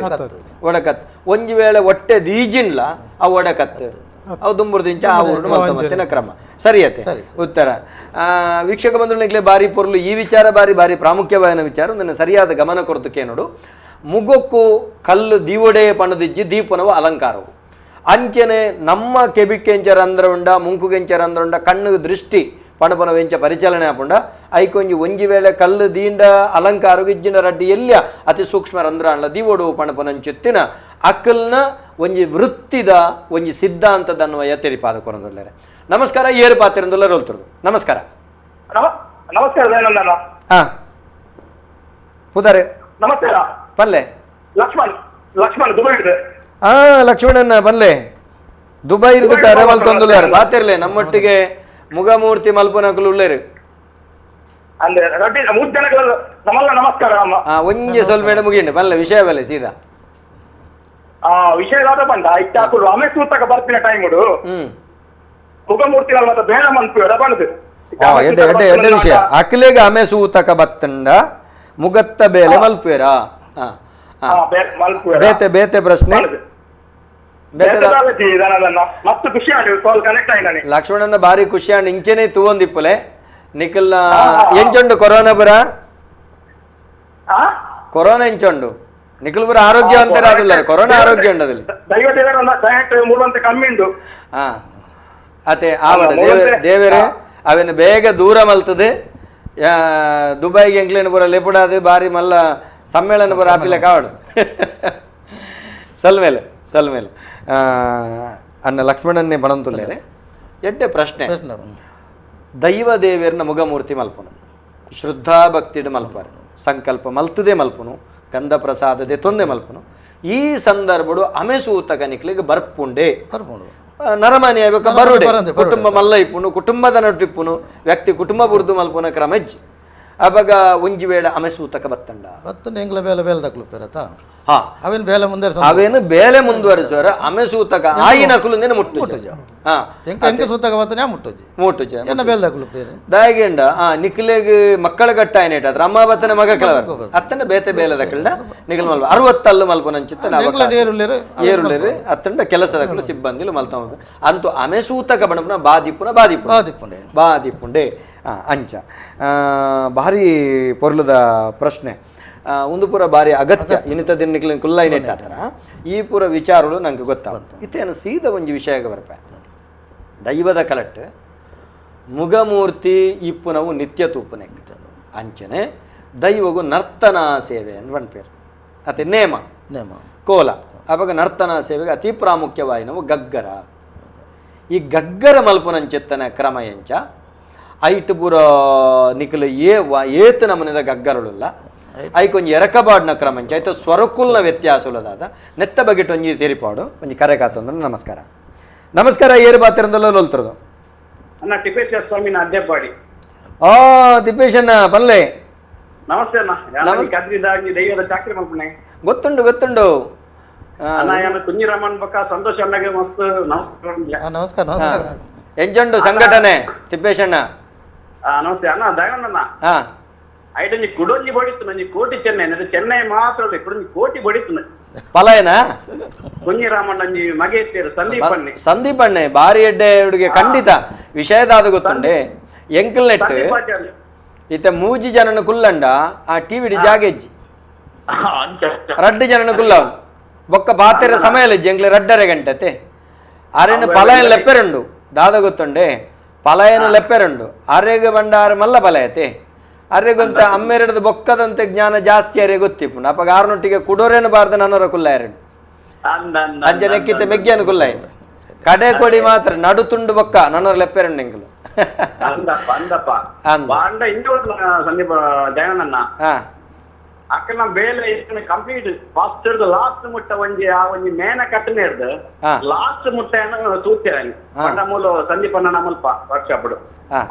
ಒಡಕತ್ ಒಂಜಿ ವೇಳೆ ಹೊಟ್ಟೆ ದೀಜಿಂಡ್ಲ ಆ ಒಡಕತ್ತು ಅವು ದುಂಬುರ್ದಿಂಚ ಆ ಊರು ಮಲ್ತ ಕ್ರಮ ಸರಿಯತೆ ಉತ್ತರ. ವೀಕ್ಷಕ ಬಂಧುಗಳಿಗೆ ಬಾರಿ ಪೊರ್ಲು ಈ ವಿಚಾರ ಬಾರಿ ಬಾರಿ ಪ್ರಾಮುಖ್ಯವಾದ ವಿಚಾರ ನನ್ನ ಸರಿಯಾದ ಗಮನ ಕೊರತಕ್ಕೆ ನೋಡು. ಮುಗೊಕ್ಕು ಕಲ್ಲು ದೀವಡೆ ಪಣದಿಜ್ಜಿ ದೀಪನವು ಅಲಂಕಾರವು ಅಂಚನೆ ನಮ್ಮ ಕೆಬಿಕೆಂಚ ರಂಧ್ರ ಉಂಡ ಮುಂಕುಗೆಂಚ ರಂಧ್ರ ಉಂಡ ಕಣ್ಣು ದೃಷ್ಟಿ ಪಣಪನ ವೆಂಚ ಪರಿಚಾಲನೆ ಆಪುಂಡ ಐಕೊಂಜಿ ಒಂಜಿ ವೇಳೆ ಕಲ್ಲು ದೀಂಡ ಅಲಂಕಾರ ಇಜ್ಜಿನ ರಡ್ಡಿ ಎಲ್ಲಿಯ ಅತಿ ಸೂಕ್ಷ್ಮ ರಂಧ್ರಾನ್ಲ ದೀವೋಡು ಪಣಪನಂಚುತ್ತಿನ ಅಕ್ಕಲ್ನ ಒಂಜಿ ವೃತ್ತಿದ ಒಂಜಿ ಸಿದ್ಧಾಂತದ ಅನ್ವಯ ತೆರಿಪಾದ ಕೊರಂದುಲ್ಲೇರೆ. ನಮಸ್ಕಾರ, ಏರು ಪಾತಿರಂದುಲ್ಲ ರೋಲ್ತುರ್ದು. ನಮಸ್ಕಾರ. ನಮಸ್ಕಾರ. ಹಾ ಪುದಾರೆ. ನಮಸ್ಕಾರ. ಪಲ್ಲೆ ಲಕ್ಷ್ಮಣ್. ಲಕ್ಷ್ಮಣ್ ದುಬೈ. ಹಾ ಲಕ್ಷ್ಮಣನ್ನ ಬನ್ಲೆ ದುಬೈ ಇರ್ದು ಕರೆ ಮಲ್ತೊಂದುಲ್ಲಾರು ಬಾತಿರ್ಲೆ ನಮ್ಮೊಟ್ಟಿಗೆ ಮುಗಮೂರ್ತಿ ಮಲ್ಪನಕುಲು ಉಳ್ಳೇರು. ನಮಸ್ಕಾರ. ಒಂಜಿ ಸ್ವಲ್ಪ ಮುಗಿಂಡು ಬಲ್ಲೆ ವಿಷಯ ಬಲ್ಲೆ ಸೀದಾ. ವಿಷಯ ಬಂದ ಇಚ್ಚಾಕುಲು ಅಮೆ ಸೂತಕ ಬರ್ತಿನ ಟೈಮ್ ಮುಗಮೂರ್ತಿ ಮತ್ತೆ ಬೇಡ ಮನ್ಪು ಬಂದು ಎಡ್ಡೆ ಎಡ್ಡೆ ಎಡ್ಡೆ ವಿಷಯ. ಅಕ್ಲೆಗ ಅಮೆ ಸೂತಕ ಬತ್ತಂಡ ಮುಗತ್ತ ಬೇಲೆ ಮಲ್ಪುವೇರಾ? ಬೇತೆ ಬೇತೆ ಪ್ರಶ್ನೆ. ಲಕ್ಷ್ಮಣನ ಬಾರಿ ಖುಷಿ ಆಂಡ್ ಇಂಚೆನೆ ತೂವೊಂದಿಪ್ಪುಲೆ ನಿಖಲ್ನ ಎಂಚೊಂಡು ಕೊರೋನಾ ಬರ ಕೊರೋನಾ ಎಂಚೊಂಡು ನಿಖಲ್ ಬರ ಆರೋಗ್ಯ ಅಂತಾರೆ ಅದಿಲ್ಲ ಕೊರೋನಾ ಆರೋಗ್ಯ ಉಂಡದಿಲ್ಲ. ಹಾ ಅತೆ ಆವಡ ದೇವರೇ ಅವೇನು ಬೇಗ ದೂರ ಮಲ್ತದೆ. ದುಬೈಗೆ ಎಂಕ್ಲೇನು ಬರ ಲೆಪುಡಾದು ಬಾರಿ ಮಲ್ಲ ಸಮ್ಮೇಳನ ಬರ ಆಪಿಲೆ ಕಾವಡು. ಸಲ್ಮೇಲೆ ಸಲ್ಮೇಲೆ ಅಣ್ಣ ಲಕ್ಷ್ಮಣನ್ನೇ ಬಣಂತುಲ್ಲೇನೆ ಎಡ್ಡೆ ಪ್ರಶ್ನೆ. ದೈವ ದೇವೇರ್ನ ಮುಗಮೂರ್ತಿ ಮಲ್ಪನು ಶ್ರದ್ಧಾ ಭಕ್ತಿಡ್ ಮಲ್ಪಾರೆ ಸಂಕಲ್ಪ ಮಲ್ತದೆ ಮಲ್ಪನು ಗಂಧ ಪ್ರಸಾದದೆ ತೊಂದೆ ಮಲ್ಪನು. ಈ ಸಂದರ್ಭಡು ಅಮೆಸೂತಕ ನಿಕ್ಲಿಗೆ ಬರ್ಪುಂಡೆ ನರಮಾನಿ ಆಗ್ಬೇಕು ಬರುಡೆ ಕುಟುಂಬ ಮಲ್ಲ ಇಪ್ಪುನು ಕುಟುಂಬದ ನಟ್ಟಿಪ್ಪುನು ವ್ಯಕ್ತಿ ಕುಟುಂಬ ಬುರ್ದು ಮಲ್ಪುನ ಕ್ರಮಜ್ಜಿ ಅವಾಗ ಒಂಜಿ ವೇಳೆ ಅಮೆಸೂತಕ ಬತ್ತಂಡ ಬತ್ತಂಡ ಎಂಗ್ಲ ಬೇಲೆ ಬೇಲೆ ದಕ್ಲು ಹಾ ಅವೇನು ಬೇಲೆ ಮುಂದುವರಿಸ ಅವೇನು ಬೇಲೆ ಮುಂದುವರಿಸುವರ ಅಮೆಸೂತಕ ಆಯಿನ ಕುಲುಂದೇನೆ ಮುಟ್ಟು ಹಾ ಎಂಕ ಸೂತಕ ಬತ್ತನೆ ಮುಟ್ಟುಜಿ ಮುಟ್ಟುಜಿ ಎನ್ನ ಬೇಲೆ ದಕ್ಲು ಪೇರು ದಾಯಗೆಂಡ ಆ ನಿಕ್ಲೆಗ್ ಮಕ್ಕಳ ಗಟ್ಟ ಆಯ್ನೇಟ ಅದ್ರ ಅಮ್ಮ ಬತ್ತನೆ ಮಗ ಕಲವರ ಅತ್ತಂಡ ಬೇತೆ ಬೇಲೆ ದಕ್ಕಲ್ಡ ನಿಗಲ್ ಮಲ್ಪ 60 ಮಲ್ಪನಂಚಿತ್ತ ಏರುಲೇರು ಅತ್ತಂಡ ಕೆಲಸದಕ್ಕಲು ಸಿಬ್ಬಂದಿಲು ಮಲ್ತ ಅಂತೂ ಅಮೆಸೂತಕ ಬಣಪುನ ಬಾದಿಪುನ ಬಾದಿಪು ಬಾದಿಪುಂಡೆ ಬಾದಿಪುಂಡೆ ಅಂಚ ಭಾರಿ ಪೊರ್ಲುದ ಪ್ರಶ್ನೆ. ಒಂದು ಪೂರ ಭಾರಿ ಅಗತ್ಯ ಇನ್ನಿತ ದಿನಕ್ಲೆ ಕುಲ್ಲೈನೆಟ್ಟಾತರ ಈ ಪೂರ ವಿಚಾರಗಳು ನಂಗೆ ಗೊತ್ತಾಗುತ್ತೆ. ಇತ್ತೇನು ಸೀದ ಒಂಜಿ ವಿಷಯಕ್ಕೆ ಬರ್ಪ ದೈವದ ಕಲಟ್ಟು ಮುಗಮೂರ್ತಿ ಇಪ್ಪುನವು ನಿತ್ಯ ತೂಪುನೆ ಅಂಚನೆ ದೈವಗು ನರ್ತನ ಸೇವೆ ಅಂತ ಪನ್ಪೇರು ಅತೆ ನೇಮ ನೇಮ ಕೋಲ ಅವಾಗ ನರ್ತನ ಸೇವೆಗೆ ಅತಿ ಪ್ರಾಮುಖ್ಯವಾಯಿನವು ಗಗ್ಗರ. ಈ ಗಗ್ಗರ ಮಲ್ಪುನಂಚೆತ್ತನ ಕ್ರಮ ಎಂಚ ಐಟ್ ಪೂರ ನಿಖಲು ಏ ಏತ್ ನಮೂನೆದ ಗಗ್ಗರಳುಲ್ಲ ಐಕೊಂಜಿ ಎರಕಬಾಡ್ನ ಕ್ರಮಂಚ ಆಯ್ತು ಸ್ವರಕುಲ್ನ ವ್ಯತ್ಯಾಸ ನೆತ್ತ ಬಗೆಟ್ ಒಂಜಿ ತೆರಿಪಾಡು ಒಂಜಿ ಕರೆ ಕಾತಂದ್ರೆ. ನಮಸ್ಕಾರ. ನಮಸ್ಕಾರ. ಏರು ಬಾತಿರಂದಲ್ಲ ಲೋಲ್ತರದು ಅಣ್ಣ ತಿಪ್ಪೇಶ ಸ್ವಾಮಿನ ಅದ್ದೆಪಾಡಿ. ಆ ತಿಪ್ಪೇಶಣ್ಣ ಬಲ್ಲೆ. ನಮಸ್ತೆ ಅಣ್ಣ. ದೈವದ ಚಾಕ್ರಿ ಮಲ್ಪುಣೆ ಗೊತ್ತುಂಡು ಗೊತ್ತುಂಡು. ಕುഞ്ഞിರಾಮನ್ ಬಕ್ಕ ಸಂತೋಷ ಅಣ್ಣಗೆ ಮಸ್ತ್ ನಮಸ್ಕಾರ. ನಮಸ್ಕಾರ. ಎಂಜಂಡು ಸಂಘಟನೆ ತಿಪ್ಪೇಶಣ್ಣ. ನಮಸ್ತೆ ಅಣ್ಣ. ದಯಾನಂದಣ್ಣ ಐಟಂಜಿ ಕುಡೊಂಜಿ ಬಡಿತು ನಂಜಿ ಕೋಟಿ ಚೆನ್ನೈ ಚೆನ್ನೈ ಮಾತ್ರ ಕುಡೊಂಜಿ ಕೋಟಿ ಬಡಿತು ಪಲಾಯನ ಕುഞ്ഞಿರಾಮಣ್ಣಂಜಿ ಮಗೆ ಇತ್ತೇರು ಸಂದೀಪ್ ಅಣ್ಣೆ. ಸಂದೀಪ್ ಅಣ್ಣೆ ಬಾರಿ ಎಡ್ಡೆ ಹುಡುಗೆ ಖಂಡಿತ ವಿಷಯದಾದ ಗೊತ್ತುಂಡೆ ಎಂಕಲ್ ನೆಟ್ ಇತ್ತ ಮೂಜಿ ಜನನ ಕುಲ್ಲಂಡ ಆ ಟಿವಿ ಜಾಗೆಜ್ಜಿ ರಡ್ಡು ಜನನ ಕುಲ್ಲ ಬೊಕ್ಕ ಬಾತೆರ ಸಮಯ ಎಂಕ್ಲೆ ರಡ್ಡರೆ ಗಂಟೆ ಅರೆನ ಪಲಾಯನ ಲೆಪ್ಪೆರುಂಡು ದಾದ ಗೊತ್ತುಂಡೆ ಪಲಾಯನ ಲೆಪ್ಪೆರುಂಡು ಅರೆಗೆ ಬಂಡ ಆರು ಮಲ್ಲ ಪಲಾಯತೆ ಅರೆಗೊಂತ ಅಮ್ಮೆರಡದ ಬೊಕ್ಕದಂತೆ ಜ್ಞಾನ ಜಾಸ್ತಿ ಅರೆ ಗೊತ್ತಿಪ್ಪು ಅಪ್ಪ ಆರ್ನೊಟ್ಟಿಗೆ ಕುಡೋರೇನು ಬಾರ್ದ ನನ್ನೊರ ಕುಲ್ಲ ಎರಡು ಅಂಜನೆಕ್ಕಿತ ಮೆಗ್ಗಿಯನ್ನು ಕುಲ್ಲ ಕಡೆ ಕೊಡಿ ಮಾತ್ರ ನಡು ತುಂಡು ಬೊಕ್ಕ ನನ್ನೊರ ಲೆಪ್ಪೆರುಂಡು ಎಂಕಲು ಸಂದೀಪ ಅಕ್ಕನ ಬೇಲೆ complete first last ಮುಟ್ಟ ಒಂಜಿ ಆ ಒಂಜಿ ಮೇನ ಕಟ್ಟನೆ ಹಿಡ್ದು ಲಾಸ್ಟ್ ಮುಟ್ಟ ತೂತೇನೆ ಮೂಲ ಸಂದೀಪಣ್ಣ ಮುಲ್ಪ ವರ್ಕ್ಶಾಪ್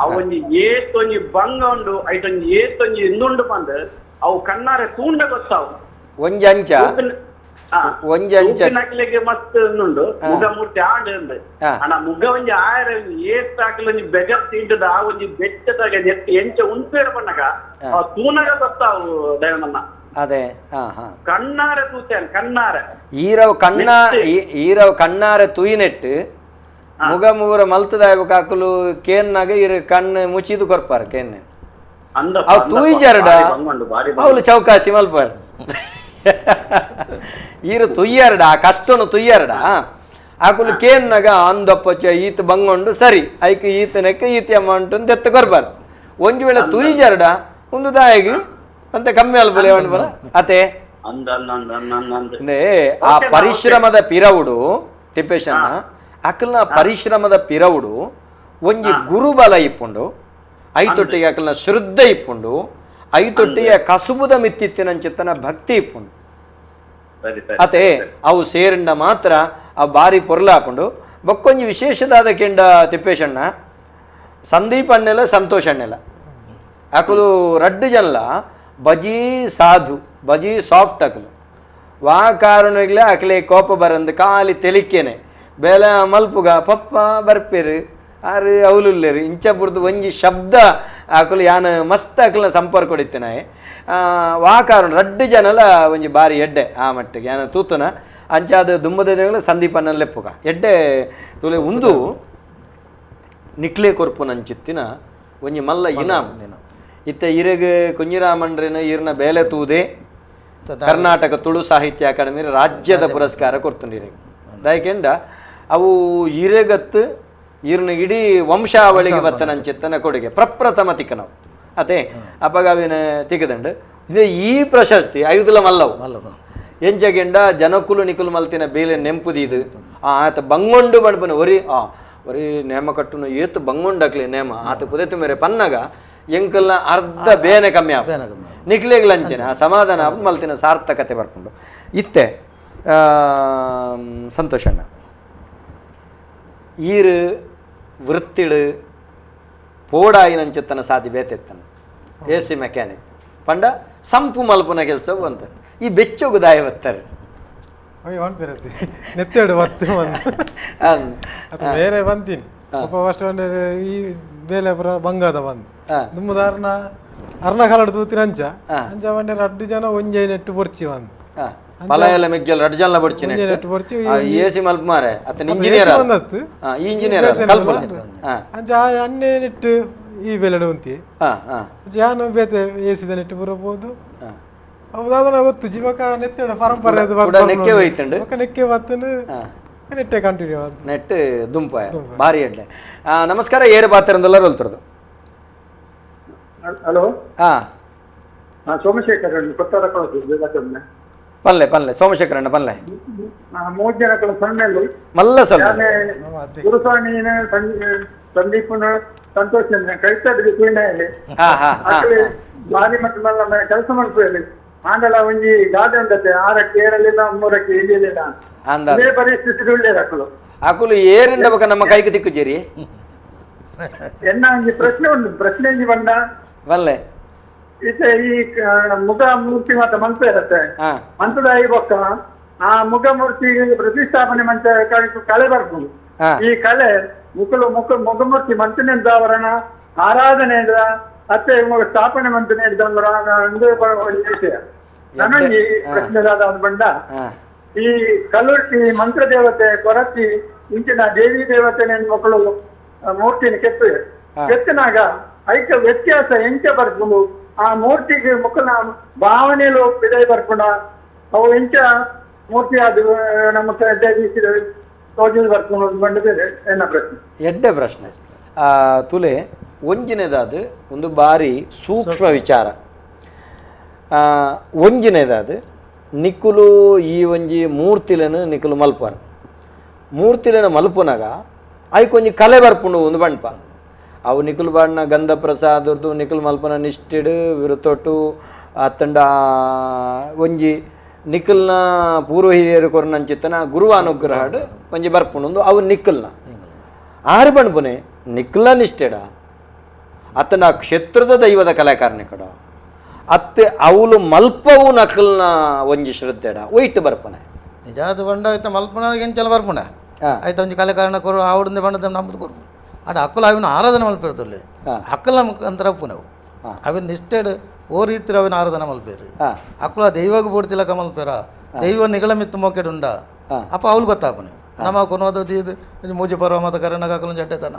ಅವು ಒಂಜಿ ಏತೊಂಜಿ ಬಂಗ ಉಂಡು ಐಟೊಂಜಿ ಏತೊಂಜಿ ಇಂದುಂಡು ಬಂದು ಅವು ಕಣ್ಣಾರೆ ತೂಂಡ ಗೊತ್ತಾವು ಒಂಜಿ ಅಂಚ ಒಂಜಿ ಅಂಚ ನಕ್ಲೆಗೆ ಮಸ್ತ್ ಉಂಡು ಮುಗ ಮೂರ್ತಿ ಆಂಡ್ ಉಂಡು ಅಣ್ಣ ಮುಗ ಒಂಜಿ ಆಯರ ಏತ್ ಹಾಕಲೊಂಜಿ ಬೆಗರ್ ತಿಂಟದ ಆ ಒಂಜಿ ಬೆಟ್ಟದಾಗ ಎತ್ತಿ ಎಂಚ ಉಂಪೇರ ಬಣ್ಣಗ ತೂನಗ ಗೊತ್ತಾವು ದಯವನ್ನ ಅದೇ ಕಣ್ಣಾರೆ ತೂತೇನೆ ಕಣ್ಣಾರೆ ಈರವ್ ಕಣ್ಣ ಈರವ್ ಕಣ್ಣಾರೆ ತೂಯಿನೆಟ್ಟು ಮುಗ ಮೂರ ಮಲ್ತದ ಕಾಕಲು ಕೇನ್ನಾಗ ಇರ ಕಣ್ಣು ಮುಚ್ಚಿದು ಕೊರ್ಪಾರ ಕೇನ್ನೆ ಅವು ತೂಯಿಜರಡ ಅವಳು ಚೌಕಾಸಿ ಮಲ್ಪಾರ ಈರು ತುಯ್ಯರಡ ಆ ಕಷ್ಟನು ತುಯ್ಯರಡ ಆಕುಲು ಕೇನ್ನಗ ಅಂದಪ್ಪಚ್ಚ ಈತ ಬಂಗೊಂಡು ಸರಿ ಐಕ್ ಈತನಕ್ಕೆ ಈತ ಅಮೌಂಟ್ ದೆತ್ತ ಕೊರ್ಬಾರ್ದು. ಒಂಜಿ ವೇಳೆ ತುಯಿಜರ್ಡ ಒಂದು ದಾಯಿಗೆ ಅಂತ ಕಮ್ಮಿ ಅಲ್ಬಲೆ ಬಲ ಅತೆ ಆ ಪರಿಶ್ರಮದ ಪಿರವುಡು ತಿಪ್ಪೇಶನ್ನ ಅಕಲ್ನ ಪರಿಶ್ರಮದ ಪಿರವುಡು ಒಂಜಿ ಗುರುಬಲ ಇಪ್ಪುಂಡು, ಐತೊಟ್ಟಿಗೆ ಅಕಲ್ನ ಶ್ರದ್ಧೆ ಇಪ್ಪುಂಡು, ಐತೊಟ್ಟಿಗೆ ಕಸುಬುದ ಮಿತ್ತಿತ್ತಿನಂಚಿತ್ತನ ಭಕ್ತಿ ಇಪ್ಪುಂಡು. ಅತೆ ಅವು ಸೇರಿಂಡ ಮಾತ್ರ ಆ ಬಾರಿ ಪೊರ್ಲ ಹಾಕೊಂಡು. ಬೊಕ್ಕೊಂಜಿ ವಿಶೇಷದಾದ ಕೆಂಡ ತಿಪ್ಪೇಶಣ್ಣ ಸಂದೀಪ್ ಅಣ್ಣೆಲ್ಲ ಸಂತೋಷ್ ಅಣ್ಣೆಲ್ಲ ಅಕಲು ರಡ್ಡು ಜನಲ ಬಜೀ ಸಾಧು ಬಜೀ ಸಾಫ್ಟ್ ಅಕಲು ವಾ ಕಾರಣಗಳೇ ಅಕಲೆ ಕೋಪ ಬರಂದು ಖಾಲಿ ತೆಲಿಕೇನೆ ಬೇಲೆ ಮಲ್ಪುಗ ಪಪ್ಪ ಬರ್ಪೇರು ಆರು ಅವಲುಲ್ಲೇರು ಇಂಚ ಬುರ್ದು ಒಂಜಿ ಶಬ್ದ ಅಕಲು ಯಾನ್ ಮಸ್ತ್ ಅಕಲ್ನ ಸಂಪರ್ಕ ಹೊಡಿತೇನೆ. ವಾ ಕಾರಣ ರಡ್ಡು ಜನಲ ಒಂಜಿ ಬಾರಿ ಎಡ್ಡೆ ಆ ಮಟ್ಟಿಗೆ ಯಾನ ತೂತನ ಅಂಚಾದ ದುಮ್ಮದ ದಿನಗಳು ಸಂದೀಪನ ಲೆಪ್ಪುಗ ಎಡ್ಡೆ ತುಲೆ ಉಂದು ನಿಕ್ಲೆ ಕೊರ್ಪುನಂಚಿತ್ತಿನ ಒಂಜಿ ಮಲ್ಲ ಇನಾಮ್. ಇತ್ತ ಇರಗ ಕುಂಜಿರಾಮಣ್ರಿನ ಈರ್ನ ಬೇಲೆ ತೂದೆ ಕರ್ನಾಟಕ ತುಳು ಸಾಹಿತ್ಯ ಅಕಾಡೆಮಿ ರಾಜ್ಯದ ಪುರಸ್ಕಾರ ಕೊಡ್ತುಂಡಿರಿ. ದಯಕೆಂಡ ಅವು ಇರೆಗತ್ತು ಈರ್ನ ಇಡೀ ವಂಶಾವಳಿಗೆ ಬತ್ತನಂಚಿತ್ತನ ಕೊಡುಗೆ ಪ್ರಪ್ರಥಮ ತಿಕ್ಕನವು ಅತೆ ಅಪಗಾವಿನ ತಿಕ್ಕದಂಡು. ಇದೇ ಈ ಪ್ರಶಸ್ತಿ ಐದುಲ ಮಲ್ಲವು ಎಂಚಗೆಂಡ ಜನಕುಲು ನಿಕುಲು ಮಲ್ತಿನ ಬೇಲೆ ನೆಂಪುದೀದು ಆತ ಬಂಗೊಂಡು ಬಣ್ಪನ ಒರಿ ಒರಿ ನೇಮ ಕಟ್ಟುನು ಏತು ಬಂಗೊಂಡಕ್ಲೆ ನೇಮ ಆತ ಪುದೆತು ಮೇರೆ ಪನ್ನಗ ಎಂಕಲ್ನ ಅರ್ಧ ಬೇನೆ ಕಮ್ಮಿ ಆಪ ನಿಕ್ಲೆಗ್ಲ ಅಂಚೆನೆ ಆ ಸಮಾಧಾನ ಮಲ್ತಿನ ಸಾರ್ಥಕತೆ ಬರ್ಕೊಂಡು. ಇತ್ತೆ ಸಂತೋಷಣ್ಣ ಈರು ವೃತ್ತಿಡು ಪೋಡಾಯಿನಂಚೆತ್ತನ ಸಾದಿ ಬೇತೆತ್ತನ A C mechanic ಪಂಡ ಸಂಪು ಮಲ್ಪುನ ಕೆಲಸ ಅಂತ ಈ ಬೆಚ್ಚೋಗು ದಾಯ ಬತ್ತಾರೆ ನೆತ್ತೆಡು ಬತ್ತು ಬೇರೆ ಬಂತೀನಿ ಫಸ್ಟ್ ಈ ಬೇಲೆ ಪುರ ಬಂಗಾದ ಬಂದು ದುಮ್ಮದ ಅರ್ನ ಕಾಲಡ್ ತೂತಿನ ಅಂಚ ಅಂಚ ಬಂಡೆ ರಡ್ಡು ಜನ ಒಂಜೆ ನೆಟ್ಟು ಬೊರ್ಚಿ ಬಂದು ಫಲ ಮೆಗ್ಗೆಲ್ ರಡ್ಡು ಜನ ಬೊರ್ಚಿ ನೆಟ್ಟು ಬೊರ್ಚಿ ಎ ಸಿ ಮಲ್ಪ ಮಾರೆ ಅತನ ಇಂಜಿನಿಯರ್ ಬಂದತ್ತು ಇಂಜಿನಿಯರ್ ಅಂಚ ಅಣ್ಣೆ ನೆಟ್ಟು ಈ ಬೇಲೆಡು ಉಂತಿ ಜಾನು ಬೇತೆ ಎ ಸಿದ ನೆಟ್ಟು ಪೂರ ಪೋದು ಅವು ಗೊತ್ತು ಜೀವಕ ನೆತ್ತೆಡ ಪರಂಪರೆ ನೆಕ್ಕೆ ಹೋಯ್ತುಂಡು ನೆಕ್ಕೆ ಬತ್ತನು ನೆಟ್ಟೆ ಕಂಟಿನ್ಯೂ ನೆಟ್ಟು ದುಂಪ ಭಾರಿ ಎಡ್ಡೆ. ನಮಸ್ಕಾರ, ಏರು ಪಾತ್ರಂದೆಲ್ಲ ರೋಲ್ತಿರೋದು. ಹಲೋ, ಹಾಂ ಸೋಮಶೇಖರ್ ಪಲ್ಲೆ ಪಲ್ಲೆ ಸೋಮಶೇಖರಣ್ಣ ಪಲ್ಲೆ ಮೂರು ಜನ ಸೊನ್ನೆಲ್ಲಿ ಮಲ್ಲ ಸೊನ್ನೆ ಗುರುಸ್ವಾಮಿನ ಸಂದೀಪನ ಸಂತೋಷ್ ಬಾರಿ ಮತ್ತು ಕೆಲಸ ಮಾಡ್ತೀವಿ. ಆಂಡಲ ಒಂಜಿ ಗಾದೆ ಉಂಟತೆ ಆರಕ್ಕೆ ಏರಲಿಲ್ಲ ಮೂರಕ್ಕೆ ಇಳಿಯಲಿಲ್ಲ ಅದೇ ಪರಿಸ್ಥಿತಿ ಉಳ್ಳೇರು ಅಕುಲು ಏರಿಂದ ಬಕ ನಮ್ಮ ಕೈಗೆ ತಿಕ್ಕು ಜೇರಿ ಎನ್ನ ಒಂಜಿ ಪ್ರಶ್ನೆ ಉಂಟು. ಪ್ರಶ್ನೆ ಒಂಜಿ ಬಂಡ ಬಲ್ಲೆ ಇತ್ತೆ ಈ ಮುಖ ಮೂರ್ತಿ ಮಾತ ಮಂತ್ರ ಇರತ್ತೆ ಮಂತ್ರದಾಯಿ ಬೊಕ್ಕ ಆ ಮುಖ ಮೂರ್ತಿ ಪ್ರತಿಷ್ಠಾಪನೆ ಮಂಚ ಕಳೆ ಬರ್ಬೋದು. ಈ ಕಳೆ ಮುಖಲು ಮುಖ ಮುಖಮೂರ್ತಿ ಮಂತ್ರನಿಂದ ಆರಾಧನೆ ಅತ್ತೆ ಸ್ಥಾಪನೆ ಮಂತ್ರನೇ ವಿಷಯ ನನಗೆ ಪ್ರಶ್ನೆ ಬಂಡ ಈ ಕಲ್ಲುರ್ಟಿ ಮಂತ್ರ ದೇವತೆ ಕೊರತಿ ಇಂಚಿನ ದೇವಿ ದೇವತೆ ಮಕ್ಕಳು ಮೂರ್ತಿನ ಕೆತ್ತು ಕೆತ್ತನಾಗ ಐಕ ವ್ಯತ್ಯಾಸ ಎಂಚ ಬರ್ಕೊಂಡು ಆ ಮೂರ್ತಿಗೆ ಮುಖನ ಭಾವನೆಯಲ್ಲೂ ಬಿಡೈ ಬರ್ಕೊಂಡ ಅವು ಎಂಚ ಮೂರ್ತಿ ಅದು ನಮ್ಮ ಬರ್ಕೊಂಡು ಬಂದಿದೆ ಎನ್ನ ಪ್ರಶ್ನೆ. ಎಡ್ಡೆ ಪ್ರಶ್ನೆ ತುಲೆ. ಒಂಜಿನೇದಾದ ಒಂದು ಬಾರಿ ಸೂಕ್ಷ್ಮ ವಿಚಾರ. ಒಂಜಿನೇದಾದ ನಿಕ್ಕುಲು ಈ ಒಂಜಿ ಮೂರ್ತಿలను ನಿಕ್ಕುಲು ಮಲ್ಪುವರ್ ಮೂರ್ತಿలను ಮಲ್ಪುನಾಗ ಐಕೊಂಜಿ ಕಲೆ ಬರ್ಪುಂಡು ಒಂದು ಬಂಡ್ಪ ಅವು ನಿಕುಲು ಬಾಡ್ನ ಗಂಧ ಪ್ರಸಾದದ್ದು ನಿಕುಲು ಮಲ್ಪನ ನಿಷ್ಠಿಡು ವಿರುತೊಟ್ಟು ಅತ್ತಂಡ ಒಂಜಿ ನಿಕ್ಕಲ್ನ ಪೂರ್ವ ಹಿರಿಯರು ಕೊರ್ನಂಚಿತ್ತನ ಗುರುವ ಅನುಗ್ರಹಡು ಒಂಜಿ ಬರ್ಪುಂಡು ಅವು ನಿಕ್ಕಲ್ನ ಆರು ಬಂಡ್ಪುನೆ ನಿಕ್ಕಲ ನಿಷ್ಠೆಡ ಅತ್ತನ ಕ್ಷೇತ್ರದ ದೈವದ ಕಲಾಕಾರನೆ ಕಡ ಅತ್ತೆ ಅವಳು ಮಲ್ಪವು ನಕಲ್ನ ಒಂಜಿ ಶ್ರದ್ಧೆಡ ಒಯ್ಟು ಬರ್ಪನೆ ನಿಜಾದ ಬಂಡ ಆಯ್ತ ಮಲ್ಪನ ಎಂಚಲ ಬರ್ಪುಣ ಆಯ್ತು ಒಂಜಿ ಕಲೆಕಾರಣ ಕೊರು ಆವಡಿಂದ ಬಂಡದ ನಮ್ಮದು ಕೊರು ಆಡ ಅಕ್ಕಲ ಅವಿನ ಆರಾಧನೆ ಮಲ್ಪಿರ್ತಲ್ಲಿ ಅಕ್ಕಲ ಮುಖಾಂತರ ಪುನವು ಅವಿನ ನಿಷ್ಠೆಡ್ ಓ ರೀತಿ ಅವಿನ ಆರಾಧನೆ ಮಲ್ಪೇರು ಅಕ್ಕಲ ದೈವಗ ಬೋಡ್ತಿಲಕ ಮಲ್ಪೇರ ದೈವ ನಿಗಳ ಮಿತ್ತು ಮೋಕೆಡುಂಡ ಅಪ್ಪ ಅವಳು ಗೊತ್ತಾಪನೆ ನಮ್ಮ ಕೊನೋದ ಮೂಜಿ ಪರ್ವ ಮತ ಕರೆನಾಗ ಅಕಲ ಜಡ್ಡೆತನ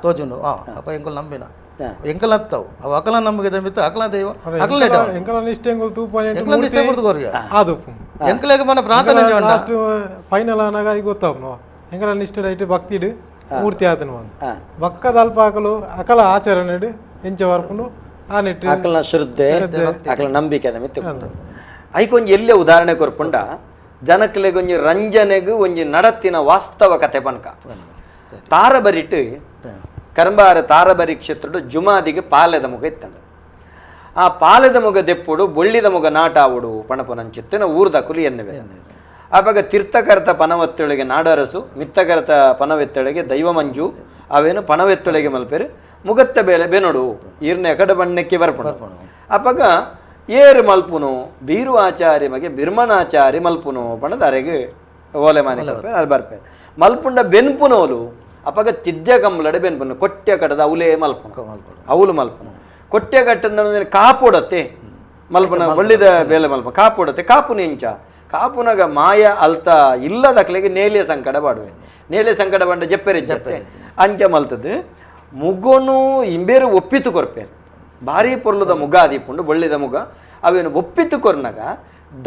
ತೋಜುಂಡು ಅಪ್ಪ ಎಂಕಲ್ ನಂಬಿನ ಎಂಕಲ್ ಹತ್ತವು ಅವು ಅಕಲ ನಂಬಿಕೆ ಮಿತ್ತು ಅಕಲ ದೈವ ಅಕಲ ಎಂಕಲ ನಿಷ್ಠೆ ಎಂಕಲ್ ತೂಪನೆ ಎಂಕಲ ನಿಷ್ಠೆ ಕೊಡ್ತು ಕೊರಿಯ ಎಂಕಲೆಗೆ ಮನ ಪ್ರಾರ್ಥನೆ ಫೈನಲ್ ಆನಾಗ ಈಗ ಗೊತ್ತಾಪನು ಎಂಕಲ ನಿಷ್ಠೆ ಇಟ್ಟು ಭಕ್ತಿಡು ಮೂರ್ತಿ ಆತನ ಬಕ್ಕದ ಅಲ್ಪ ಹಾಕಲು ಅಕಲ ಆಚರಣೆ ಎಂಚ ವರ್ಪುಂಡು ಆ ನೆಟ್ಟು ಅಕಲ್ನ ಶ್ರದ್ಧೆ ಅಕಲ ನಂಬಿಕೆ ಮಿತ್ತು ಐಕೊಂಜಿ ಎಲ್ಲೇ ಉದಾಹರಣೆ ಕೊರ್ಪುಂಡ ಜನಕ್ಲೆಗೊಂಜಿ ರಂಜನೆಗು ಒಂಜಿ ನಡತ್ತಿನ ವಾಸ್ತವ ಕತೆ ಪನ್ಕ ತಾರಬರಿಟ್ಟು ಕರಂಬಾರ ತಾರಬರಿ ಕ್ಷೇತ್ರಡು ಜುಮಾದಿಗೆ ಪಾಲೆದ ಮುಗ ಇತ್ತಂದ ಆ ಪಾಲೆದ ಮುಗ ದೆಪ್ಪುಡು ಬೊಳ್ಳಿದ ಮುಗ ನಾಟಾವುಡು ಪಣಪನಂಚಿತ್ತಿನ ಊರ್ದ ಕುಲಿ ಎನ್ನುವೆ ಆವಾಗ ತೀರ್ಥಕರ್ತ ಪನವತ್ತೊಳಗೆ ನಾಡರಸು ಮಿತ್ತಕರ್ತ ಪನವೆತ್ತೊಳಗೆ ದೈವಮಂಜು ಅವೇನು ಪಣವೆತ್ತೊಳಗೆ ಮಲ್ಪೇರು ಮುಗತ್ತ ಬೇಲೆ ಬೆನೊಡು ಈರ್ನ ಎಕಡ ಬಣ್ಣಕ್ಕೆ ಬರ್ಪುಂಡು ಅಪಗ ಏರು ಮಲ್ಪುನು ಬೀರು ಆಚಾರ್ಯ ಮಗೆ ಬಿರ್ಮಣಾಚಾರ್ಯ ಮಲ್ಪುನು ಪಣದ ಅರೆಗೆ ಓಲೆ ಮಾನೆ ಅದು ಬರ್ಪೇರು ಮಲ್ಪುಂಡ ಬೆನ್ಪುನೋಲು ಅಪಗ ತಿದ್ಯ ಕಂಬಲಡೆ ಬೆನ್ಪುನು ಕೊಟ್ಟೆ ಕಟ್ಟದ ಅವಲೇ ಮಲ್ಪುನು ಅವಲು ಮಲ್ಪುನು ಕೊಟ್ಟೆ ಕಟ್ಟದ ಕಾಪುಡತ್ತೆ ಮಲ್ಪುನ ಒಳ್ಳಿದ ಬೇಲೆ ಮಲ್ಪ ಕಾಪುಡತ್ತೆ ಕಾಪುನ ಇಂಚ ಕಾಪುನಗ ಮಾಯ ಅಲ್ತ ಇಲ್ಲದಕ್ಲೆಗೆ ನೇಲಿಯ ಸಂಕಟ ಬಾಡುವೆ ನೇಲಿಯ ಸಂಕಟ ಬಂಡ ಜಪ್ಪೆರೆ ಜಪ್ಪೆ ಅಂಚ ಮಲ್ತದ್ದು ಮುಗೋನು ಇಂಬೇರು ಒಪ್ಪಿತು ಕೊರ್ಪೇರು ಭಾರಿ ಪೊರ್ಲುದ ಮುಗ ಆದಿಪುಂಡು ಬೊಳ್ಳಿದ ಮುಗ ಅವೇನು ಒಪ್ಪಿತು ಕೊರ್ನಗ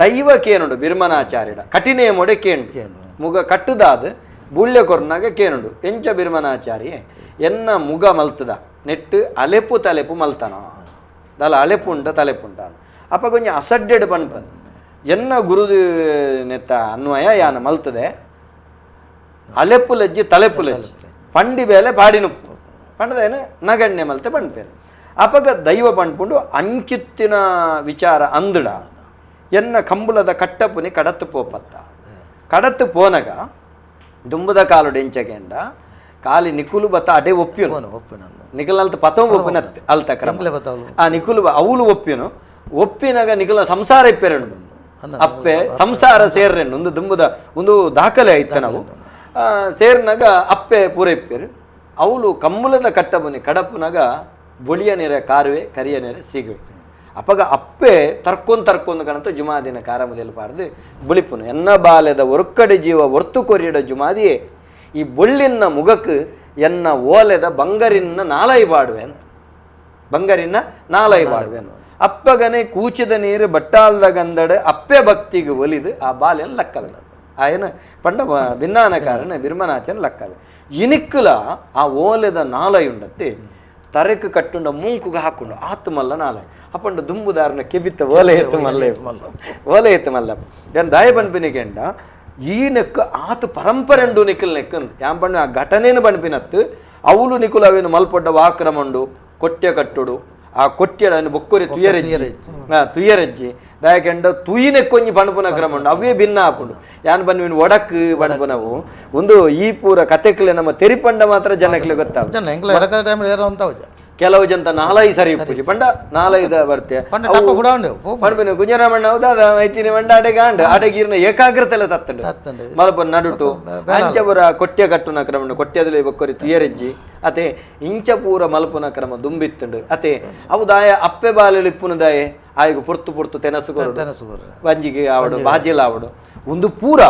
ದೈವ ಕೇನುಂಡು ಬಿರ್ಮನಾಚಾರ್ಯಡ ಕಠಿಣೆ ಮೊಡೆ ಕೇಂಡು ಮುಗ ಕಟ್ಟುದಾದ ಬುಳ್ಳೆ ಕೊರ್ನಾಗ ಕೇನುಂಡು ಎಂಚ ಬಿರ್ಮನಾಚಾರ್ಯ ಎನ್ನ ಮುಗ ಮಲ್ತದ ನೆಟ್ಟು ಅಲೆಪು ತಲೆಪು ಮಲ್ತನ ದಲ ಅಲೆಪುಂಡ ತಲೆಪುಂಡ ಅಪ್ಪ ಕೊಂಚ ಅಸಡ್ಡೆಡ್ ಪನ್ಪನ್ ಎನ್ನ ಗುರುದು ನೆತ್ತ ಅನ್ವಯ ಯಾನ ಮಲ್ತದೆ ಅಲೆಪು ಲಜ್ಜಿ ತಲೆಪು ಲಜ್ಜಿ ಪಂಡಿ ಬೇಲೆ ಪಾಡಿನುಪ್ಪು ಪಂಡದೇನ ನಗಣ್ಯ ಮಲ್ತೆ ಪಂಡ್ಪೇರು ಅಪಗ ದೈವ ಪಂಡ್ಪುಂಡು ಅಂಚಿತ್ತಿನ ವಿಚಾರ ಅಂದುಡ ಎನ್ನ ಕಂಬುಲದ ಕಟ್ಟಪುನಿ ಕಡತ್ತು ಪೋಪತ್ತ ಕಡತ್ತು ಪೋನಗ ದುಂಬುದ ಕಾಲು ಡೆಂಚಗೆಂಡ ಕಾಲಿ ನಿಕುಲು ಬತ್ತ ಅಡೆ ಒಪ್ಪಿನು ನಿಕುಲ್ ಅಲ್ತ ಪತಂಗ ಒಪ್ಪಿನ ಅಲ್ತ ಕ್ರಮ ಆ ನಿಕುಲು ಅವಳು ಒಪ್ಪಿನು ಒಪ್ಪಿನಾಗ ನಿಕುಲ ಸಂಸಾರ ಇಪ್ಪೆರೆಂಡು ಅಪ್ಪೆ ಸಂಸಾರ ಸೇರ್ರೆಂಡು ಒಂದು ದುಂಬುದ ಒಂದು ದಾಖಲೆ ಆಯ್ತು ನಾವು ಸೇರ್ನಾಗ ಅಪ್ಪೆ ಪೂರ ಇಪ್ಪೇರು ಅವಳು ಕಂಬುಲದ ಕಟ್ಟಬುನಿ ಕಡಪುನಾಗ ಬೊಳಿಯ ನೆರೆ ಕಾರುವೆ ಕರಿಯ ನೆರೆ ಸಿಗುವೆ ಅಪಗ ಅಪ್ಪೆ ತರ್ಕೊಂಡ್ ತರ್ಕೊಂಡು ಕಣಂತ ಜುಮಾದಿನ ಕಾರ ಪಾರ್ದು ಬುಳಿಪುನು ಎನ್ನ ಬಾಲ್ಯದ ಒರ್ಕಡೆ ಜೀವ ಒರ್ತು ಕೊರಿಯಡ ಜುಮಾದಿಯೇ ಈ ಬೊಳ್ಳಿನ ಮುಗಕ್ಕೆ ಎನ್ನ ಓಲೆದ ಬಂಗರಿನ ನಾಲೈ ಬಾಡುವೆ ಬಂಗರಿನ ನಾಲೈ ಬಾಡುವೆ ಅಪ್ಪಗನೆ ಕೂಚಿದ ನೀರು ಬಟ್ಟಾಲ್ದ ಗಂದಡೆ ಅಪ್ಪೆ ಭಕ್ತಿಗೆ ಒಲಿದು ಆ ಬಾಲ್ಯನ ಲಕ್ಕವೆ ಆಯನ ಪಂಡ ಭಿನ್ನಾನ ಕಾರಣ ಬಿರ್ಮನಾಚನ ಲಕ್ಕವೆ ಇನಿಕ್ಕುಲ ಆ ಓಲೆದ ನಾಲೈ ಉಂಡತ್ತೆ ತರೆಕು ಕಟ್ಟುಂಡ ಮೂಂಕುಗ ಹಾಕೊಂಡು ಆತು ಮಲ್ಲ ನಾಲೈ ಅಪ್ಪಂಡ ದುಂಬುದಾರನ ಕೆಬಿತ್ತ ಓಲೆ ಎತ್ತು ಮಲ್ಲ ಓಲೆ ಎತ್ತು ಮಲ್ಲ ನಾನು ದಾಯ ಬನ್ಪಿನಿಗೆಂಡ ಈ ನೆಕ್ಕ ಆತು ಪರಂಪರೆಂಡು ನಿಖಲ್ ನೆಕ್ಕನ್ ಯಾಂ ಆ ಘಟನೆನು ಬಣ್ಪಿನತ್ತು ಅವಳು ನಿಕುಲ ಅವೇನು ಮಲ್ಪೊಡ್ಡ ವಾಕ್ರಮಂಡು ಕೊಟ್ಯ ಕಟ್ಟುಡು ಆ ಕೊಟ್ಯಡ ಬೊಕ್ಕೊರಿ ತುಯರೆಜ್ಜಿ ತುಯರೆಜ್ಜಿ ದಾಯಕೆಂಡ ತುಯಿನೆಕ್ಕೊಂಜಿ ಪಣಪುನ ಕ್ರಮಂಡು ಅವೇ ಭಿನ್ನ ಹಾಕೊಂಡು ಯಾನ್ ಬನ್ವಿನ ಒಡಕ್ ಬಣ್ಪುನವು ಒಂದು ಈ ಪೂರ ಕತೆಕ್ಲೆ ನಮ್ಮ ತೆರಿಪಂಡ ಮಾತ್ರ ಜನಕ್ಕೆ ಗೊತ್ತಾಗ ಕೆಲವು ಜನ ನಾಲೈ ಸರಿ ಪೂಜೆ ಪಂಡ ನಾಲೈದ ಬರ್ತೆ ಪಂಡ ಗುಂಜರಾಮಣ್ಣ ಹೌದಾ ಐತಿನಿ ಮಂಡ ಅಡೆ ಗಾಂಡ್ ಅಡೆಗೀರ್ನ ಏಕಾಗ್ರತೆ ಎಲ್ಲ ತತ್ತಂಡು ಮಲಪ ನಡುಟು ಅಂಚಪುರ ಕೊಟ್ಯ ಕಟ್ಟುನ ಕ್ರಮ ಕೊಟ್ಯದಲ್ಲಿ ಬೊಕ್ಕೊರಿ ತುಯರೆಜ್ಜಿ ಅತೆ ಇಂಚಪೂರ ಮಲ್ಪುನ ಕ್ರಮ ದುಂಬಿತ್ತುಂಡು ಅತೆ ಅವು ದಾಯ ಅಪ್ಪೆ ಬಾಲೆಲು ಇಪ್ಪುನ ದಾಯೆ ಆಯ್ಗು ಪುರ್ತು ಪುರ್ತು ತೆನಸು ಕೊರಡು ಬಂಜಿಗೆ ಆವಡು ಬಾಜಿಲ ಆವಡು ಒಂದು ಪೂರ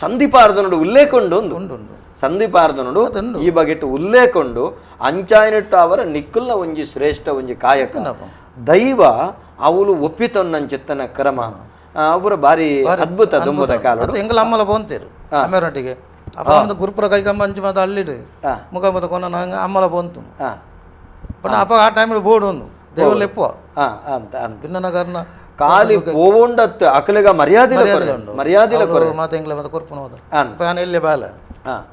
ಸಂಧಿಪಾರ್ದನುಡು ಉಲ್ಲೇಖ ಉಂಡು ಒಂದು ಸಂಧಿಪಾರ್ದನುಡು ಈ ಬಗೆಟ್ಟು ಉಲ್ಲೇಖ ಅಂಚಾಯನಿಟ್ಟು ಅವರ ನಿಕ್ಕುಲ್ನ ಒಂಜಿ ಶ್ರೇಷ್ಠ ಒಂಜಿ ಕಾಯಕ ದೈವ ಅವಳು ಒಪ್ಪಿತೊನ್ನಂಚಿತ್ತನ ಕ್ರಮ ಅವರ ಭಾರಿ ಅದ್ಭುತ ದುಂಬುದ ಕಾಲ ಎಂಗಲ ಅಮ್ಮಲ ಬೋಂತೇರು ಅಮ್ಮೆರೊಟ್ಟಿಗೆ ಅಪ್ಪ ಗುರುಪುರ ಕೈಕಂಬ ಅಂಚಿ ಮಾತ ಅಲ್ಲಿಡು ಮುಖ ಮತ ಕೊನ ಅಮ್ಮಲ ಬೋಂತು ಬಟ್ ಅಪ್ಪ ಆ ಟೈಮ್ ಬೋರ್ಡ್ ಒಂದು ದೇವಲ್ಲ ಎಪ್ಪುವ ಅಂತ ಭಿನ್ನನ ಕಾರಣ ಖಾಲಿ ಪೋವುಂಡತ್ತು ಅಕಲೆಗ ಮರ್ಯಾದೆ ಮರ್ಯಾದೆ ಮಾತ ಎಂಗ್ಲ ಮಾತ ಕೊರ್ಪುನ ಹೋದ ಎಲ್ಲಿ ಬಾಲ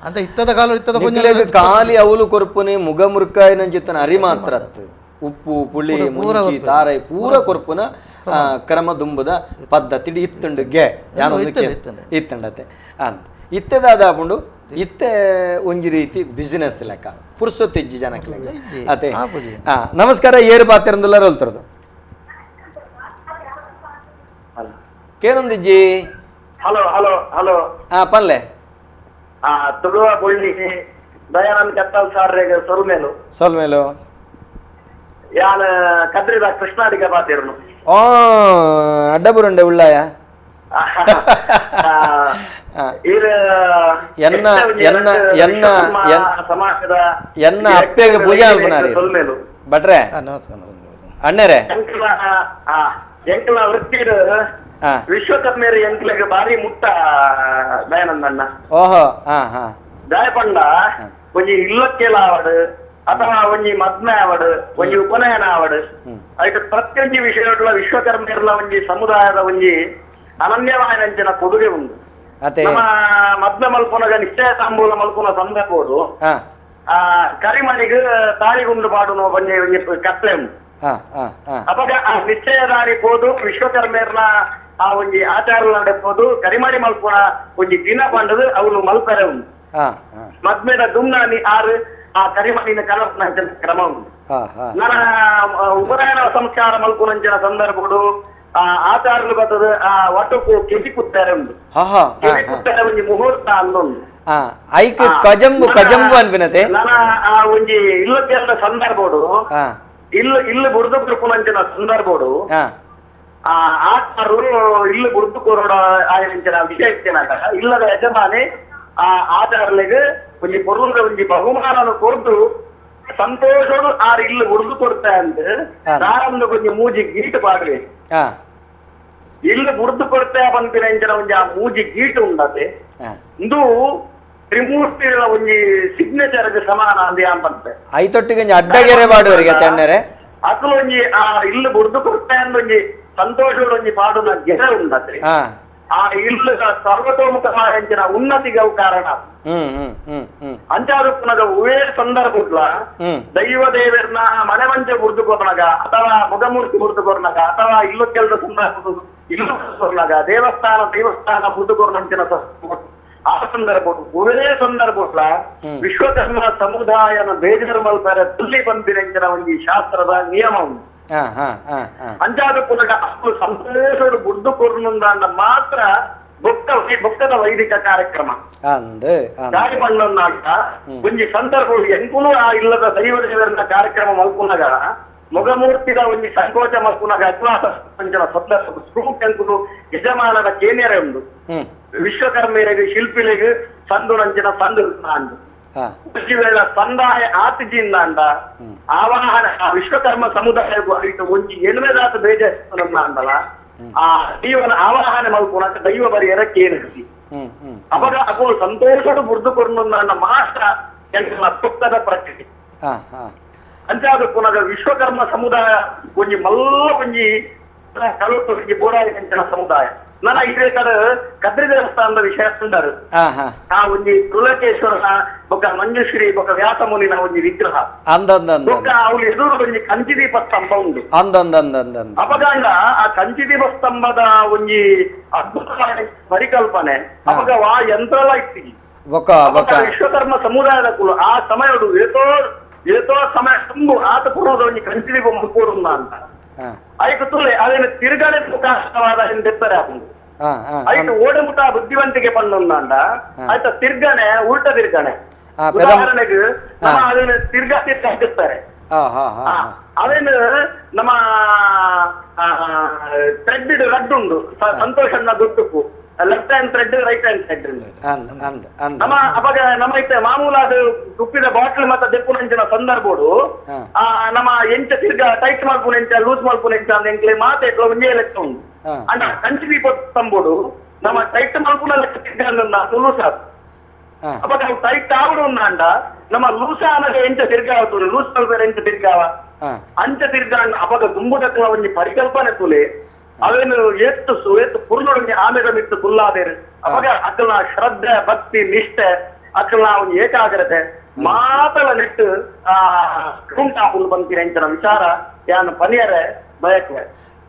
ಅಂತ ಇತ್ತದ ಕಾಲ ಇತ್ತದ ಖಾಲಿ ಅವಲು ಕೊರ್ಪುನೆ ಮುಗ ಮುರುಕಾಯಿನಂಚಿತ್ತನ ಅರಿ ಮಾತ್ರ ಉಪ್ಪು ಪುಳಿ ಮುಂಚಿ ತಾರೈ ಪೂರ ಕೊರ್ಪುನ ಕ್ರಮ ದುಂಬುದ ಪದ್ಧತಿ ಇತ್ತುಂಡು ಗೆ ಇತ್ತುಂಡತೆ ಅಂತ ಇತ್ತೆದಾದಾಪುಂಡು ಇತ್ತೆ ಒಂಜಿ ರೀತಿ ಬಿಸಿನೆಸ್ ಲೆಕ್ಕ ಪುರುಸೊತ್ತಿಜ್ಜಿ ಜನಕ್ಕೆ ಲೆಕ್ಕ ಅದೇ. ನಮಸ್ಕಾರ, ಏರು ಪಾತಿರಂದುಲ್ಲ ರೋಲ್ತರದು ಕೇನೊಂದಿಜ್ಜಿ. Hello hello hello. ಹಾ ಪಲ್ಲೆ ತುಳುವ ಬೊಳ್ಳಿ ದಯಾನಂದ್ ಕತ್ತಲ್ ಸಾರ್ರೆಗ್ ಸೊಲ್ಮೇಲು. ಸೊಲ್ಮೇಲು ಯಾನ್ ಕದ್ರಿದ ಕೃಷ್ಣಾಡಿಗ ಬಾತಿರ್ನು. ಆ ಅಡ್ಡಬುರುಂಡೆ ಉಳ್ಳಾಯ ಎನ್ನ ಎನ್ನ ಎನ್ನ ಸಮಾಜದ ಎನ್ನ ಅಪ್ಪೆಗೆ ಪೂಜೆ ಅಲ್ಪನಾರಿ ಭಟ್ರೆ. ನಮಸ್ಕಾರ ಅಣ್ಣರೇ, ಎಂಕಲ ವೃತ್ತಿಡು ವಿಶ್ವಕರ್ಮೇರು ಎಂಕ್ಲೆಗ್ ಬಾರಿ ಮುಟ್ಟ ದಯಾನಂದ ಅಣ್ಣ. ಓಹೋ, ಹಾ ಹಾ. ದಾಯಪಂಡ ಒಂಜಿ ಇಲ್ಲಕ್ಕೆಲ ಆವಡ್ ಅಥವಾ ಒಂಜಿ ಮದ್ಮೆ ಆವಡ್ ಒಂಜಿ ಉಪನಯನ ಆವಡ್ ಐತ ಪ್ರತಿಯೊಂಜಿ ವಿಷಯಗಳ ವಿಶ್ವಕರ್ಮೆರ್ನ ಒಂಜಿ ಸಮುದಾಯದ ಒಂಜಿ ಅನನ್ಯವಾಯಿನಂಚಿನ ಕೊಡುಗೆ ಉಂಡು. ನಮ್ಮ ಮದ್ಮೆ ಮಲ್ಪುನಗ ನಿಶ್ಚಯ ತಾಂಬೂಲ ಮಲ್ಪುನ ಸಂದರ್ಭೋಡು ಆ ಕರಿಮಣಿಗ್ ತಾಳಿಗುಂಡು ಪಾಡುನ ಒಂಜಿ ಒಂಜಿ ಕತ್ಲೆ ಉಂಡು. ಅಪಗ ಆ ನಿಶ್ಚಯದಾರಿ ಪೋದು ವಿಶ್ವಕರ್ಮೆರ್ನ ಆ ಒಂಜಿ ಆಚಾರ ನಡೆಪೋದು ಕರಿಮಣಿ ಮಲ್ಪುನ ಒಂಜಿ ದಿನ ಪಂಡದು ಅವನು ಮಲ್ಪರೆ ಉಂಡು. ಮದ್ಮೆದ ದುಮ್ನಾನಿ ಆರು ಆ ಕರಿಮಣಿನ ಕಲಪನ ಕ್ರಮ ಉಂಡು. ನನ್ನ ಉಪನಯನ ಸಂಸ್ಕಾರ ಮಲ್ಪುನಂಚಿನ ಸಂದರ್ಭಗಳು ಆ ಆಚಾರಲು ಬರ್ತದ ಆ ಒಟ್ಟುಕು ಕೆಜಿ ಕುತ್ತಾರೆ ಉಂಡು. ಕೆಜಿ ಕುತ್ತಾರೆ ಒಂಜಿ ಮುಹೂರ್ತ ಅಂದೊಂದು ಐಕ್ ಕಜಂಬು ಕಜಂಬು ಅನ್ಪಿನತೆ. ನನ್ನ ಆ ಒಂಜಿ ಇಲ್ಲದ ಸಂದರ್ಭೋಡು ಇಲ್ಲು ಇಲ್ಲು ಬುರ್ದು ಕೊರ್ಪುನಂಚಿನ ಸಂದರ್ಭೋಡು ಆ ಆಚಾರರು ಇಲ್ಲು ಬುರ್ದು ಕೊರೋಡ ಆಯಂಚಿನ ವಿಷಯ ಇತ್ತೇನಾಗ ಇಲ್ಲದ ಯಜಮಾನಿ ಆ ಆಚಾರಲಿಗೆ ಒಂಜಿ ಪೊರ್ಲದ ಒಂಜಿ ಬಹುಮಾನನ ಕೊರ್ದು ಸಂತೋಷೋಡು ಆರು ಇಲ್ಲು ಉರ್ದು ಕೊಡ್ತಾ ಅಂದ್ ದಾರಂದು ಒಂಜಿ ಮೂಜಿ ಗೀಟ್ ಪಾಡ್ವೆ. ಇಲ್ಲು ಬುರ್ದು ಕೊಡ್ತಾ ಪನ್ಪಿನ ಇಂಚಿನ ಒಂಜಿ ಆ ಮೂಜಿ ಗೀಟ್ ಉಂಡತೆ ಇಂದು ತ್ರಿಮೂರ್ತಿಗಳ ಒಂಜಿ ಸಿಗ್ನೇಚರ್ ಸಮಾನ ಅಂದ್ ಯಾನ್ ಪನ್ಪೆ. ಐತೊಟ್ಟಿಗೆ ಒಂಜಿ ಅಡ್ಡಗೆರೆ ಪಾಡುವರಿಗೆ ತಣ್ಣರೆ ಅಕುಲು ಒಂಜಿ ಆ ಇಲ್ಲು ಬುರ್ದು ಕೊಡ್ತಾ ಅಂದ್ ಒಂಜಿ ಸಂತೋಷೋಡು ಒಂಜಿ ಪಾಡುನ ಗೆರೆ ಉಂಡತೆ ಆ ಇಲ್ಲು ಸರ್ವತೋಮುಖವಾದ ಉನ್ನತಿಗೆ ಅವು ಕಾರಣ. ಅಂಚಾದುಪ್ಪುನಗ ಉವೇ ಸಂದರ್ಭ ದೈವ ದೇವರ್ನ ಮನೆ ಮಂಚ ಬುರ್ದು ಕೊರ್ನಗ ಅಥವಾ ಮುಗಮೂರ್ತಿ ಬುರ್ದು ಕೊರ್ನಗ ಅಥವಾ ಇಲ್ಲು ಕೆಲದ ಸಂದರ್ಭ ಇಲ್ಲು ಕೊರ್ನಗ ದೇವಸ್ಥಾನ ದೇವಸ್ಥಾನ ಬುರ್ದು ಕೊರ್ನಂಚಿನ ಆ ಸಂದರ್ಭ ಉವೇ ಸಂದರ್ಭ ವಿಶ್ವಕರ್ಮ ಸಮುದಾಯನ ಬೇಜಾರು ಮಲ್ಪರೆ ತುಲ್ಲಿ ಬಂದಿನ ಒಂಜಿ ಶಾಸ್ತ್ರದ ನಿಯಮ ಉಂಟು. ಅಂಚಾದುಪ್ಪುನಗ ಅಷ್ಟು ಸಂತೋಷಡು ಬುರ್ದು ಕೊರ್ನುಂದಾಂಡ ಮಾತ್ರ ಬೊಕ್ಕ ಬೊಕ್ಕದ ವೈದಿಕ ಕಾರ್ಯಕ್ರಮ ದಾರಿ ಪಣ್ಣೊಂದಾಂಡ ಒಂಜಿ ಸಂದರ್ಭ ಎಂಕುಲು ಆ ಇಲ್ಲದ ದೈವ ದೇವರನ್ನ ಕಾರ್ಯಕ್ರಮ ಮಲ್ಪುನಗ ಮೊಗಮೂರ್ತಿದ ಒಂಜಿ ಸಂಕೋಚ ಮಲ್ಪುನಗ ಸಂದರ್ಭ ಸ್ಕ್ರೂಪ್ ಎಂಕುಲು ಯಜಮಾನದ ಕೇನ್ಯರೆ ಉಂಡು. ವಿಶ್ವಕರ್ಮೆಯರಿಗೆ ಶಿಲ್ಪಿಲಿಗೆ ಸಂದು ನಂಚಿನ ಸಂದು ಅಂದು ವೇಳ ಸಂದಾಯ ಆತಿಜಿಂದಾಂಡ ಆವಾಹನ ವಿಶ್ವಕರ್ಮ ಸಮುದಾಯ ಒಂಜಿ ಎಣ್ಮೆದಾತ ಬೇಜ ಅಂದಲ ಆ ದೈವನ ಆವಾಹನೆ ಮಲ್ಪುನಕ ದೈವ ಬರಿಯರ ಕೇನಿಸಿ ಅವಾಗ ಅವು ಸಂತೋಷಡು ಬುರ್ದು ಕೊರ್ನುಂದಾಂಡ ಮಾತ್ರ ಪುಸ್ತಕ ಪ್ರಕೃತಿ. ಅಂಚಾದ ಪುನಗ ವಿಶ್ವಕರ್ಮ ಸಮುದಾಯ ಒಂಜಿ ಮಲ್ಲ ಒಂಜಿ ಕಲುಟ್ಟು ಒಂಜಿ ಬೋರಾಯಿ ಅಂಚಿನ ಸಮುದಾಯ. ನನ್ನ ಇದೇ ಕಡೆ ಕದ್ರಿ ದೇವಸ್ಥಾನದ ವಿಷಯ ಸುಂದರು ಆ ಒಂಜಿ ತುಲಕೇಶ್ವರನ ಬೊಕ್ಕ ಮಂಜುಶ್ರೀ ಬೊಕ್ಕ ವ್ಯಾಸಮುನಿನ ಒಂಜಿ ವಿಗ್ರಹ ಬೊಕ್ಕ ಅವಳು ಎದುರು ಒಂಜಿ ಕಂಚಿದೀಪ ಸ್ತಂಭ ಉಂಡು. ಅಪಗಾಂಡ ಆ ಕಂಚಿದೀಪ ಸ್ತಂಭದ ಒಂಜಿ ಅದ್ಭುತವಾದ ಪರಿಕಲ್ಪನೆ ಅವಾಗ ಆ ಯಂತ್ರ ಎಲ್ಲ ಇತ್ತಿ ವಿಶ್ವಕರ್ಮ ಸಮುದಾಯದ ಕುಲು ಆ ಸಮಯಡು ಏತೋ ಏತೋ ಸಮಯ ತುಂಬು ಆತ ಪೂರ್ವದ ಒಂಜಿ ಕಂಚಿದೀಪ ಮುಕ್ಕೋಡುಂದ ಅಂತ ಐಕು ತುಲೆ ಅದೇನು ತಿರುಗಡೆ ಮುಖಾಂತರವಾದ ಹಿಂದೆತ್ತರೆ ಆಪುಂಡು. ಐತು ಓಡಮುಟ ಬುದ್ಧಿವಂತಿಕೆ ಪಣ್ಣೊಂದಾಂಡ ಆಯ್ತ ತಿರ್ಗಣೆ ಉಲ್ಟ ತಿರ್ಗಣೆ ಉದಾಹರಣೆಗೆ ನಮ್ಮ ಅದೇನು ತಿರ್ಗಾ ತಿರ್ಗ ಹಾಕಿಸ್ತಾರೆ. ಅದೇನು ನಮ್ಮ ಥ್ರೆಡ್ ರಡ್ಡು ಉಂಡು ಸಂತೋಷನ ದೊಡ್ಡಕ್ಕೂ left hand thread right hand thread ನಮ್ಮ ಅವಾಗ ನಮ್ಮ ಇತ್ತೆ ಮಾಮೂಲಾದ ತುಪ್ಪಿದ ಬಾಟ್ಲ್ ಮತ್ತೆ ದೆಪ್ಪುನಂಚಿನ ಸಂದರ್ಭೋಡು ಆ ನಮ್ಮ ಎಂಚ ತಿರ್ಗಾ ಟೈಟ್ ಮಲ್ಪುನೆಂಚ ಲೂಸ್ ಮಲ್ಪುನೆಂಚ ಅಂದ್ ಎಂಕ್ಲೆ ಮಾತೆ ಒಂಜೇ ಲೆಕ್ಕ ಉಂಡು. ಅಂಡ ಕಂಚಿ ದೀಪ ತಂಬೋಡು ನಮ್ಮ ಟೈಟ್ ಮಲ್ಪುನ ಲೆಕ್ಕ ತಿರ್ಗಾ ಲೂಸ್ ಆತು. ಅವಾಗ ಅವು ಟೈಟ್ ಆವಡು ಅಂಡ ನಮ್ಮ ಲೂಸ ಆನಗ ಎಂಚ ತಿರ್ಗಾ ಆವತ್ತು ಲೂಸ್ ಮಲ್ಪೆರೆ ಎಂಚ ತಿರ್ಗಾವ ಅಂಚ ತಿರ್ಗಾ ಅವಾಗ ದುಂಬುದಕ್ಕಲ ಒಂಜಿ ಪರಿಕಲ್ಪನೆ ತುಲೆ ಅವೇನು ಏತ್ತು ಏತ್ತು ಪುರ್ಲೊಡಂಗೆ ಆಮೇಲೆ ಮಿತ್ತು ಕುಲ್ಲಾದೇರು ಅವಾಗ ಅಕಲ್ನ ಶ್ರದ್ಧೆ ಭಕ್ತಿ ನಿಷ್ಠೆ ಅಕಲ್ನ ಒಂದು ಏಕಾಗ್ರತೆ ಮಾತಲ ನೆಟ್ಟು ಆ ಕುಂಟಾಪುಲ್ ಬಂತೀರ ಅಂಚಿನ ವಿಚಾರ ಯಾನು ಪನಿಯರೆ ಬಯಕುವೆ.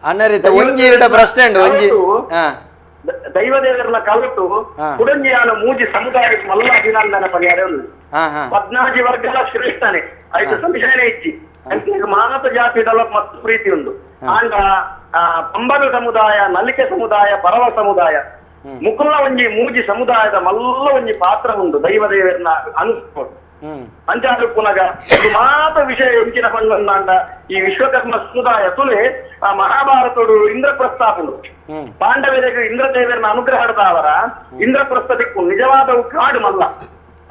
ಅಣ್ಣರಿತ ಒಂಜಿ ಎರಡ ಪ್ರಶ್ನೆ ಉಂಡು ಒಂಜಿ ದೈವ ದೇವರನ್ನ ಕಲತು ಕುಡಂಜಿಯಾನ ಮೂಜಿ ಸಮುದಾಯಕ್ಕೆ ಮಲ್ಲ ಅಭಿನಂದನ ಪನಿಯರೆ ಉಂಡು. ಪದ್ನಾಜಿ ವರ್ಗದ ಶ್ರೇಷ್ಠನೇ ಐದು ಸಂಶಯನೇ ಇಚ್ಚಿ ಮಾನವ ಜಾತಿ ಮತ್ತು ಪ್ರೀತಿ ಉಂಡು. ಆಂಡ ಪಂಬನ ಸಮುದಾಯ ನಲಿಕೆ ಸಮುದಾಯ ಪರವ ಸಮುದಾಯ ಮುಕುಲ ಒಂಜಿ ಮೂಜಿ ಸಮುದಾಯದ ಮಲ್ಲ ಒಂಜಿ ಪಾತ್ರ ಉಂಡು ದೈವ ದೇವರನ್ನ ಅನುಸ್ಕೊಂಡು. ಅಂಚಾದ ಪುನಗ ಮಾತ ವಿಷಯ ಎಂಚಿನ ಪಂಡ ಈ ವಿಶ್ವಕರ್ಮ ಸಮುದಾಯ ತುಲೆ ಆ ಮಹಾಭಾರತೋಡು ಇಂದ್ರಪ್ರಸ್ತಾಪುಂಡು. ಪಾಂಡವರಿಗೆ ಇಂದ್ರದೇವರನ್ನ ಅನುಗ್ರಹದಾವರ ಇಂದ್ರಪ್ರಸ್ಥ ದಿಕ್ಕು ನಿಜವಾದವು ಕಾಡು ಮಲ್ಲ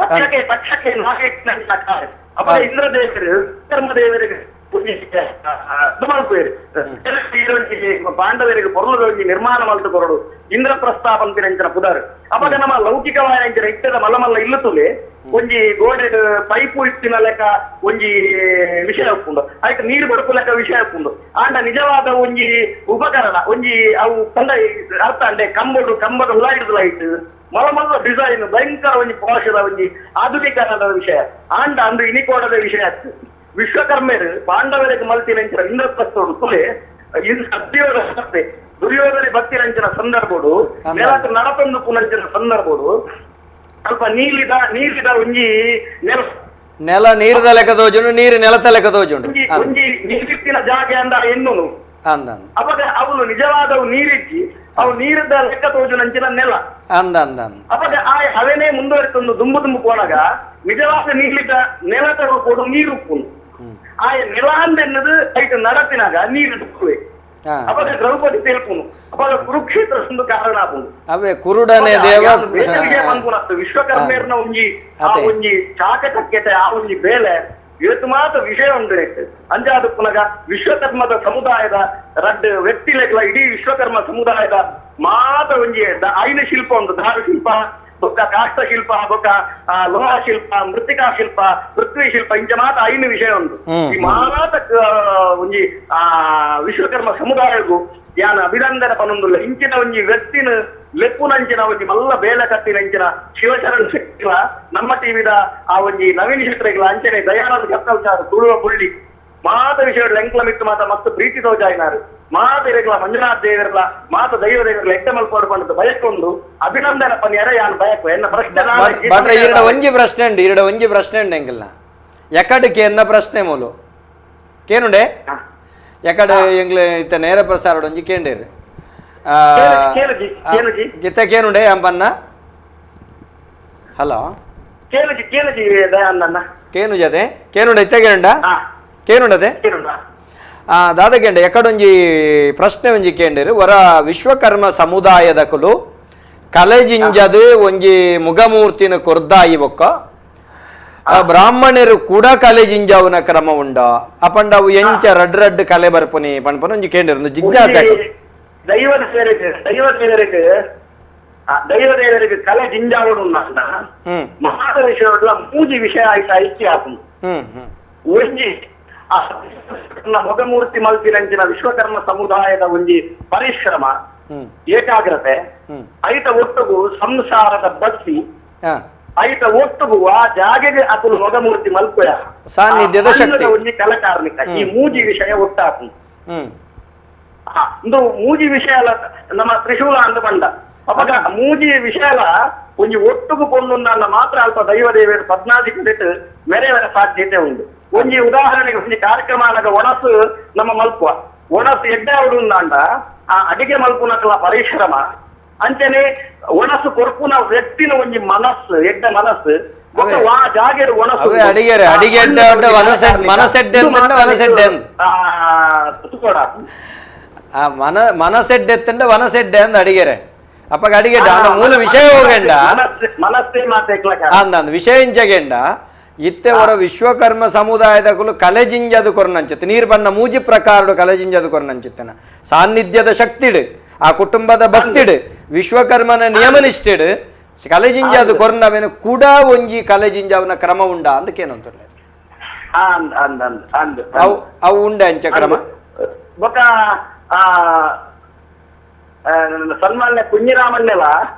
ತಕ್ಷಕ್ಕೆ ತಕ್ಷಕ್ಕೆ ನಾಗೇಟ್ನ ಕಾಡು. ಅಪರ ಇಂದ್ರದೇವರು ಕರ್ಮದೇವರಿಗೆ ಪಾಂಡವರಿಗೆ ಪೊರ್ಲದ ನಿರ್ಮಾಣ ಮಲ್ತು ಕೊರಡು ಇಂದ್ರಪ್ರಸ್ಥ ಪನ್ಪಿನಂಚಿನ ಪುದರ್. ಅಪಗ ನಮ್ಮ ಲೌಕಿಕವಾಯಿನಂಚಿನ ಇತ್ತದ ಮಲ್ಲ ಮಲ್ಲ ಇಲ್ಲುತ್ತುಲೆ ಒಂಜಿ ಗೋಡೆ ಪೈಪು ಇತ್ತಿನ ಲೆಕ್ಕ ಒಂಜಿ ವಿಷಯ ಉಪ್ಪುಂಡು, ಆಯ್ತು ನೀರು ಬಡಪು ಲೆಕ್ಕ ವಿಷಯ ಉಪ್ಪುಂಡು. ಆಂಡ ನಿಜವಾದ ಒಂಜಿ ಉಪಕರಣ ಒಂಜಿ ಅವು ಪಂಡ ಅರ್ಥ ಅಂಡೆ ಕಂಬಡು ಕಂಬದ ಹುಳ ಲೈಟ್ ಮಲ್ಲ ಮಲ್ಲ ಡಿಸೈನ್ ಭಯಂಕರ ಒಂಜಿ ಪಾಶದ ಒಂಜಿ ಆಧುನೀಕರಣದ ವಿಷಯ. ಆಂಡ ಅಂದು ಇನಿಕೋಡದ ವಿಷಯ ಆಯ್ತು. ವಿಶ್ವಕರ್ಮರು ಪಾಂಡವರಿಗೆ ಮಲ್ತಿನಂಚಿನ ಇಂದ್ರಪ್ರಸ್ಥೋಡು ತುಲೆ ಇದು ಸತ್ಯೋದ ದುರ್ಯೋಧನೆ ಭಕ್ತಿರಂಚಿನ ಸಂದರ್ಭಡು ನೆಲಕ್ಕೆ ನಡಪಂದು ಪುನಂಚಿನ ಸಂದರ್ಭಡು ಸ್ವಲ್ಪ ನೀಲಿದ ನೀರಿದ ಒಂಜಿ ನೆಲ ನೆಲ ನೀರದ ಲೆಕ್ಕ ತೋಜುಂಡು, ನೀರು ನೆಲತ ಲೆಕ್ಕ ತೋಜುಂಡು, ಒಂಜಿ ನೀರಿತ್ತಿನ ಜಾಗೆ ಅಂದ ಎನ್ನುನು ಅಂದ. ಅವಾಗ ಅವನು ನಿಜವಾದವು ನೀರಿಜ್ಜಿ ಅವು ನೀರದ ಲೆಕ್ಕ ತೋಜುನಂಚಿನ ನೆಲ ಅಂದ ಅಂದ. ಅವಾಗ ಆ ಅವೇನೇ ಮುಂದುವರಿತೊಂದು ದುಂಬು ದುಂಬು ಹೋದಾಗ ನಿಜವಾದ ನೀರ್ಲಿದ್ದ ನೆಲತ ಕೊಡು ನೀರು ಉಪ್ಪುಂಡು. ಆ ನೆಲ ಅಂದೆನ್ನದು ಐತ ನಡಪಿನಾಗ ನೀರು ದುಕ್ಕುವೆ. ಅವಾಗ ದ್ರೌಪದಿ ತೇಲ್ಪುನು ಅವಾಗ ಕುರುಕ್ಷೇತ್ರ ಒಂದು ಕಾರಣ ಆಪುಂಡು. ಅವೇ ಕುರುಡನೆ ದೇವ ವಿಶ್ವಕರ್ಮೇರ್ನ ಒಂಜಿ ಆ ಒಂಜಿ ಚಾಕಚಕ್ಯತೆ ಆ ಒಂಜಿ ಬೇಲೆ ಇವತ್ತು ಮಾತ್ರ ವಿಷಯ ಉಂಟು. ಅಂಜಾದ ಪುನಗ ವಿಶ್ವಕರ್ಮದ ಸಮುದಾಯದ ರಡ್ಡ್ ವ್ಯಕ್ತಿಲೆಗ್ಲ ಇಡೀ ವಿಶ್ವಕರ್ಮ ಸಮುದಾಯದ ಮಾತ್ರ ಒಂಜಿ ಐನ ಶಿಲ್ಪ ಉಂಟು, ದಾರು ಶಿಲ್ಪ ಬೊಕ್ಕ ಕಾಷ್ಟ ಶಿಲ್ಪ ಬೊಕ್ಕ ಲೋಹ ಶಿಲ್ಪ ಮೃತ್ತಿಕಾ ಶಿಲ್ಪ ಪೃಥ್ವಿ ಶಿಲ್ಪ ಇಂಚ ಮಾತ್ರ ಐನು ವಿಷಯ ಉಂಟು. ಈ ಮಾತ ಒಂಜಿ ಆ ವಿಶ್ವಕರ್ಮ ಸಮುದಾಯಕ್ಕೂ ಯಾನ ಅಭಿನಂದನ ಪನೊಂದುಲ್ಲ. ಇಂಚಿನ ಒಂಜಿ ವ್ಯಕ್ತಿನ ಲೆಪ್ಪುನಂಚಿನ ಒಂಜಿ ಮಲ್ಲ ಬೇಲೆ ಕಟ್ಟಿನಂಚಿನ ಶಿವಶರಣ ಶೆಟ್ಟಿಲ ನಮ್ಮ ಟಿವಿದ ಆ ಒಂಜಿ ನವೀನ್ ಶೆಟ್ಟರೆಗ್ಲ ಅಂಚನೆ ದಯಾನಂದ ಕತ್ತಲ್ಚಾರು ತುಳುವ ಪುಳ್ಳಿ ಮಾತ ವಿಷಯ ಎಂಕ್ಲ ಮಿತ್ತು ಮಾತ ಮಸ್ತ್ ಪ್ರೀತಿ ತೋಜಾಯಿನಾರು ಮಾತ ಇರಗ್ಲ ಮಂಜುನಾಥ್ ದೇವರ್ಲ ಮಾತ ದೈವ ದೇವರ್ಲ ಎಟ್ಟ ಮಲ್ಪೋಡು ಪಂಡದು ಬಯಕೊಂದು ಅಭಿನಂದನ ಪನ್ಯಾರ ಯಾನ್ ಬಯಕು ಎನ್ನ ಪ್ರಶ್ನೆ. ಎರಡ ಒಂಜಿ ಪ್ರಶ್ನೆ ಉಂಡು, ಎರಡ ಒಂಜಿ ಪ್ರಶ್ನೆ ಉಂಡು ಎಂಕಲ್ನ ಎಕಡಕ್ಕೆ ಎನ್ನ ಪ್ರಶ್ನೆ ಮೂಲು ಕೇನುಂಡೆ ಎಕಡೆ ಎಂಗ್ಲ ಇತ್ತ ನೇರ ಪ್ರಸಾರ ಒಂಜಿ ಕೇಂಡೇರು ಗಿತ್ತ ಕೇನುಂಡೆ ಅಂಬನ್ನ. ಹಲೋ ಕೇನು ಜತೆ ಕೇನುಂಡೆ ಇತ್ತ ಕೇನುಂಡ ಕೇನುಂಡದೆ ದಾದಗೇಂಡ ಎಕಡೊಂಜಿ ಪ್ರಶ್ನೆ ಒಂಜಿ ಕೇಂಡೇರು. ವರ ವಿಶ್ವಕರ್ಮ ಸಮುದಾಯದ ಕುಲು ಕಲೆಜಿಂಜದು ಒಂಜಿ ಮುಗಮೂರ್ತಿನ ಕೊರ್ದಾಯಿ ಬೊಕ್ಕ ಬ್ರಾಹ್ಮಣರು ಕೂಡ ಕಲೆಜಿಂಜಾವುನ ಕ್ರಮ ಉಂಡ ಅಪಂಡ ಅವು ಎಂಚ ರಡ್ ರಡ್ ಕಲೆ ಬರ್ಪುನಿ ಪನ್ಪನ ಒಂಜಿ ಕೇಂಡೇರು ಜಿಜ್ಞಾಸೆ. ದೈವ ದೈವ ದೇವರಿಗೆ ದೈವ ದೇವರಿಗೆ ಕಲೆ ಜಿಂಜಾವುಡು ಮಹಾದ ವಿಷಯ ಮೂಜಿ ವಿಷಯ ಆಯ್ತು ಐಕ್ಯ ಆಪುಂಡು. ಒಂಜಿ ಮೊಗಮೂರ್ತಿ ಮಲ್ತಿನಂಚಿನ ವಿಶ್ವಕರ್ಮ ಸಮುದಾಯದ ಒಂಜಿ ಪರಿಶ್ರಮ ಏಕಾಗ್ರತೆ ಐತ ಒಟ್ಟುಗು ಸಂಸಾರದ ಭಕ್ತಿ ಐತ ಒಟ್ಟುಗು ಆ ಜಾಗೆಗೆ ಅತುಲು ಮೊಗಮೂರ್ತಿ ಮಲ್ಪುಯ ಸಾನ್ನಿಧ್ಯದ ಶಕ್ತಿ ಒಂಜಿ ಕಲಕಾರ್ಮಿಕ ಈ ಮೂಜಿ ವಿಷಯ ಒಟ್ಟಾಪುಂಡು. ಇಂದು ಮೂಜಿ ವಿಷಯ ನಮ್ಮ ತ್ರಿಶೂಲ ಅಂದು ಬಂಡ ಅವಾಗ ಮೂಜಿ ವಿಷಯ ಒಂಜಿ ಒಟ್ಟುಗು ಕೊಂಡು ಮಾತ್ರ ಅಲ್ಪ ದೈವ ದೇವರು ಪದ್ನಾದಿ ಕಡೆಟ್ ಮೆರೆವರ ಸಾಧ್ಯತೆ ಉಂಟು. ಒಂಜಿ ಉದಾಹರಣೆಗೆ ಒಂಜಿ ಕಾರ್ಯಕ್ರಮ ಆನಾಗ ಒಣಸು ನಮ್ಮ ಮಲ್ಪುವ ಒಣಸು ಎಡ್ಡೆ ಉಂಡಾಂಡ ಆ ಅಡಿಗೆ ಮಲ್ಪುನಕಲ ಪರಿಶ್ರಮ ಅಂಚನೆ ಒಣಸು ಕೊರ್ಪುನ ವ್ಯಕ್ತಿನ ಒಂಜಿ ಮನಸ್ಸು ಎಡ್ಡೆ ಮನಸ್ಸು ಮನಸೆಡ್ಡೆ ವನಸೆಡ್ಡೆ ಅಂದ ಅಡಿಗೆರೆ ಅಪ್ಪಗ ಅಡಿಗೆ ಮೂಲ ವಿಷಯ ಹೋಗಂಡ ಅಂದ ವಿಷಯ ಇಂಚಗೆಂಡ ಇತ್ತೆ ಅವರ ವಿಶ್ವಕರ್ಮ ಸಮುದಾಯದ ಕುಲು ಕಲೆಜಿಂಜದು ಕೊರನಂಚಿತ್ತು ನೀರು ಬಣ್ಣ ಮೂಜಿ ಪ್ರಕಾರಡು ಕಲೆಜಿಂಜದು ಕೊರನಂಚಿತ್ತನ ಸಾನ್ನಿಧ್ಯದ ಶಕ್ತಿಡು ಆ ಕುಟುಂಬದ ಭಕ್ತಿಡು ವಿಶ್ವಕರ್ಮನ ನಿಯಮನಿಷ್ಠಿಡು ಕಲೆಜಿಂಜದು ಕೊರನವೇನು ಕೂಡ ಒಂಜಿ ಕಲೆಜಿಂಜವನ ಕ್ರಮ ಉಂಡ ಅಂದಕೇನಂತ ಅವು ಉಂಡ ಅಂಚ ಕ್ರಮ. ಸನ್ಮಾನ್ಯ ಕುഞ്ഞിರಾಮನ್ನೆಲ್ಲ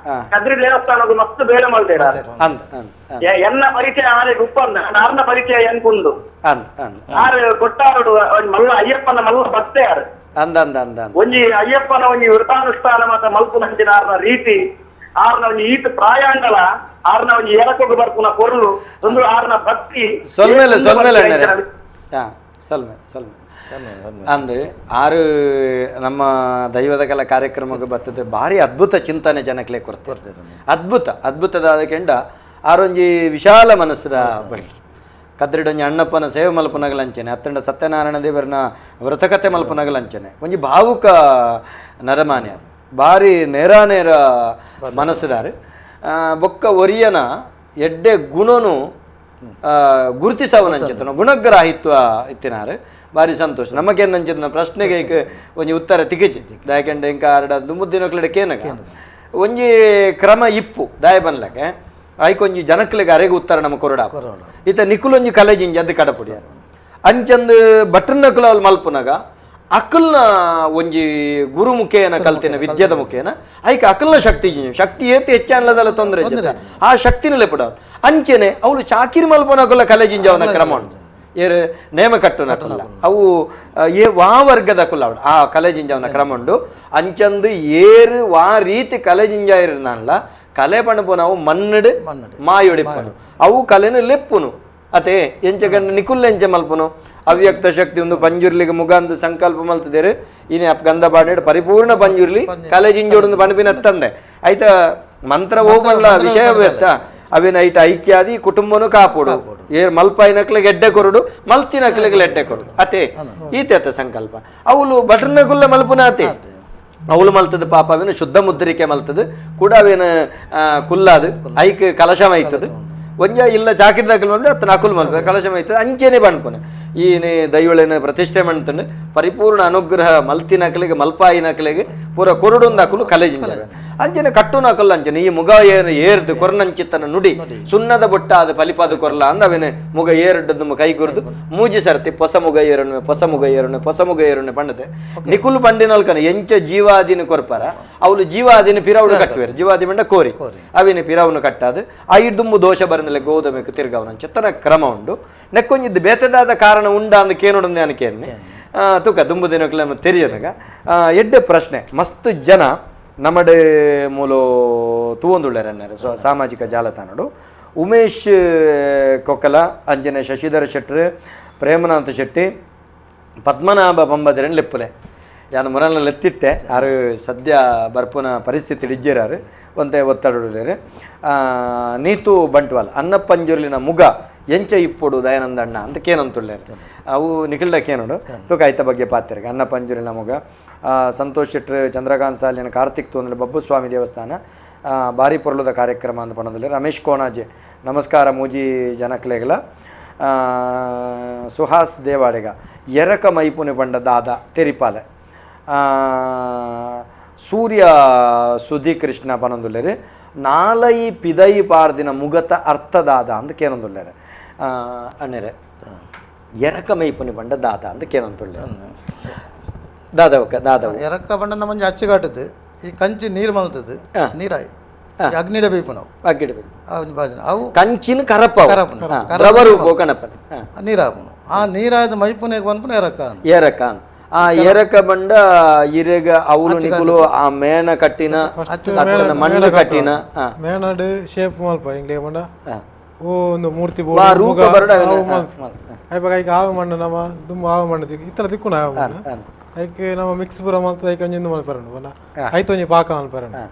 ಕದ್ರಿ ದೇವಸ್ಥಾನದ ಮಸ್ತ್ ಬೇರೆ ಮಲ್ತೇರ ಎನ್ನ ಪರಿಚಯ ಆರೆ ಉಪ್ಪಂದ ಆರ್ನ ಪರಿಚಯ ಎನ್ಕುಂಡು ಆರು ಕೊಟ್ಟಾರುಡು ಮಲ್ಲ ಅಯ್ಯಪ್ಪನ ಮಲ್ಲ ಭಕ್ತೆ ಆರು ಒಂಜಿ ಅಯ್ಯಪ್ಪನ ಒಂಜಿ ವೃತಾನುಷ್ಠಾನ ಮಾತ ಮಲ್ಪುನಂಚಿನ ಆರ್ನ ರೀತಿ ಆರ್ನ ಒಂಜಿ ಈತ ಪ್ರಾಯಾಂಡಲ ಆರ್ನ ಒಂಜಿ ಎರಕೊಗು ಬರ್ಪುನ ಕೊರ್ಲು ಒಂದು ಆರ್ನ ಭಕ್ತಿ ಸೊಲ್ಮೇಲೆ ಸೊಲ್ಮೇಲೆ ಸೊಲ್ಮೆ ಸೊಲ್ಮೆ ಅಂದು ಆರು ನಮ್ಮ ದೈವದ ಕಲ ಕಾರ್ಯಕ್ರಮಕ್ಕೆ ಬರ್ತದೆ. ಭಾರಿ ಅದ್ಭುತ ಚಿಂತನೆ ಜನಕ್ಕೆ ಕೊಡ್ತದೆ, ಅದ್ಭುತ ಅದ್ಭುತದ ಕೆಂಡ ಆರೊಂಜಿ ವಿಶಾಲ ಮನಸ್ಸದ ಬಳಿ ಕದ್ರಿಡೊಂಜಿ ಅಣ್ಣಪ್ಪನ ಸೇವೆ ಮಲ್ಪನಗಲಂಚನೆ ಅತ್ತಂಡ ಸತ್ಯನಾರಾಯಣ ದೇವರನ ವ್ರತಕತೆ ಮಲ್ಪನಗಲಂಚನೆ ಒಂಜಿ ಭಾವುಕ ನರಮಾನ್ಯ ಭಾರಿ ನೇರ ನೇರ ಮನಸ್ಸುದಾರು ಬೊಕ್ಕ ಒರಿಯನ ಎಡ್ಡೆ ಗುಣನು ಗುರುತಿಸವನಂಚಿತನ ಗುಣಗ್ರಾಹಿತ್ವ ಇತ್ತಿನಾರು ಭಾರಿ ಸಂತೋಷ ನಮಗೇನಂಚಿತನ ಪ್ರಶ್ನೆಗೆ ಒಂಜಿ ಉತ್ತರ ತಿಗಿಜಿ ದಾಯಕಂಡ ಇಂಕ ಆರಡ ದುಂಬುದ್ದಿನಕ್ಲೆಡೆ ಕೇನಗ ಒಂಜಿ ಕ್ರಮ ಇಪ್ಪು ದಾಯ ಬನ್ಲಕ್ಕೆ ಐಕೊಂಜಿ ಜನಕ್ಲೆಗೆ ಅರೆಗೆ ಉತ್ತರ ನಮ್ಮ ಕೊರಡ ಈತ ನಿಕುಲೊಂಜಿ ಕಲೆಜಿಂಜಿ ಅದು ಕಡಪುಡಿಯ ಅಂಚಂದು ಬಟ್ರನಕುಲ ಅವಳು ಮಲ್ಪುನಗ ಅಕಲ್ನ ಒಂಜಿ ಗುರುಮುಖೇನ ಕಲ್ತಿನ ವಿದ್ಯದ ಮುಖೇನ ಐಕ ಅಕಲ್ನ ಶಕ್ತಿ ಶಕ್ತಿ ಏತಿ ಹೆಚ್ಚಾನ್ಲದಲ್ಲ ತೊಂದರೆ ಆ ಶಕ್ತಿನಲ್ಲೇ ಪಡ ಅಂಚೆನೆ ಅವಳು ಚಾಕಿರಿ ಮಲ್ಪನಕುಲ ಕಲೆಜಿಂಜವನ ಕ್ರಮ ಉಂಟು ಏರು ನೇಮ ಕಟ್ಟುನಕುಲ್ಲ ಅವು ಏ ವಾ ವರ್ಗದ ಕುಲ್ಲ ಅವಳು ಆ ಕಲೆಜಿಂಜವನ ಕ್ರಮ ಉಂಡು ಅಂಚಂದು ಏರು ವಾ ರೀತಿ ಕಲೆಜಿಂಜ ಇರ್ನಲ್ಲ ಕಲೆ ಪಣಪು ನಾವು ಮಣ್ಣಡು ಮಾಯೊಡಿಪ್ಪನು ಅವು ಕಲೆನು ಲೆಪ್ಪುನು ಅತೆ ಎಂಚ ಗಂಡ ನಿಕುಲ್ ಎಂಚ ಮಲ್ಪುನು ಅವ್ಯಕ್ತ ಶಕ್ತಿ ಒಂದು ಪಂಜುರ್ಲಿಗೆ ಮುಗಂದು ಸಂಕಲ್ಪ ಮಲ್ತದೇರು ಇನಿ ಅಪ್ ಗಂಧ ಬಾಡಿಡು ಪರಿಪೂರ್ಣ ಪಂಜುರ್ಲಿ ಕಲೆ ಜಿಂಜೋಡೊಂದು ಪಣಪಿನ ತಂದೆ ಆಯ್ತ ಮಂತ್ರ ಹೋಗಲ್ಲ ವಿಷಯ ಅವಿನ ಐಟ ಐಕ್ಯಾದಿ ಕುಟುಂಬನು ಕಾಪೋಡು ಏರ್ ಮಲ್ಪಾಯಿನಕ್ಲೆಗೆ ಎಡ್ಡೆ ಕೊರಡು ಮಲ್ತಿನಕ್ಲೆಗೆ ಎಡ್ಡೆ ಕೊರಡು ಅತೆ ಈತೆ ಸಂಕಲ್ಪ ಅವಳು ಬಟರ್ನಗುಲ್ಲ ಮಲ್ಪುನ ಅತೆ ಅವಳು ಮಲ್ತದ ಪಾಪ ಅವೇನು ಶುದ್ಧ ಮುದ್ರಿಕೆ ಮಲ್ತದ ಕೂಡ ಅವೇನು ಕುಲ್ಲಾದು ಐಕ್ ಕಲಶ ಮೈತದ ಒಂಜ ಇಲ್ಲ ಜಾಕಿರ್ ದಾಖಲು ಅಂದ್ರೆ ಅತ್ತ ಅಕುಲ್ ಮಲ್ಪ ಕಲಶ ಮೈತದ ಅಂಚೆನೆ ಬಣ್ಪುನೆ ಈನೆ ದೈವಳೇನ ಪ್ರತಿಷ್ಠೆ ಮಾಡ್ತಾನೆ ಪರಿಪೂರ್ಣ ಅನುಗ್ರಹ ಮಲ್ತಿನಕಲಿಗೆ ಮಲ್ಪಾಯಿನಕಲಿಗೆ ಪೂರ ಕೊರಡೊಂದು ಅಕುಲು ಕಲೆಜಿಂಜ ಅಂಚನೆ ಕಟ್ಟುನ ಅಕುಲು ಅಂಚನೆ ಈ ಮುಗ ಏನು ಏರ್ದು ಕೊರ್ನಂಚಿತ್ತನ ನುಡಿ ಸುಣ್ಣದ ಬೊಟ್ಟ ಅದು ಪಲಿಪಾದ ಕೊರ್ಲ ಅಂದ ಅವೇನೆ ಮುಗ ಏರಡ್ಡದ್ದು ಕೈ ಗುರ್ದು ಮೂಜಿ ಸರ್ತಿ ಪೊಸ ಮುಗ ಏರುಣೆ ಪೊಸ ಮುಗ ಏರುಣೆ ಪೊಸ ಮುಗ ಏರುಣೆ ಪಂಡತೆ ನಿಕುಲು ಬಂಡಿನಲ್ಕನ ಎಂಚ ಜೀವಾದಿನ ಕೊರ್ಪಾರ ಅವಳು ಜೀವಾದಿನ ಪಿರವುಡು ಕಟ್ಟುವೇರು ಜೀವಾದಿ ಬಂಡ ಕೋರಿ ಅವಿನ ಪಿರವುನು ಕಟ್ಟಾದು ಐದುಂಬು ದೋಷ ಬರನಲೆ ಗೋಧಮೆಕು ತಿರ್ಗವನ ಚಿತ್ತನ ಕ್ರಮ ಉಂಡು ನೆಕ್ಕೊಂಜಿದ್ದು ಬೇತದಾದ ಕಾರಣ ಉಂಡ ಅಂದ್ ಕೇನೋಡು ಅನಕೇನೆ ತುಕ ದುಂಬು ದಿನಕ್ಲೆ ತೆರಿಯದಾಗ ಎಡ್ಡೆ ಪ್ರಶ್ನೆ ಮಸ್ತ್ ಜನ ನಮ್ಮಡೆ ಮೂಲ ತೂವೊಂದುಳ್ಳೇರನ್ನಾರು ಸಾಮಾಜಿಕ ಜಾಲತಾಣಡು ಉಮೇಶ್ ಕೊಕ್ಕಲ ಅಂಜನೆ ಶಶಿಧರ ಶೆಟ್ರು ಪ್ರೇಮನಾಥ ಶೆಟ್ಟಿ ಪದ್ಮನಾಭ ಬಂಬದಿರನ್ ಲೆಪ್ಪುಲೆ ಯಾನು ಮೊರನಲ್ಲಿ ಎತ್ತಿತ್ತೆ ಆರು ಸದ್ಯ ಬರ್ಪುನ ಪರಿಸ್ಥಿತಿ ಇಜ್ಜೇರಾರು ಒಂತೆ ಒತ್ತಡುಳ್ಳೇರು ನೀತು ಬಂಟ್ವಾಲ್ ಅನ್ನಪ್ಪಂಜುರ್ಲಿನ ಮುಗ ಎಂಚ ಇಪ್ಪೊಡು ದಯಾನಂದಣ್ಣ ಅಂತ ಕೇನಂತುಳ್ಳೇರು ಅವು ನಿಖಿಲ್ಡ ಕೇನೋಡು ತುಕ ಐತ ಬಗ್ಗೆ ಪಾತಿರ್ಗ ಅನ್ನಪ್ಪಂಜುರ್ಲಿನ ಮುಗ ಸಂತೋಷ್ ಶೆಟ್ರು ಚಂದ್ರಕಾಂತ್ ಸಾಲಿನ ಕಾರ್ತಿಕ್ ತೋಂದ್ರೆ ಬಬ್ಬುಸ್ವಾಮಿ ದೇವಸ್ಥಾನ ಬಾರಿ ಪೊರ್ಲುದ ಕಾರ್ಯಕ್ರಮ ಅಂತ ಪಣದಲ್ಲಿ ರಮೇಶ್ ಕೋಣಾಜೆ ನಮಸ್ಕಾರ ಮೂಜಿ ಜನಕ್ಲೆಗಲ ಸುಹಾಸ್ ದೇವಾಡಿಗ ಎರಕ ಮೈಪುನಿ ಪಂಡ ದಾದ ತೆರಿಪಾಲೆ ಸೂರ್ಯ ಸುಧಿ ಕೃಷ್ಣ ಪನೊಂದುಲ್ಲೇರು ನಾಲೈ ಪಿದೈ ಪಾರ್ದಿನ ಮುಗತ ಅರ್ಥದಾದ ಅಂತ ಕೇನೊಂದುಲ್ಲೇರು ಅಣ್ಣರೆ ಎರಕ ಮೈಪುನಿ ಪಂಡ ದಾದ ಅಂತ ಕೇನೊಂದುಲ್ಲೇರು ದಾದವಕ್ಕ ದಾದವ ಎರಕ ಪಂಡ ನಮ್ಮ ಅಚ್ಚುಗಾಟದ್ದು ಈ ಕಂಚಿ ನೀರು ಮಲ್ತದ್ದು ನೀರಾಯಿ ಅಗ್ನಿಡ ಬೇಪು ನಾವು ಅಗ್ಗಿಡಬೇಕು ಅವು ಕಂಚಿನ ಕರಪ ಕಣಪನ ನೀರಾಪುನು ಆ ನೀರಾದ ಮೈಪುನೆಗೆ ಬಂದ್ಪುನ ಎರಕ ಎರಕ ಆ ಎರಕ ಬಂಡ ಇರೆಗ ಅವಳು ನಿಕುಲು ಆ ಮೇನ ಕಟ್ಟಿನ ಮಣ್ಣು ಕಟ್ಟಿನ ಮೇನಡ್ ಶೇಪ್ ಮಲ್ಪ ಇಂಗ್ಲೇ ಬಂಡ ಓ ಒಂದು ಮೂರ್ತಿ ರೂಪ ಬರಡ ಐಕ್ ಆವ ಮಣ್ಣು ನಮ್ಮ ದುಂಬು ಆವ ಮಣ್ಣು ಇತರ ತಿಕ್ಕುನ ಆವ ಮಣ್ಣು ಐಕ್ ನಮ್ಮ ಮಿಕ್ಸ್ ಪೂರ ಮಲ್ತ ಐಕ್ ಒಂಜಿ ಮಲ್ಪರಂಡು ಬಣ್ಣ ಐತ ಒಂಜಿ ಪಾಕ ಮಲ್ಪರಂಡು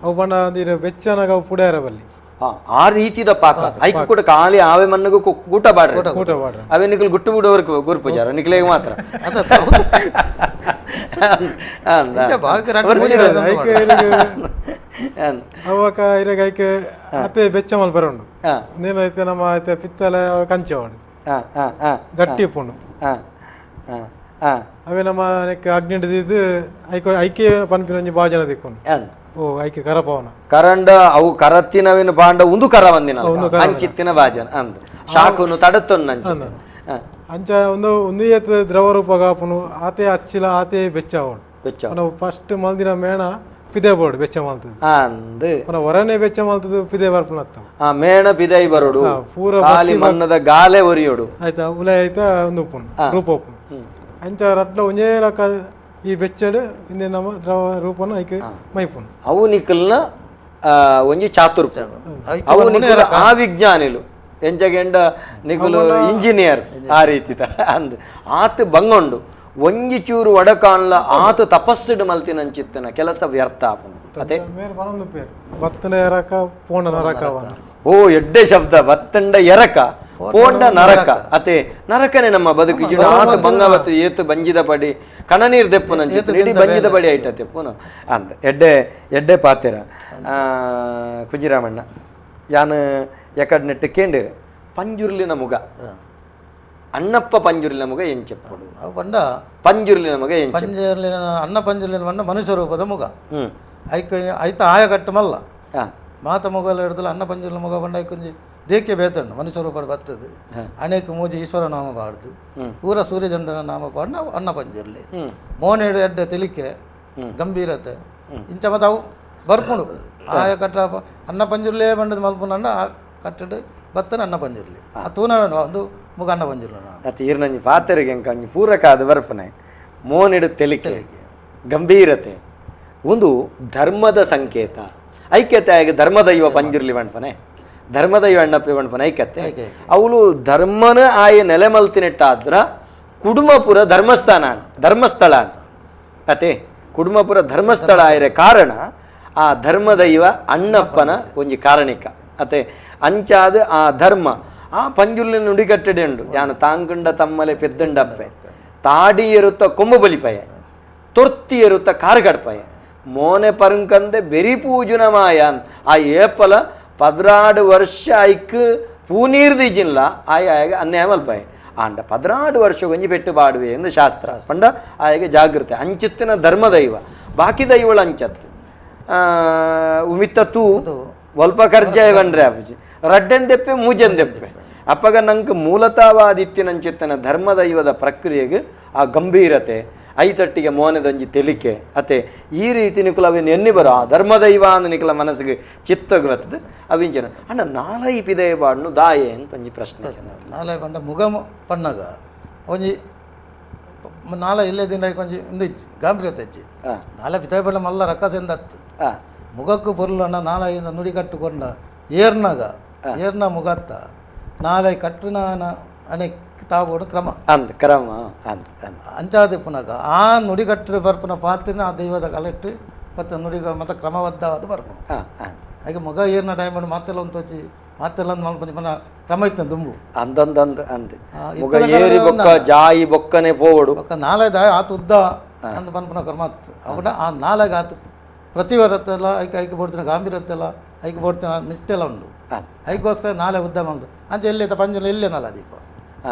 ಅವು ಬಣ್ಣ ಅಂದಿರ ಬೆಚ್ಚನಾಗ ಅವು ಪುಡ್ಯಾರ ಬಲ್ಲಿ ಆ ರೀತಿದ ಪಾಕ ಐಕ್ ಕೂಡ ಖಾಲಿ ಆವೆ ಮಣ್ಣಿಗೂ ಕೂಟ ಬಾಡ್ರಿ ಕೂಟ ಬಾಡ್ರಿ ಅವೇ ನಿಕಲ್ ಗುಟ್ಟು ಬಿಡೋವರೆಗೆ ಗುರುಪೂಜಾರ ನಿಕ್ಲೇಗೆ ಮಾತ್ರ ಅವಾಗ ಇರಗ ಐಕ್ ಅತ್ತೆ ಬೆಚ್ಚ ಮಲ್ಪರಂಡು ನೇನೈತೆ ನಮ್ಮ ಐತೆ ಪಿತ್ತಲೆ ಕಂಚವಾಡು ಗಟ್ಟಿ ಪುಂಡು ಅವೇ ನಮ್ಮ ಅಗ್ನಿ ಹಿಡಿದಿದ್ದು ಐಕ ಐಕೆ ಪನ್ಪಿನ ಒಂಜಿ ಬಾಜನ ದಿಕ್ಕೊಂಡು ಓ ಐಕೆ ಕರಪವನ ಕರಂಡ ಅವು ಕರತ್ತಿನವಿನ ಬಾಂಡ ಒಂದು ಕರ ಒಂದಿನ ಅಂಚಿತ್ತಿನ ಬಾಜನ ಅಂದ್ ಶಾಖನು ತಡತ್ತೊಂದು ಅಂಚ ಅಂಚ ಒಂದು ಒಂದು ಏತ್ ದ್ರವ ರೂಪ ಕಾಪುನು ಆತೆ ಅಚ್ಚಿಲ ಆತೆ ಬೆಚ್ಚ ಬೆಚ್ಚ ನಾವು ಫಸ್ಟ್ ಮಲ್ದಿನ ಮೇಣ ಪಿದೆ ಬೋರ್ಡ್ ಬೆಚ್ಚ ಮಲ್ತದೆ ಅಂದ್ ಪುನಃ ಹೊರನೆ ಬೆಚ್ಚ ಮಲ್ತದೆ ಪಿದೆ ಬರ್ಪುನತ್ತ ಆ ಮೇಣ ಪಿದೈ ಬರೋಡು ಪೂರ ಖಾಲಿ ಮಣ್ಣದ ಗಾಲೆ ಒರಿಯೋಡು ಆಯ್ತಾ ಉಲೆ ಆಯ್ತಾ ಒಂದು ಉಪ್ಪುನು ರೂಪ ಉಪ್ಪುನು ಅಂಚ ರಟ್ಲ ಒಂಜೇ ಲಕ್ಕ ಈ ಬೆಚ್ಚಡು ಇಂದೆ ನಮ್ಮ ದ್ರವ ರೂಪನ ಐಕೆ ಮೈಪುನು ಅವು ನಿಕಲ್ನ ಒಂಜಿ ಚಾತುರ್ಪ ಅವು ನಿಕಲ್ ಆ ವಿಜ್ಞಾನಿಲು ಎಂಚಗೆಂಡ ನಿಕುಲು ಇಂಜಿನಿಯರ್ಸ್ ಆ ರೀತಿ ಅಂದ್ ಆತ ಬಂಗೊಂಡು ಒಂಜಿ ಚೂರು ಒಡಕಾನ್ಲ ಆತ ತಪಸ್ಸುಡು ಮಲ್ತಿನಂಚಿತ್ತನ ಕೆಲಸ ವ್ಯರ್ಥ ಆಪುಂಡು ಅದೇ ಬತ್ತನ ಎರಕ ಪೋಂಡ ನರಕ ಓ ಎಡ್ಡೆ ಶಬ್ದ ಬತ್ತಂಡ ಎರಕ ಪೋಂಡ ನರಕ ಅತೆ ನರಕನೇ ನಮ್ಮ ಬದುಕು ಜಿಡ ಆತ ಬಂಗವತ್ತು ಏತು ಬಂಜಿದ ಪಡಿ ಕಣನೀರು ದೆಪ್ಪು ನಂಚಿತ್ತು ಇಡೀ ಬಂಜಿದ ಪಡಿ ಐಟ ತೆಪ್ಪುನು ಅಂತ ಎಡ್ಡೆ ಎಡ್ಡೆ ಪಾತಿರ ಕುಜಿರಾಮಣ್ಣ ಯಾನು ಎಕಡ್ ನೆಟ್ಟು ಕೇಂಡಿರು ಪಂಜುರ್ಲಿನ ಮುಗ ಅಣ್ಣಪ್ಪ ಪಂಜುರ್ಲಿನ ಮುಗ ಎಂಚೆಪ್ಪುಡು ಪಂಡ ಪಂಜುರ್ಲಿನ ಮುಗ ಎಂಚ ಪಂಜುರ್ಲಿನ ಅಣ್ಣ ಪಂಜುರ್ಲಿನ ಪಂಡ ಮನುಷ್ಯ ರೂಪದ ಮುಗ ಐಕ ಐತ ಆಯ ಕಟ್ಟು ಮಲ್ಲ ಮಾತ ಮುಗಲ ಹಿಡ್ದಲ್ಲ ಅಣ್ಣ ಪಂಜುರ್ಲಿನ ಮುಗ ಪಂಡ ಐಕೊಂಜಿ ದೇಕೆ ಬೇತಣ್ಣು ಮನುಷ್ಯ ರೂಪದ ಬರ್ತದೆ ಅನೇಕ ಮೂಜಿ ಈಶ್ವರ ನಾಮ ಪಾಡ್ದು ಪೂರ ಸೂರ್ಯಚಂದ್ರನ ನಾಮ ಪಾಡ್ ನಾವು ಅಣ್ಣ ಪಂಜುರ್ಲಿ ಮೋನೇಡು ಎಡ್ಡೆ ತಿಳಿಕೆ ಗಂಭೀರತೆ ಇಂಚ ಮತ್ತು ಅವು ಬರ್ಪುಂಡು ಆಯ ಕಟ್ಟ ಅನ್ನ ಪಂಜುರ್ಲೇ ಬಂಡದ ಮಲ್ಪುನಂಡ ಆ ಕಟ್ಟಡು ಬತ್ತನ ಅನ್ನ ಪಂಜುರ್ಲಿ ಆ ತೂನ ಒಂದು ಮುಗ ಅನ್ನ ಪಂಜುರ್ಲಿ ಅತ್ತ ಈರ್ನಂಜಿ ಪಾತೆರಿಗೆ ಅಂಕಂಜಿ ಪೂರಕ ಅದು ಬರ್ಪನೆ ಮೋನೆಡು ತೆಲಿಕೆ ಗಂಭೀರತೆ ಒಂದು ಧರ್ಮದ ಸಂಕೇತ ಐಕ್ಯತೆ ಆಗಿ ಧರ್ಮದೈವ ಪಂಜುರ್ಲಿ ಬಂಡ್ಪನೆ ಧರ್ಮದೈವ ಅಣ್ಣಪ್ಪಿ ಬಂಡ್ಪನೆ ಐಕ್ಯತೆ ಅವಳು ಧರ್ಮನ ಆಯ ನೆಲೆಮಲ್ತಿನಿಟ್ಟಾದ್ರ ಕುಡುಮಪುರ ಧರ್ಮಸ್ಥಾನ ಧರ್ಮಸ್ಥಳ ಅಂತ ಅತೆ ಕುಡುಮಪುರ ಧರ್ಮಸ್ಥಳ ಆಯಿರ ಕಾರಣ ಆ ಧರ್ಮದೈವ ಅಣ್ಣಪ್ಪನ ಒಂಜಿ ಕಾರಣಿಕ ಅತೆ ಅಂಚಾದ ಆ ಧರ್ಮ ಆ ಪಂಜುರ್ಲಿ ನುಡಿಗಟ್ಟಡೆ ಉಂಡು ಯಾನು ತಾಂಗುಂಡ ತಮ್ಮಲೆ ಪೆದ್ದಂಡಪ್ಪೆ ತಾಡಿ ಎರುತ್ತ ಕೊಂಬು ಬಲಿಪಯ ತೊರ್ತಿ ಎರುತ್ತ ಕಾರುಗಡ್ಪಯ ಮೋನೆ ಪರುಂಕಂದೆ ಬೆರಿ ಪೂಜುನ ಮಾಯ ಆ ಏಪಲ 16 ವರ್ಷ ಐಕ್ ಪೂನೀರ್ದಿಜಿಲ್ಲ ಆಯ ಆಯಾಗ ಅನ್ಯಾಯ ಮಲ್ಪಾಯ ಆಂಡ 16 ವರ್ಷ ಒಂಜಿ ಪೆಟ್ಟು ಬಾಡುವೆ ಎಂದು ಶಾಸ್ತ್ರ ಪಂಡ ಆಯಾಗ ಜಾಗೃತೆ ಅಂಚಿತ್ತಿನ ಧರ್ಮದೈವ ಬಾಕಿ ದೈವಳ ಅಂಚತ್ತು ಉಮಿತ್ತ ತೂ ಒಲ್ಪ ಕರ್ಜಾಯ ಬಂಡ್ರೆ ಅಪ್ಪಜಿ ರಡ್ಡೆಂದೆಪ್ಪೆ ಮೂಜೆಂದೆಪ್ಪೆ ಅಪ್ಪಗ ನಂಗೆ ಮೂಲತಃವಾದಿತ್ತಿನಂಚಿತ್ತನ ಧರ್ಮದೈವದ ಪ್ರಕ್ರಿಯೆಗೆ ಆ ಗಂಭೀರತೆ ಐತಟ್ಟಿಗೆ ಮೋನದಂಜಿ ತೆಲಿಕೆ ಅತೆ ಈ ರೀತಿ ನಿಕುಲ ಅವಿನ ಎನ್ನಿ ಬರೋ ಆ ಧರ್ಮದೈವ ಅಂದ ನಿಕುಲ ಮನಸ್ಸಿಗೆ ಚಿತ್ತಗೆ ಬರ್ತದೆ ಅವಿಂಚನ ಅಣ್ಣ ನಾಲೈ ಪಿದಯ ಬಾಡ್ನು ದಾಯೆ ಅಂತ ಒಂಜಿ ಪ್ರಶ್ನೆ ನಾಲೈ ಪಂಡ ಮುಗ ಪಣ್ಣಗ ಒಂಜಿ ನಾಲ ಇಲ್ಲೇ ದಿನ ಒಂಜಿ ಇಂದು ಇಚ್ಚಿ ಗಾಂಭೀರ್ಯತೆ ಇಚ್ಚಿ ನಾಲೆ ಪಿದಯ ಬಣ್ಣ ಮಲ್ಲ ರಕ್ಕಸೆಂದ ಹತ್ತು ಮುಗಕ್ಕೂ ಪೊರ್ಲಣ್ಣ ನಾಲೈಯಿಂದ ನುಡಿ ಕಟ್ಟುಕೊಂಡ ಏರ್ನಾಗ ಏರ್ನ ಮುಗತ್ತ ನಾಲೈ ಕಟ್ಟುನ ಅಣೆ ತಾಬೋಡು ಕ್ರಮ ಅಂದ್ ಕ್ರಮ ಅಂದ್ ಅಂಚಾದೆ ಪುನಗ ಆ ನುಡಿಗಟ್ಟು ಬರ್ಪುನ ಪಾತ್ರನ ಆ ದೈವದ ಕಲೆಟ್ಟು ಮತ್ತು ನುಡಿಗ ಮತ್ತು ಕ್ರಮಬದ್ಧವಾದ ಬರ್ಪುನ ಹಾಗೆ ಮಗ ಏರ್ನ ಟೈಮ್ ಮಾತೆಲ್ಲ ಒಂದು ತೋಚಿ ಮಾತೆಲ್ಲ ಒಂದು ಮಲ್ಪ ಕ್ರಮ ಇತ್ತು ದುಂಬು ಅಂದಂದಂದ್ ಅಂದ್ ಮುಗ ಏರಿ ಬೊಕ್ಕ ಜಾಯಿ ಬೊಕ್ಕನೆ ಪೋವಡು ಬೊಕ್ಕ ನಾಲೈದ ಆತ ಉದ್ದ ಅಂದ್ ಪನ್ಪುನ ಕ್ರಮ ಆತು ಅವನ ಆ ನಾಲೆಗೆ ಆತ ಪ್ರತಿವರತ್ತೆಲ್ಲ ಐಕೆ ಐಕೆ ಬೋಡ್ತಿನ ಗಾಂಭೀರತ್ತೆಲ್ಲ ಐಕೆ ಬೋಡ್ತಿನ ನಿಷ್ಠೆಲ್ಲ ಉಂಡು ಐಕೋಸ್ಕರ ನಾಲೆ ಉದ್ದ ಬಂದು ಅಂಚೆ ಎಲ್ಲಿ ಪಂಜನ ಇಲ್ಲೇ ನಾಲ ದೀಪ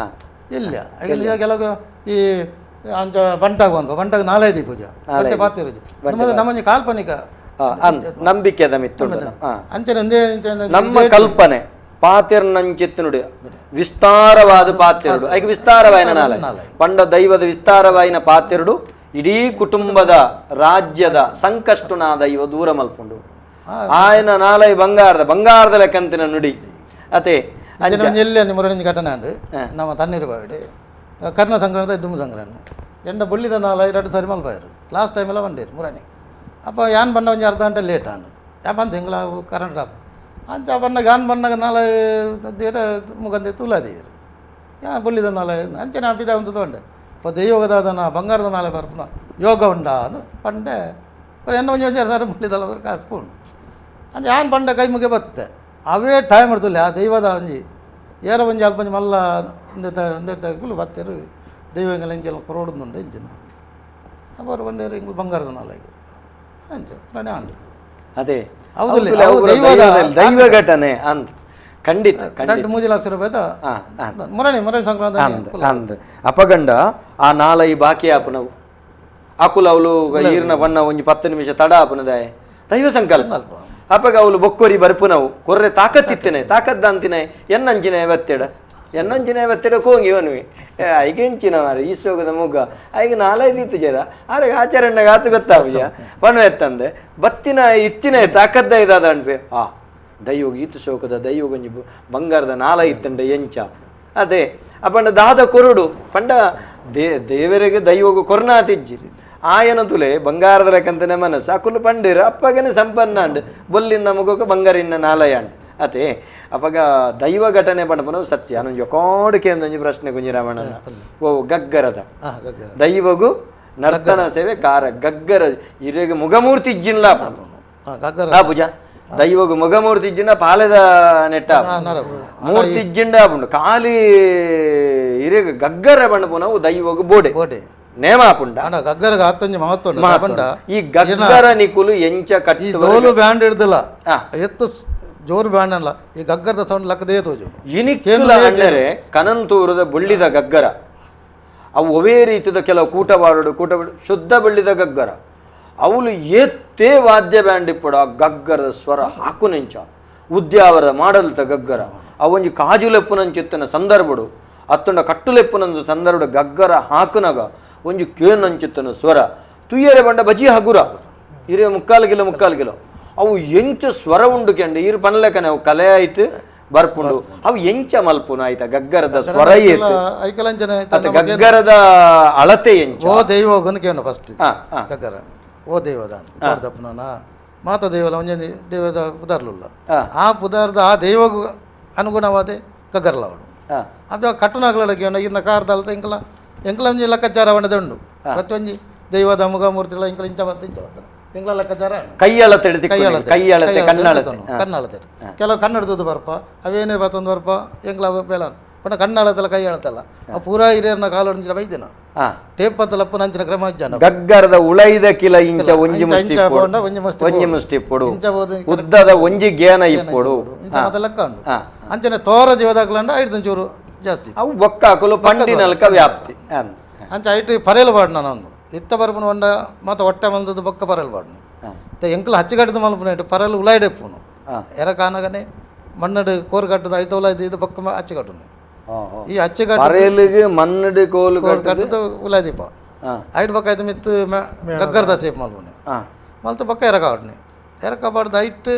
ಇಲ್ಲ ಈಗ ಕೆಲವು ಈ ಅಂಚ ಬಂಟಾಗ ಬಂದು ಬಂಟಾಗ ನಾಲೆ ದೀಪ ಬಂಟೆ ಪಾತ್ರ ನಮ್ಮ ಕಾಲ್ಪನಿಕ ನಂಬಿಕೆದ ಮಿತ್ತು ಅಂಚನೆ ನಮ್ಮ ಕಲ್ಪನೆ ಪಾತಿರ್ನಂಚಿತ್ತು ನುಡಿ ವಿಸ್ತಾರವಾದ ಪಾತಿರುಡು ಐಕೆ ವಿಸ್ತಾರವಾಯಿನ ನಾಲೆ ಪಂಡ ದೈವದ ವಿಸ್ತಾರವಾಯಿನ ಪಾತಿರುಡು ಇಡೀ ಕುಟುಂಬದ ರಾಜ್ಯದ ಸಂಕಷ್ಟುನ ದೈವ ದೂರ ಮಲ್ಪುಂಡು ಆಯನ ನಾಲೈ ಬಂಗಾರದ ಬಂಗಾರದ ಲೆಕ್ಕಂತಿನ ನುಡಿ ಅತೆ ಎಲ್ಲಿ ಮುರಳಿನ ಘಟನೆ ಉಂಡು ನಮ್ಮ ತಣ್ಣೀರು ಬಾವಿಡು ಕರ್ಣ ಸಂಕ್ರಾಂತಿ ದುಮ್ಮು ಸಂಕ್ರಾಂತಿ ಎಂಡ ಬೊಳ್ಳಿದ ನಾಲ ಎರಡು ಸರಿ ಮಲ್ಪಾಯರು ಲಾಸ್ಟ್ ಟೈಮೆಲ್ಲ ಬಂಡೀರು ಮುರಣಿ ಅಪ್ಪ ಯಾನ್ ಬಣ್ಣ ಒಂಜಿ ಅರ್ಧ ಗಂಟೆ ಲೇಟ್ ಆಂಡು ಯಾಪಂತ ಎಂಗ್ಲ ಕರೆಂಟ್ ಆಪ್ ಅಂಚ ಬಣ್ಣಗ ಯಾನ್ ಬಣ್ಣಗ ನಾಲ ದೇರ ಮುಗಂದೆ ತೂಲಾದೀರು ಯಾ ಬೊಳ್ಳಿದ ನಾಲ ಅಂಚೆ ನಾ ಪಿದ ಒಂದು ತಗೊಂಡೆ ಅಪ್ಪ ದೈವಗದಾದನ ಬಂಗಾರದ ನಾಲೆ ಬರ್ಪುನ ಯೋಗ ಉಂಡ ಅದು ಪಂಡೆ ಎನ್ನ ಒಂಜಿ ಒಂಜಿ ಸಾರಿ ಬೊಳ್ಳಿದಲ್ಲ ಕಾಸು ಪುಂಡು ಅಂಚೆ ಯಾನ್ ಪಂಡೆ ಕೈ ಮುಗಿ ಬತ್ತೆ ಅವೇ ಟೈಮ್ ಇರ್ತಲ್ಲ ಆ ದೈವದ ಒಂಜಿ ಏರ ಒಂಜಿ ಅಲ್ಪ ಒಂಜಿ ಮಲ್ಲ ಒಂದೇ ಬತ್ತೇರು ದೈವಂಗಳ ಇಂಚೆಲ್ಲ ಕೊರೋಡುಂಡು ಇಂಚಿನ ಅವರು ಬಂಡೇರು ಇಂಗ್ಲು ಬಂಗಾರದ ನಾಲೆಗೆ ಅಂಚೆ ಪ್ರಾಣಿ ಆಂಡು ಅದೇ ದೈವ ಘಟನೆ ಅಂದ್ ಖಂಡಿತ ಖಂಡಿತ 3 ಲಕ್ಷ ರೂಪಾಯಿ ಮುರಣಿ ಮುರಣಿ ಸಂಕ್ರಾಂತಿ ಅಂದ್ ಅಪಗಂಡ ಆ ನಾಲೈ ಬಾಕಿ ಆಪನವು ಅಕುಲ ಅವಳು ಈರ್ನ ಬಣ್ಣ ಒಂಜಿ 10 ನಿಮಿಷ ತಡ ಆಪನದಾಯ ದೈವ ಸಂಕಲ್ಪ ಅಪಗ ಅವಳು ಬೊಕ್ಕೊರಿ ಬರ್ಪುನವು ಕೊರ್ರೆ ತಾಕತ್ತಿತ್ತನೆ ತಾಕದ್ದಂತಿನ ಎನ್ನಂಚಿನ ಬತ್ತೆಡ ಎನ್ನಂಚಿನ ಬತ್ತೆಡ ಕೋಂಗಿ ಇವನ್ವಿ ಐಗೆಂಚಿನ ಮಾರ ಈಸೋಗದ ಮುಗ್ಗ ಐಗ ನಾಲೈದು ಇತ್ತು ಜರ ಆರೆ ಆಚರಣೆಗೆ ಆತು ಗೊತ್ತಾಪುಜ ಪಣು ಎತ್ತಂದೆ ಬತ್ತಿನ ಇತ್ತಿನ ತಾಕದ್ದ ಇದಾದ ಅನ್ಪೆ ಆ ದೈವಗ ಈತು ಶೋಕದ ದೈವಗೊಂಜಿ ಬಂಗಾರದ ನಾಲ ಇತ್ತಂಡೆ ಎಂಚ ಅದೇ ಅಪಂಡ ದಾದ ಕೊರುಡು ಪಂಡ ದೇವರಿಗೆ ದೈವಗು ಕೊರ್ನಾತಿಜ್ಜಿ ಆಯನ ತುಲೆ ಬಂಗಾರದ ಲೆಕ್ಕಂತನೆ ಮನಸ್ಸು ಅಕುಲು ಪಂಡಿರು ಅಪ್ಪಗನೆ ಸಂಪನ್ನ ಅಂಡ್ ಬೊಲ್ಲಿನ ಮುಗೋಕ ಬಂಗಾರಿನ ನಾಲಯ ಅಂಡ್ ಅದೇ ಅಪಗ ದೈವ ಘಟನೆ ಪಂಡಪನ ಸತ್ಯ ಅನೊಂಜಿ ಕೋಡಿಕೆ ಒಂದೊಂಜಿ ಪ್ರಶ್ನೆ ಕುಂಜಿರಾಮಣ್ಣ ಓ ಗಗ್ಗರದ ದೈವಗು ನರ್ತನ ಸೇವೆ ಕಾರ ಗಗ್ಗರ ಇರೆಗೆ ಮುಗಮೂರ್ತಿ ಇಜ್ಜಿನ್ಲ ಆ ಪೂಜಾ ದೈವಗು ಮುಗಮೂರ್ತಿ ಇಜ್ಜಿನ ಪಾಲೆದ ನೆಟ್ಟ ಮೂರ್ತಿ ಇಜ್ಜಿಂಡ ಆಪುಂಡು ಖಾಲಿ ಇರೆಗೆ ಗಗ್ಗರ ಪಂಡಪುನವು ದೈವಗು ಬೋಡೆ ಬೋಡೆ ನೇಮಾಪುಂಡ ಗಗ್ಗರ ಆತಂಜಿ ಮಹತ್ವ ಈ ಗಗ್ಗರ ನಿಕುಲು ಎಂಚ ಕಟ್ಟಿ ಡೋಲು ಬ್ಯಾಂಡ್ ಹಿಡ್ದಲ್ಲ ಎತ್ತು ಜೋರು ಬ್ಯಾಂಡಲ್ಲ ಈ ಗಗ್ಗರದ ಸೌಂಡ್ ಲಕ್ಕದೇ ತೋಜು ಇನಿಕ್ಕುಲ ಅಣ್ಣರೆ ಕನಂತೂರದ ಬುಳ್ಳಿದ ಗಗ್ಗರ ಅವು ಒವೇ ರೀತಿದ ಕೆಲವು ಕೂಟವಾಡು ಕೂಟ ಶುದ್ಧ ಬಳ್ಳಿದ ಗಗ್ಗರ ಅವಳು ಏತ್ತೇ ವಾದ್ಯ ಬ್ಯಾಂಡ್ ಇಪ್ಪಡು ಆ ಗಗ್ಗರದ ಸ್ವರ ಹಾಕುನೆಂಚ ಉದ್ಯಾವರದ ಮಾಡಲ್ತ ಗಗ್ಗರ ಅವೊಂಜಿ ಕಾಜುಲೆಪ್ಪುನಂಚಿತ್ತನ ಸಂದರ್ಭಡು ಅತ್ತುಂಡ ಕಟ್ಟುಲೆಪ್ಪುನಂದು ಸಂದರ್ಭಡು ಗಗ್ಗರ ಹಾಕುನಗ ಒಂಜಿ ಕೇನಂಚಿತ್ತನ ಸ್ವರ ತುಯ್ಯರೆ ಬಂಡ ಬಜಿ ಹಗುರ ಇರೇ ಮುಕ್ಕಾಲು ಕಿಲೋ ಮುಕ್ಕಾಲು ಕಿಲೋ ಅವು ಎಂಚ ಸ್ವರ ಉಂಡು ಕೆಂಡು ಇರು ಪನ್ಲೆಕನೆ ಅವು ಕಲೆ ಆಯ್ತು ಬರ್ಪುಂಡು ಅವು ಎಂಚ ಮಲ್ಪುನ ಆಯ್ತಾ ಗಗ್ಗರದ ಸ್ವರ ಗಗ್ಗರದ ಅಳತೆ ಎಂಚ ಓ ದೈವ ಕೇಳು ಫಸ್ಟ್ ಗಗ್ಗರ ಓ ದೈವದ ದಪ್ಪನ ಮಾತ ದೈವಲ ಒಂಜೊಂಜಿ ದೈವದ ಪುದಾರ್ಲುಲ್ಲ ಆ ಪುದಾರ್ದ ಆ ದೈವಗೂ ಅನುಗುಣವಾದ ಗಗ್ಗರಲ ಅವಳು ಅದು ಕಟ್ಟುನಾಗಲಕ್ಕೆ ಇನ್ನ ಕಾರ್ದಲ್ತ ಎಂಕಲ ಎಂಕಲ ಒಂಜಿ ಲೆಕ್ಕಾಚಾರ ಅವನದೇ ಉಂಡು ಪ್ರತಿಯೊಂಜಿ ದೈವದ ಮುಗ ಮೂರ್ತಿಗಳ ಎಂಕಲ ಇಂಚ ಬತ್ತ ಇಂಚ ಬತ್ತ ಎಂಕಲ ಲೆಕ್ಕಾಚಾರ ಕೈಯಳತೆ ಕೈಯಳತೆ ಕಣ್ಣಳತೆ ಕಣ್ಣಳತೆ ಕೆಲವು ಕನ್ನಡದ್ದು ಬರ್ಪ ಅವೇನೇ ಬತ್ತೊಂದು ಬರ್ಪ ಎಂಕಲ ಬೇಲ ಪಂಡ ಕಣ್ಣಳತಲ್ಲ ಕೈ ಅಳತಲ್ಲ ಆ ಪೂರಾ ಹಿರಿಯರ್ನ ಕಾಲೊಂಜಿನ ಬೈದಿನ ಟೇಪ್ ಪತ್ತಲಪ್ಪ ನಂಚಿನ ಕ್ರಮ ಜನ ಗಗ್ಗರದ ಉಳೈದ ಕಿಲ ಇಂಚ ಒಂಜಿ ಮುಷ್ಟಿ ಒಂಜಿ ಮುಷ್ಟಿ ಇಪ್ಪೊಡು ಉದ್ದದ ಒಂಜಿ ಗೇನ ಇಪ್ಪೊಡು ಇಂಚ ಮಾತ ಲೆಕ್ಕ ಉಂಡು ಅಂಚನೆ ತೋರ ಜೀವದಾಗ್ಲಂಡ ಐದು ಚೂರು ಜಾಸ್ತಿ ಅವು ಬೊಕ್ಕಾಕಲು ಪಂಡಿನಲ್ಕ ವ್ಯಾಪ್ತಿ ಅಂಚ ಐಟು ಪರೇಲು ಪಾಡ್ನ ನಾನು ಇತ್ತ ಬರಪುನ ಒಂಡ ಮಾತ ಹೊಟ್ಟೆ ಮಲ್ದದ್ದು ಬೊಕ್ಕ ಪರೇಲು ಪಾಡ್ನು ಎಂಕಲ ಹಚ್ಚಿಕಟ್ಟದ ಮಲ್ಪುನ ಇಟ್ಟು ಪರೇಲು ಉಲಾಯ್ಡೆಪ್ಪುನು ಎರ ಕಾನಗನೆ ಮಣ್ಣಡು ಕೋರು ಕಟ್ಟದ ಐತ ಉಲಾಯ್ದು ಇದು ಬೊಕ್ಕ ಹಚ್ಚಿಕಟ್ಟುನು ಈ ಅಚ್ಚುಕಟ್ಟು ಮಣ್ಣಡು ಕೋಲು ಕಟ್ಟದ ಉಲಾದೀಪ ಐಟ್ ಬೊಕ್ಕ ಐದು ಮಿತ್ತು ಗಗ್ಗರದ ಸೇಪ್ ಮಲ್ಪುನೆ ಮಲ್ತು ಬೊಕ್ಕ ಎರಕ ಆಡ್ನೆ ಎರಕ ಬಾಡ್ದು ಐಟ್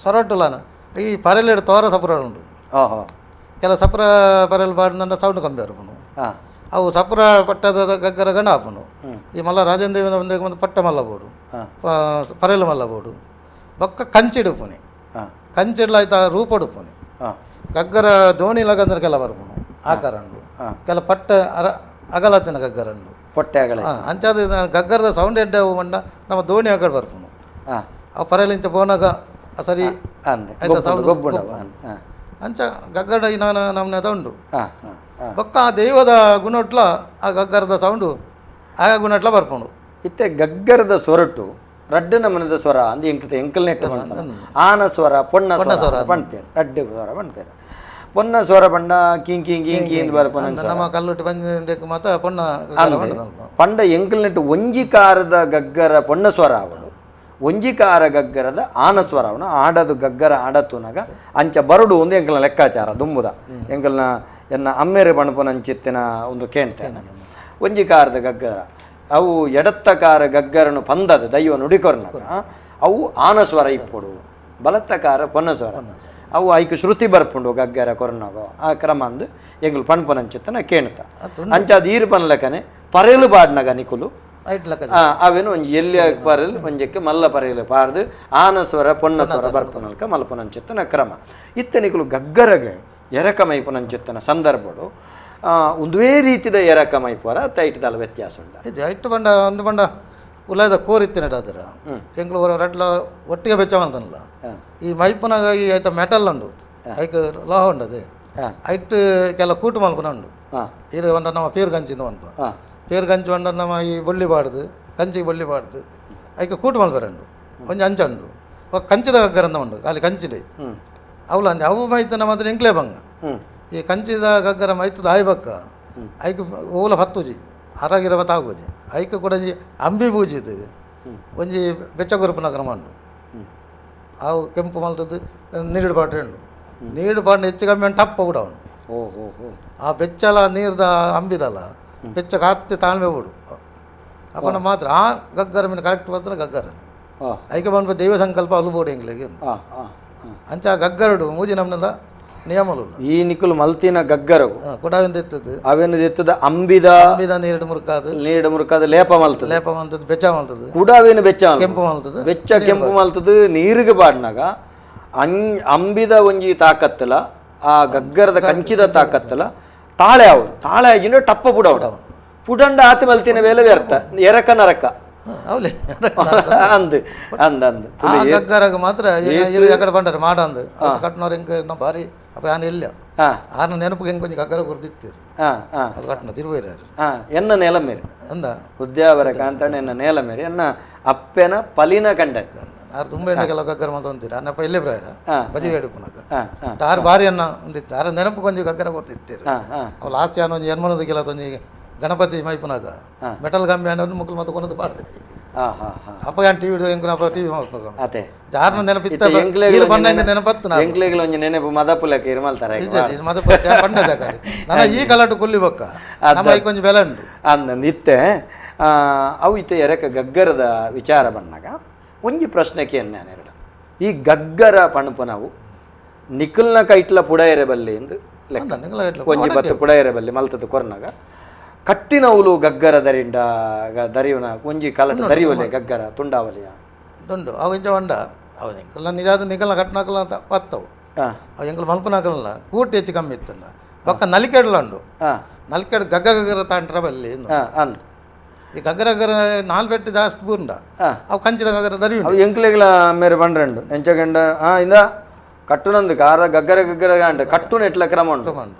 ಸೊರಟುಲಾನ ಈ ಪರೆಲೆಡು ತೋರ ಸಪುರ ಉಂಡು ಕೆಲ ಸಪುರ ಪರೆಲ್ ಪಾಡ್ದಂಡ ಸೌಂಡ್ ಕಮ್ಮಿ ಬರ್ಪುನು ಅವು ಸಪುರ ಪಟ್ಟದ ಗಗ್ಗರ ಗಂಡ ಆಪುನು ಈ ಮಲ್ಲ ರಾಜೇಂದ್ರ ಒಂದು ಪಟ್ಟ ಮಲ್ಲ ಬೋಡು ಪರೆಲ್ ಮಲ್ಲ ಬೋಡು ಬೊಕ್ಕ ಕಂಚಿಡುಪುನೆ ಕಂಚಿಡ್ಲ ಆಯ್ತಾ ರೂಪಡುಪುನೆ ಗಗ್ಗರ ದೋಣಿ ಲಗಂದ್ರೆ ಕೆಲ ಬರ್ಪುನು ಆಕಾರ ಉಂಡು ಕೆಲ ಪಟ್ಟ ಅರ ಅಗಲತ್ತಿನ ಗಗ್ಗರ ಉಂಡು ಪೊಟ್ಟೆ ಅಗಲ ಅಂಚಾದ ಗಗ್ಗರದ ಸೌಂಡ್ ಎಡ್ಡೆ ಮಂಡ ನಮ್ಮ ದೋಣಿ ಆಕಡೆ ಬರ್ಪುನು ಅವು ಪರೆಲಿಂಚ ಪೋನಾಗ ಸರಿ ಆಯ್ತಾ ಸೌಂಡ್ ಅಂಚ ಗಗ್ಗರ ನಾನು ನಮ್ಮನೆ ಉಂಡು ಬೊಕ್ಕ ಆ ದೈವದ ಗುಣಟ್ಲ ಆ ಗಗ್ಗರದ ಸೌಂಡು ಆ ಗುಣಟ್ಲ ಬರ್ಪುಂಡು ಇತ್ತೆ ಗಗ್ಗರದ ಸ್ವರಟು ರಡ್ಡು ನಮನದ ಸ್ವರ ಅಂದ್ ಎಂಕಲ್ ಎಂಕಲ್ ನೆಟ್ಟು ಆನ ಸ್ವರ ಪೊಣ್ಣ ಸ್ವರ ಪಣ್ಪೇರು ರಡ್ಡು ಸ್ವರ ಪಣ್ಪೇರು ಪೊನ್ನ ಸ್ವರ ಪಂಡ king king king king ಬರ್ಪುನ ನಮ್ಮ ಕಲ್ಲುಟ್ಟು ಬಂದ ಮಾತ ಪೊಣ್ಣ ಪಂಡ ಎಂಕಲ್ ನೆಟ್ಟು ಒಂಜಿಕಾರದ ಗಗ್ಗರ ಪೊಣ್ಣ ಸ್ವರ ಅವಳು ಒಂಜಿಕಾರ ಗಗ್ಗರದ ಆನ ಸ್ವರ ಅವನು ಆಡದು ಗಗ್ಗರ ಆಡತುನಾಗ ಅಂಚ ಬರಡು ಒಂದು ಎಂಕಲ್ನ ಲೆಕ್ಕಾಚಾರ ದುಂಬುದ ಎಂಕಲ್ನ ಎನ್ನ ಅಮ್ಮೇರೆ ಪಣಪುನಂಚಿತ್ತಿನ ಒಂದು ಕೇಂಟೇನ ಒಂಜಿಕಾರದ ಗಗ್ಗರ ಅವು ಎಡತ್ತಕಾರ ಗಗ್ಗರನು ಪಂದದ ದೈವ ನುಡಿಕೊರ್ನಾಗ ಅವು ಆನಸ್ವರ ಇಪ್ಪೊಡು ಬಲತ್ತಕಾರ ಪೊನ್ನಸ್ವರ ಅವು ಐಕ್ ಶ್ರುತಿ ಬರ್ಪುಂಡು ಗಗ್ಗರ ಕೊರ್ನಾಗ ಆ ಕ್ರಮ ಅಂದು ಎಂಗುಲು ಪಣ್ಪನಂಚಿತ್ತನ ಕೇಳ್ತ ಅಂಚ ಅದು ಈರು ಪನ್ಲಕನೆ ಪರೇಲು ಬಾಡ್ನಾಗ ನಿಕುಲು ಅವೇನು ಒಂಜಿ ಎಲ್ಲಿ ಪರೇಲು ಒಂಜಕ್ಕೆ ಮಲ್ಲ ಪರೇಲು ಪಾರ್ದು ಆನಸ್ವರ ಪೊನ್ನಸ್ವರ ಬರ್ಪುನಲ್ಕ ಮಲ್ಪನಂಚಿತ್ತನ ಕ್ರಮ ಇತ್ತ ನಿಕುಲು ಗಗ್ಗರಗೆ ಎರಕ ಮೈಪುನಂಚಿತ್ತನ ಸಂದರ್ಭಡು ಒಂದುವೇ ರೀತಿದ ಎರಕ ಮೈಪುವರ ತೈಟದಲ್ಲ ವ್ಯತ್ಯಾಸ ಉಂಟು ಇದು ಐಟು ಬಂಡ ಒಂದು ಬಂಡ ಉಲಾಯ್ದ ಕೋರಿತ್ತಿನ ಅದರ ಎಂಗ್ಳು ರಡ್ಲ ಒಟ್ಟಿಗೆ ಬೆಚ್ಚ ಅಂತನಲ್ಲ ಈ ಮೈಪುನಾಗ ಈ ಆಯ್ತ ಮೆಟಲ್ ಉಂಡು ಐಕ್ ಲೋಹ ಉಂಡು ಅದೇ ಐಟ್ ಕೆಲ ಕೂಟು ಮಲ್ಪುನ ಉಂಡು ಇದು ಒಂಡ ನಮ್ಮ ಪೇರು ಕಂಚಿಂದ ಒನ್ಪ ಪೇರು ಕಂಚು ಒಂಡ ನಮ್ಮ ಈ ಬೊಳ್ಳಿ ಬಾಡ್ದು ಕಂಚಿಗೆ ಬೊಳ್ಳಿ ಬಾಡ್ದು ಐಕ್ ಕೂಟು ಮಲ್ಪರ ಉಂಡು ಒಂಜಿ ಅಂಚ ಉಂಡು ಕಂಚಿದ ಗಗ್ಗರಂದ ಉಂಡು ಅಲ್ಲಿ ಕಂಚಿಡೆ ಅವಳು ಅಂದೆ ಅವು ಮೈತನ ಮಾತ್ರ ಎಂಕ್ಲೇ ಬಂಗ ಈ ಕಂಚಿದ ಗಗ್ಗರ ಮೈತದ ಆಯ್ಬಕ್ಕ ಐಕ್ ಓಲ ಹತ್ತುಜಿ ಅರಗಿರವ ತಾಗುಜಿ ಐಕ್ ಕೂಡ ಒಂಜಿ ಅಂಬಿ ಪೂಜಿ ಇದು ಒಂಜಿ ಬೆಚ್ಚ ಗುರುಪುನ ಕ್ರಮ ಉಂಡು ಅವು ಕೆಂಪು ಮಲ್ತದ್ದು ನೀರು ಪಾಟ್ರೆ ಉಂಡು ನೀರು ಪಾಟ್ರೆ ಹೆಚ್ಚು ಕಮ್ಮಿ ಉಂಟು ಟಪ್ಪ ಕೂಡ ಉಂಡು ಆ ಬೆಚ್ಚಲ ನೀರ್ದ ಅಂಬಿದಲ್ಲ ಬೆಚ್ಚ ಕಾತ್ತಿ ತಾಳ್ಮೆ ಬಿಡು ಅಪ್ಪನ ಮಾತ್ರ ಆ ಗಗ್ಗರ ಮೀನು ಕರೆಕ್ಟ್ ಬಂದ್ರೆ ಗಗ್ಗರ ಐಕೆ ಬಂದ ದೈವ ಸಂಕಲ್ಪ ಅಲ್ಲುಬೋಡು ಎಂಗ್ಲಿಗೆ ಅಂಚ ಆ ಗಗ್ಗರಡು ಮೂಜಿ ನಮ್ಮನೆಲ್ಲ ನಿಯಮಲು ಈ ನಿಕುಲು ಮಲ್ತಿನ ಗಗ್ಗರಗು ಕೊಡವಿಂದ ಎತ್ತದು ಅವೇನು ಎತ್ತದ ಅಂಬಿದ ಅಂಬಿದ ನೀರು ಮುರುಕಾದು ನೀರು ಮುರುಕಾದ ಲೇಪ ಮಲ್ತದ ಲೇಪ ಮಲ್ತದ ಬೆಚ್ಚ ಮಲ್ತದ ಕುಡಾವೇನು ಬೆಚ್ಚ ಕೆಂಪು ಮಲ್ತದ ಬೆಚ್ಚ ಕೆಂಪು ಮಲ್ತದ ನೀರಿಗೆ ಬಾಡ್ನಾಗ ಅಂಬಿದ ಒಂಜಿ ತಾಕತ್ತಲ ಆ ಗಗ್ಗರದ ಕಂಚಿದ ತಾಕತ್ತಲ ತಾಳೆ ಅವು ತಾಳೆ ಆಗಿನ ಟಪ್ಪ ಪುಡ ಪುಡಂಡ ಆತ ಮಲ್ತಿನ ವೇಲೆ ವ್ಯರ್ಥ ಎರಕ ನರಕ ಅಂದ್ ಅಂದ್ ಅಂದ್ ಆ ಗಗ್ಗರಗ ಮಾತ್ರ ಎಕಡೆ ಬಂಡಾರ ಮಾಡಂದು ಕಟ್ನವ್ರು ಹೆಂಗೆ ನಾವು ಭಾರಿ ಅಪ್ಪ ಯಾನು ಇಲ್ಲ ಆರ್ನ ನೆನಪು ಹೆಂಗೆ ಕೊಂಚ ಗಗ್ಗರ ಗುರ್ದಿತ್ತೀರು ಅದು ಕಟ್ನ ತಿರುವೈರಾರು ಎನ್ನ ನೆಲ ಮೇರೆ ಅಂದ ಉದ್ಯಾವರ ಕಾಂತಣ್ಣ ಎನ್ನ ನೆಲ ಮೇರೆ ಎನ್ನ ಅಪ್ಪೆನ ಪಲಿನ ಕಂಡ ಆರು ತುಂಬ ಎಣ್ಣೆ ಕೆಲವು ಗಗ್ಗರ ಮಾತ್ರ ಅಂತೀರ ಅನ್ನಪ್ಪ ಇಲ್ಲೇ ಪ್ರಾಯ ಬಜಿಗೆ ಹಿಡ್ಕೊಳಕ ಆರು ಬಾರಿ ಅನ್ನ ಒಂದಿತ್ತು ಆರು ನೆನಪು ಕೊಂಚ ಗಗ್ಗರ ಕೊಡ್ತಿತ್ತೀರು. ಅವು ಲಾಸ್ಟ್ ಯಾನು ಒಂಜಿ ಎನ್ಮನದ ಕೆಲವು ಒಂಜಿ ಗಣಪತಿ ಮೈಪುನಾಗ ಮೆಟಲ್ ಗಮ್ಮಿ ಅನ್ನೋದು ಮುಕ್ಕಲು ಮತ್ತೆ ಕೊನದು ಪಾಡ್ತೀರಿ. ಅಪ್ಪ ಯಾನ್ ಟಿವಿ ಎಂಕುಲ ಟಿವಿ ಮಾಡ್ಕೊಂಡು ಅದೇ ಯಾರನ್ನ ನೆನಪಿತ್ತ ನೆನಪತ್ತು ಎಂಕ್ಲೆಗ್ಲ ಒಂಜಿ ನೆನಪು ಮದಪುಲಕ್ಕೆ ಇರ್ಮಲ್ತಾರೆ ಮದಪು ಪಂಡದ ನನ್ನ ಈ ಕಲಾಟು ಕೊಲ್ಲಿ ಬೊಕ್ಕ ನಮ್ಮ ಐಕೊಂಜಿ ಬೆಲೆ ಉಂಟು ಅಂದಂದು ಇತ್ತೆ. ಅವು ಇತ್ತೆ ಎರಕ ಗಗ್ಗರದ ವಿಚಾರ ಬಂದಾಗ ಒಂಜಿ ಪ್ರಶ್ನೆಗೆ ಎರಡು ಈ ಗಗ್ಗರ ಪಣಪು ನಾವು ನಿಖಲ್ನ ಕೈಟ್ಲ ಪುಡಯರೆ ಬಲ್ಲಿ ಎಂದು ಲೆಕ್ಕ ಒಂಜಿ ಬತ್ತು ಪುಡಯರೆ ಬಲ್ಲಿ ಮಲ್ತದ ಕೊರ್ನಾಗ ಕಟ್ಟಿನವುಲು ಗಗ್ಗರ ದರಿಂಡ ದರಿಯುನ ಒಂಜಿ ಕಲಟ ದರಿವಲೆ ಗಗ್ಗರ ತುಂಡಾವಲಿಯ ತುಂಡು ಅವು ಇಂಚ ಉಂಡ ಅವು ಎಂಕಲ್ನ ನಿಜಾದ ನಿಕಲ್ನ ಕಟ್ಟನಾಕಲ್ಲ ಅಂತ ಪತ್ತವು ಅವು ಎಂಕಲ್ ಮಲ್ಪನಾಕಲ್ಲ ಕೂಟಿ ಹೆಚ್ಚು ಕಮ್ಮಿ ಇತ್ತಂದ ಪಕ್ಕ ನಲಿಕೆಡ್ಲ ಉಂಡು ನಲಿಕೆಡ್ ಗಗ್ಗ ಗಗ್ಗರ ತಾಂಟ್ರ ಬಲ್ಲಿ ಈ ಗಗ್ಗರ ಗಗ್ಗರ ನಾಲ್ ಬೆಟ್ಟು ಜಾಸ್ತಿ ಬೂರ್ಂಡ ಅವು ಕಂಚಿದ ಗಗ್ಗರ ದರಿ ಅವು ಎಂಕ್ಲೆಗ್ಲ ಮೇರೆ ಬಂಡ್ರಂಡು ಎಂಚಗಂಡ ಇಂದ ಕಟ್ಟುನಂದು ಕಾರ ಗಗ್ಗರ ಗಗ್ಗರ ಗಾಂಡ ಕಟ್ಟುನ ಎಟ್ಲ ಕ್ರಮ ಉಂಟು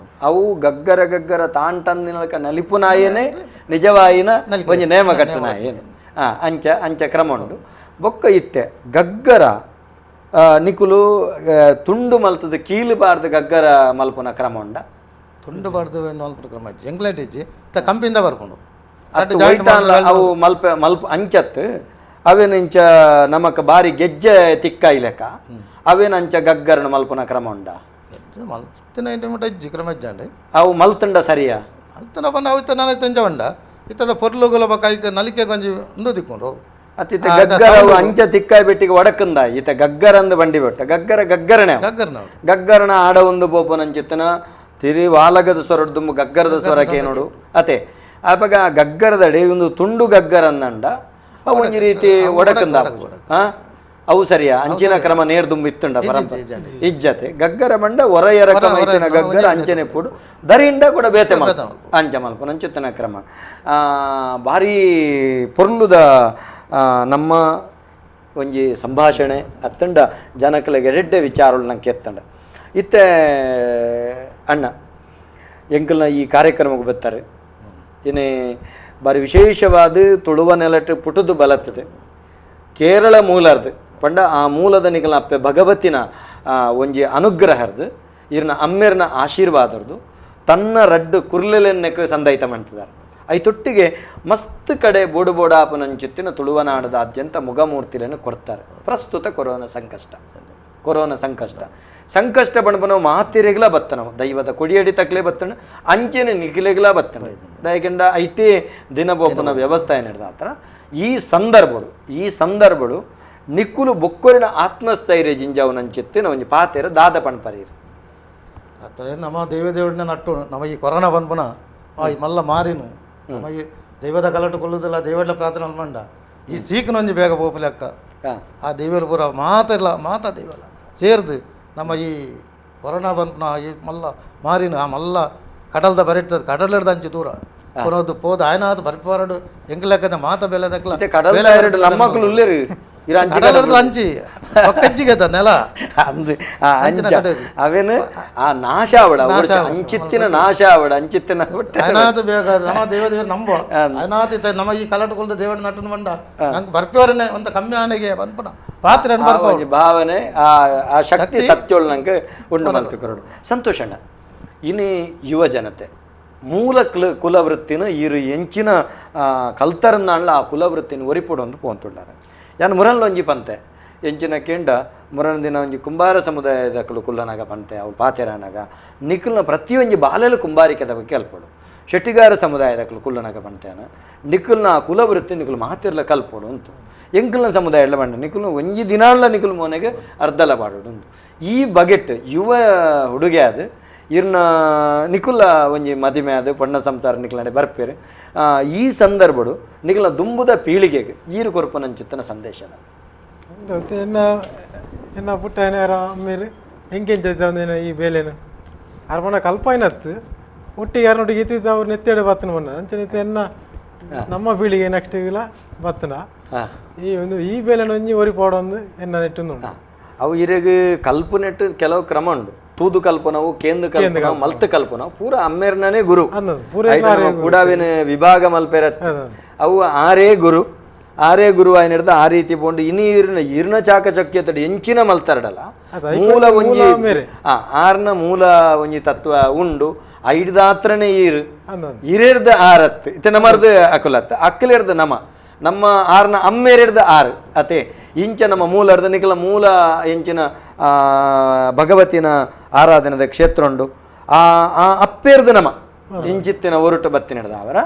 ಅವು ಗಗ್ಗರ ಗಗ್ಗರ ತಾಂಟಂದಿನಕ ನಲಿಪುನಾಯನೇ ನಿಜವಾಯಿನ ಒಂಜಿ ನೇಮ ಕಟ್ಟುನಾಯೇನೆ ಅಂಚ ಅಂಚ ಕ್ರಮ ಉಂಟು. ಬೊಕ್ಕ ಇತ್ತೆ ಗಗ್ಗರ ನಿಕುಲು ತುಂಡು ಮಲ್ತದ ಕೀಲು ಬಾರ್ದು ಗಗ್ಗರ ಮಲ್ಪುನ ಕ್ರಮ ಉಂಡ ತುಂಡು ಬಾರ್ದು ಮಲ್ಪುನ ಕ್ರಮ ಇಜ್ಜಿ ಎಂಗ್ಲೇಟ್ ಇಜ್ಜಿ ಕಂಪಿಂದ ಬರ್ಕೊಂಡು ಅವು ಮಲ್ಪ ಮಲ್ಪ ಅಂಚತ್ತು ಅವೇನಿಂಚ ನಮಕ್ ಬಾರಿ ಗೆಜ್ಜೆ ತಿಕ್ಕ ಇಲೆಕ ಅವೇನಂಚ ಗಗ್ಗರಣ ಮಲ್ಪುನ ಕ್ರಮ ಉಂಡ ಮಲ್ತಿನ ಇಜ್ಜಿ ಕ್ರಮ ಇಜ್ಜಾಂಡೆ ಅವು ಮಲ್ತುಂಡ ಸರಿಯಾ ಮಲ್ತನ ಪಂಡ ಅವು ಇತ್ತ ನಾನು ತೆಂಜ ಉಂಡ ಇತ್ತದ ಪೊರ್ಲುಗುಲ ಬೊಕ್ಕ ಐಕ್ ನಲಿಕೆ ಕೊಂಜಿ ಉಂದು ತಿಕ್ಕೊಂಡು ಅತ್ತಿತ್ತ ಗಗ್ಗರ ಅವು ಅಂಚ ತಿಕ್ಕಾಯಿ ಬೆಟ್ಟಿಗೆ ಒಡಕಂದ ಈತ ಗಗ್ಗರಂದು ಬಂಡಿ ಬೆಟ್ಟ ಗಗ್ಗರ ಗಗ್ಗರಣೆ ಗಗ್ಗರಣ ಆಡ ಒಂದು ಬೋಪನಂಚಿತ್ತನ ತಿರಿ ವಾಲಗದ ಸ್ವರಡ್ದುಂಬು ಗಗ್ಗರದ ಸ್ವರಕ್ಕೆ ನೋಡು ಅತೆ ಆಪಗ ಗಗ್ಗರದಡಿ ಒಂದು ತುಂಡು ಗಗ್ಗರ ಅಂದಂಡ ಅವು ಒಂಜಿ ರೀತಿ ಒಡಕಂದ ಅವು ಸರಿಯಾ ಅಂಚಿನ ಕ್ರಮ ನೇರ್ದುಂಬು ಇತ್ತುಂಡ ಪರಂಪರೆ ಇಜ್ಜತೆ ಗಗ್ಗರ ಬಂಡ ಹೊರ ಕ್ರಮ ಇತ್ತಿನ ಗಗ್ಗರ ಅಂಚನೆ ಪುಡು ದರಿಂಡ ಕೂಡ ಬೇತೆ ಮಲ್ಪ ಅಂಚ ಮಲ್ಪನ ಅಂಚುತ್ತನ ಕ್ರಮ ಭಾರಿ ಪೊರ್ಲುದ ನಮ್ಮ ಒಂಜಿ ಸಂಭಾಷಣೆ ಅತ್ತಂಡ ಜನಕಲಿಗೆ ಎಡೆಡ್ಡೆ ವಿಚಾರಗಳು ನಂಗೆ ಎತ್ತಂಡ ಇತ್ತೆ ಅಣ್ಣ ಎಂಕಲ್ನ ಈ ಕಾರ್ಯಕ್ರಮಕ್ಕೆ ಬರ್ತಾರೆ ಏನೇ ಬಾರಿ ವಿಶೇಷವಾದ ತುಳುವ ನೆಲಟ್ಟು ಪುಟುದು ಬಲತ್ತದೆ ಕೇರಳ ಮೂಲರ್ದು ಪಂಡ ಆ ಮೂಲದ ನಿಕಲ್ನ ಅಪ್ಪೆ ಭಗವತಿನ ಒಂಜಿ ಅನುಗ್ರಹರ್ದು ಇರ್ನ ಅಮ್ಮೆರ್ನ ಆಶೀರ್ವಾದರ್ದು ತನ್ನ ರಡ್ಡು ಕುರ್ಲೆಲೆನ್ನೆಕ್ ಸಂದೈತ ಮಾಡ್ತಿದ್ದಾರೆ. ಐತೊಟ್ಟಿಗೆ ಮಸ್ತ್ ಕಡೆ ಬೋಡು ಬೋಡಾಪನಂಚಿತ್ತಿನ ತುಳುವನಾಡದಾದ್ಯಂತ ಮುಗಮೂರ್ತಿಗಳನ್ನು ಕೊಡ್ತಾರೆ. ಪ್ರಸ್ತುತ ಕೊರೋನಾ ಸಂಕಷ್ಟ ಕೊರೋನಾ ಸಂಕಷ್ಟ ಸಂಕಷ್ಟ ಬಣ್ಪನವು ಮಾತಿರೆಗ್ಲ ಬತ್ತನವು ದೈವದ ಕೊಡಿಯಡಿ ತಕ್ಲೆ ಬತ್ತಣ ಅಂಚೆನೆ ನಿಖಿಲೆಗ್ಲ ಬತ್ತಣ ದಯಕೆಂಡ IT ದಿನ ಬೋಪನ ವ್ಯವಸ್ಥೆ ಏನಿಡ್ದ ಆ ಥರ ಈ ಸಂದರ್ಭಡು ನಿಕ್ಕುಲು ಬೊಕ್ಕೊರಿನ ಆತ್ಮಸ್ಥೈರ್ಯ ಜಿಂಜಾವನಂಚಿತ್ತಿನ ಒಂಜಿ ಪಾತೆರ ದಾದ ಪಣ್ಪರೀರು ಅತ್ತ ನಮ್ಮ ದೈವ ದೇವರನ್ನ ನಟ್ಟು ನಮ್ಮ ಈ ಕೊರೋನಾ ಬಂದ್ಪುನ ಈ ಮಲ್ಲ ಮಾರಿನು ನಮ್ಮ ಈ ದೈವದ ಕಲಟು ಕೊಲ್ಲುದಿಲ್ಲ ದೈವದ ಪ್ರಾರ್ಥನೆ ಮಂಡ ಈ ಸೀಕನೊಂಜಿ ಬೇಗ ಪೋಪುಲೆಕ್ಕ ಆ ದೈವರ ಪೂರ ಮಾತೆಲ್ಲ ಮಾತಾ ದೈವಲ್ಲ ಸೇರ್ದು ನಮ್ಮ ಈ ಕೊರೋನಾ ಬಂದ್ಪುನ ಈ ಮಲ್ಲ ಮಾರಿನ ಆ ಮಲ್ಲ ಕಡಲ್ದ ಬರಿರ್ತದೆ ಕಡಲಿಡ್ದ ಅಂಚು ದೂರ ಕೊನೋದು ಪೋದು ಆಯ್ನಾದ್ ಬರ್ಪಾರಡು ಎಂಕ್ ಲೆಕ್ಕದ ಮಾತ ಬೆಲೆ ದಕ್ಲ ನಮ್ಮಕ್ಕಳು ಉಲ್ಲೇರು ಕಡಲಿಡ್ದು ಅಂಚಿ ಒಕ್ಕಜ್ಜಿಗೆ ನೆಲ ಅವೇನು ಆ ನಾಶ ಅವಡ ಅಂಚಿತ್ತಿನ ನಾಶ ಅವಡ ಅಂಚಿತ್ತಿನ ಆಯ್ನಾದ್ ಬೇಗ ನಮ್ಮ ದೇವ ದೇವರು ನಂಬ ಆಯ್ನಾದ್ ನಮ್ಮ ಈ ಕಲಟು ಕೊಲ್ದ ದೇವರ ನಟನ ಬಂಡ ನಂಗೆ ಬರ್ಪಿವರನೆ ಒಂದು ಕಮ್ಮಿ ಆನೆಗೆ ಬಂದ್ಪುನ ಪಾತ್ರೆ ಭಾವನೆ ಆ ಆ ಶಕ್ತಿ ಸತ್ಯೋಳು ನಂಗೆ ಉಂಡು ಮಲ್ತು ಸಂತೋಷ ಅಣ್ಣ. ಇನ್ನು ಯುವ ಜನತೆ ಮೂಲ ಕುಲವೃತ್ತಿನ ಈರು ಎಂಚಿನ ಕಲ್ತರನ್ನಾಣ್ಲ ಆ ಕುಲವೃತ್ತಿನ ಒರಿಪುಡೊಂದು ಪೋಂತುಳ್ಳಾರೆ ಯಾನ್ ಮುರನ್ಲೊಂಜಿ ಪಂತೆ ಎಂಚಿನ ಕೇಂಡ ಮುರನ್ ದಿನ ಒಂಜಿ ಕುಂಬಾರ ಸಮುದಾಯದ ಕುಲ್ಲನಾಗ ಪಂತೆ ಅವು ಪಾತೆರನಾಗ ನಿಖಲ್ನ ಪ್ರತಿಯೊಂಜಿ ಬಾಲೆಲು ಕುಂಬಾರಿಕೆದ ಬಗ್ಗೆ ಕಲ್ಪೊಡು ಶೆಟ್ಟಿಗಾರ ಸಮುದಾಯದ ಕುಲ್ಲನಾಗ ಪಂತೆನ ನಿಖಲ್ನ ಆ ಕುಲವೃತ್ತಿ ನಿಖಲು ಮಾತಿರ್ಲ ಕಲ್ಪೊಡು ಅಂತು ಎಂಕಲ್ನ ಸಮುದಾಯ ಎಲ್ಲ ಬಂಡ ನಿಖಲ್ನ ಒಂಜಿ ದಿನಾಳ್ಲ ನಿಖಲು ಮೋನೆಗೆ ಅರ್ಧಲ ಪಾಡೋಡು ಉಂಟು. ಈ ಬಗೆಟ್ ಯುವ ಹುಡುಗೆ ಅದು ಇರ್ನ ನಿಕುಲ ಒಂಜಿ ಮದಿಮೆ ಅದು ಪಣ್ಣ ಸಂಸಾರ ನಿಖಲನೆ ಬರ್ಪೇರು ಈ ಸಂದರ್ಭಡು ನಿಖಲ ದುಂಬುದ ಪೀಳಿಗೆಗೆ ಈರು ಕೊರ್ಪನಂಚಿತ್ತನ ಸಂದೇಶದ ಎನ್ನ ಎನ್ನ ಪುಟ್ಟ ಏನಾರ ಅಮ್ಮೇಲೆ ಹೆಂಗೆಂಚ ಈ ಬೇಲೆನ ಅರ್ಪಣ ಕಲ್ಪಾಯಿನತ್ತು ಒಟ್ಟಿಗೆ ಯಾರನ್ನೊಟ್ಟಿಗೆ ಇತ್ತಿದ್ದು ಅವ್ರು ನೆತ್ತೆಡೆ ಬತ್ತನ ಬಣ್ಣ ಅಂಚನೆ ಎನ್ನ ನಮ್ಮ ಪೀಳಿಗೆ ನೆಕ್ಸ್ಟ್ ಇಲ್ಲ ಬತ್ತನ ಈ ಒಂದು ಈ ಬೇಲೆನ ಒಂಜಿ ಒರಿ ಪೋಡೊಂದು ಎನ್ನ ನೆಟ್ಟು ಅವು ಇರೆಗ್ ಕಲ್ಪು ನೆಟ್ಟು ಕೆಲವು ಕ್ರಮ ಉಂಟು. ತೂದು ಕಲ್ಪನವು ಕೇಂದ್ರ ಕಲ್ಪನವು ಮಲ್ತು ಕಲ್ಪನವು ಪೂರ ಅಮ್ಮೇರ್ನೇ ಗುರು ಕೂಡಾವಿನ ವಿಭಾಗ ಮಲ್ಪೆರ ಅವು ಆರೇ ಗುರು. ಆರೇ ಗುರುವಾಯಿನಿಡ್ದ ಆ ರೀತಿ ಪೋಂಡು ಇನಿ ಇರ್ನ ಇರ್ನ ಚಾಕಚಕ್ಯತಡು ಎಂಚಿನ ಮಲ್ತರಡಲ ಮೂಲ ಒಂಜಿ ಆರ್ನ ಮೂಲ ಒಂಜಿ ತತ್ವ ಉಂಡು ಐಡ್ದಾತ್ರನೇ ಈರು ಇರೆರ್ದ ಆರತ್ ಇತ್ತೆ ನಮರ್ದು ಅಕುಲತ್ ಅಕ್ಕಲೆರ್ದ ನಮ ನಮ್ಮ ಆರ್ನ ಅಮ್ಮೇರೆಡ್ದ ಆರು ಅತೆ ಇಂಚ ನಮ್ಮ ಮೂಲ ನಿಕಲ ಮೂಲ ಎಂಚಿನ ಭಗವತಿನ ಆರಾಧನೆದ ಕ್ಷೇತ್ರ ಉಂಡು ಆ ಆ ಅಪ್ಪೇರ್ದ ನಮ ಇಂಚಿತ್ತಿನ ಒರಟು ಬತ್ತಿನದ ಅವರ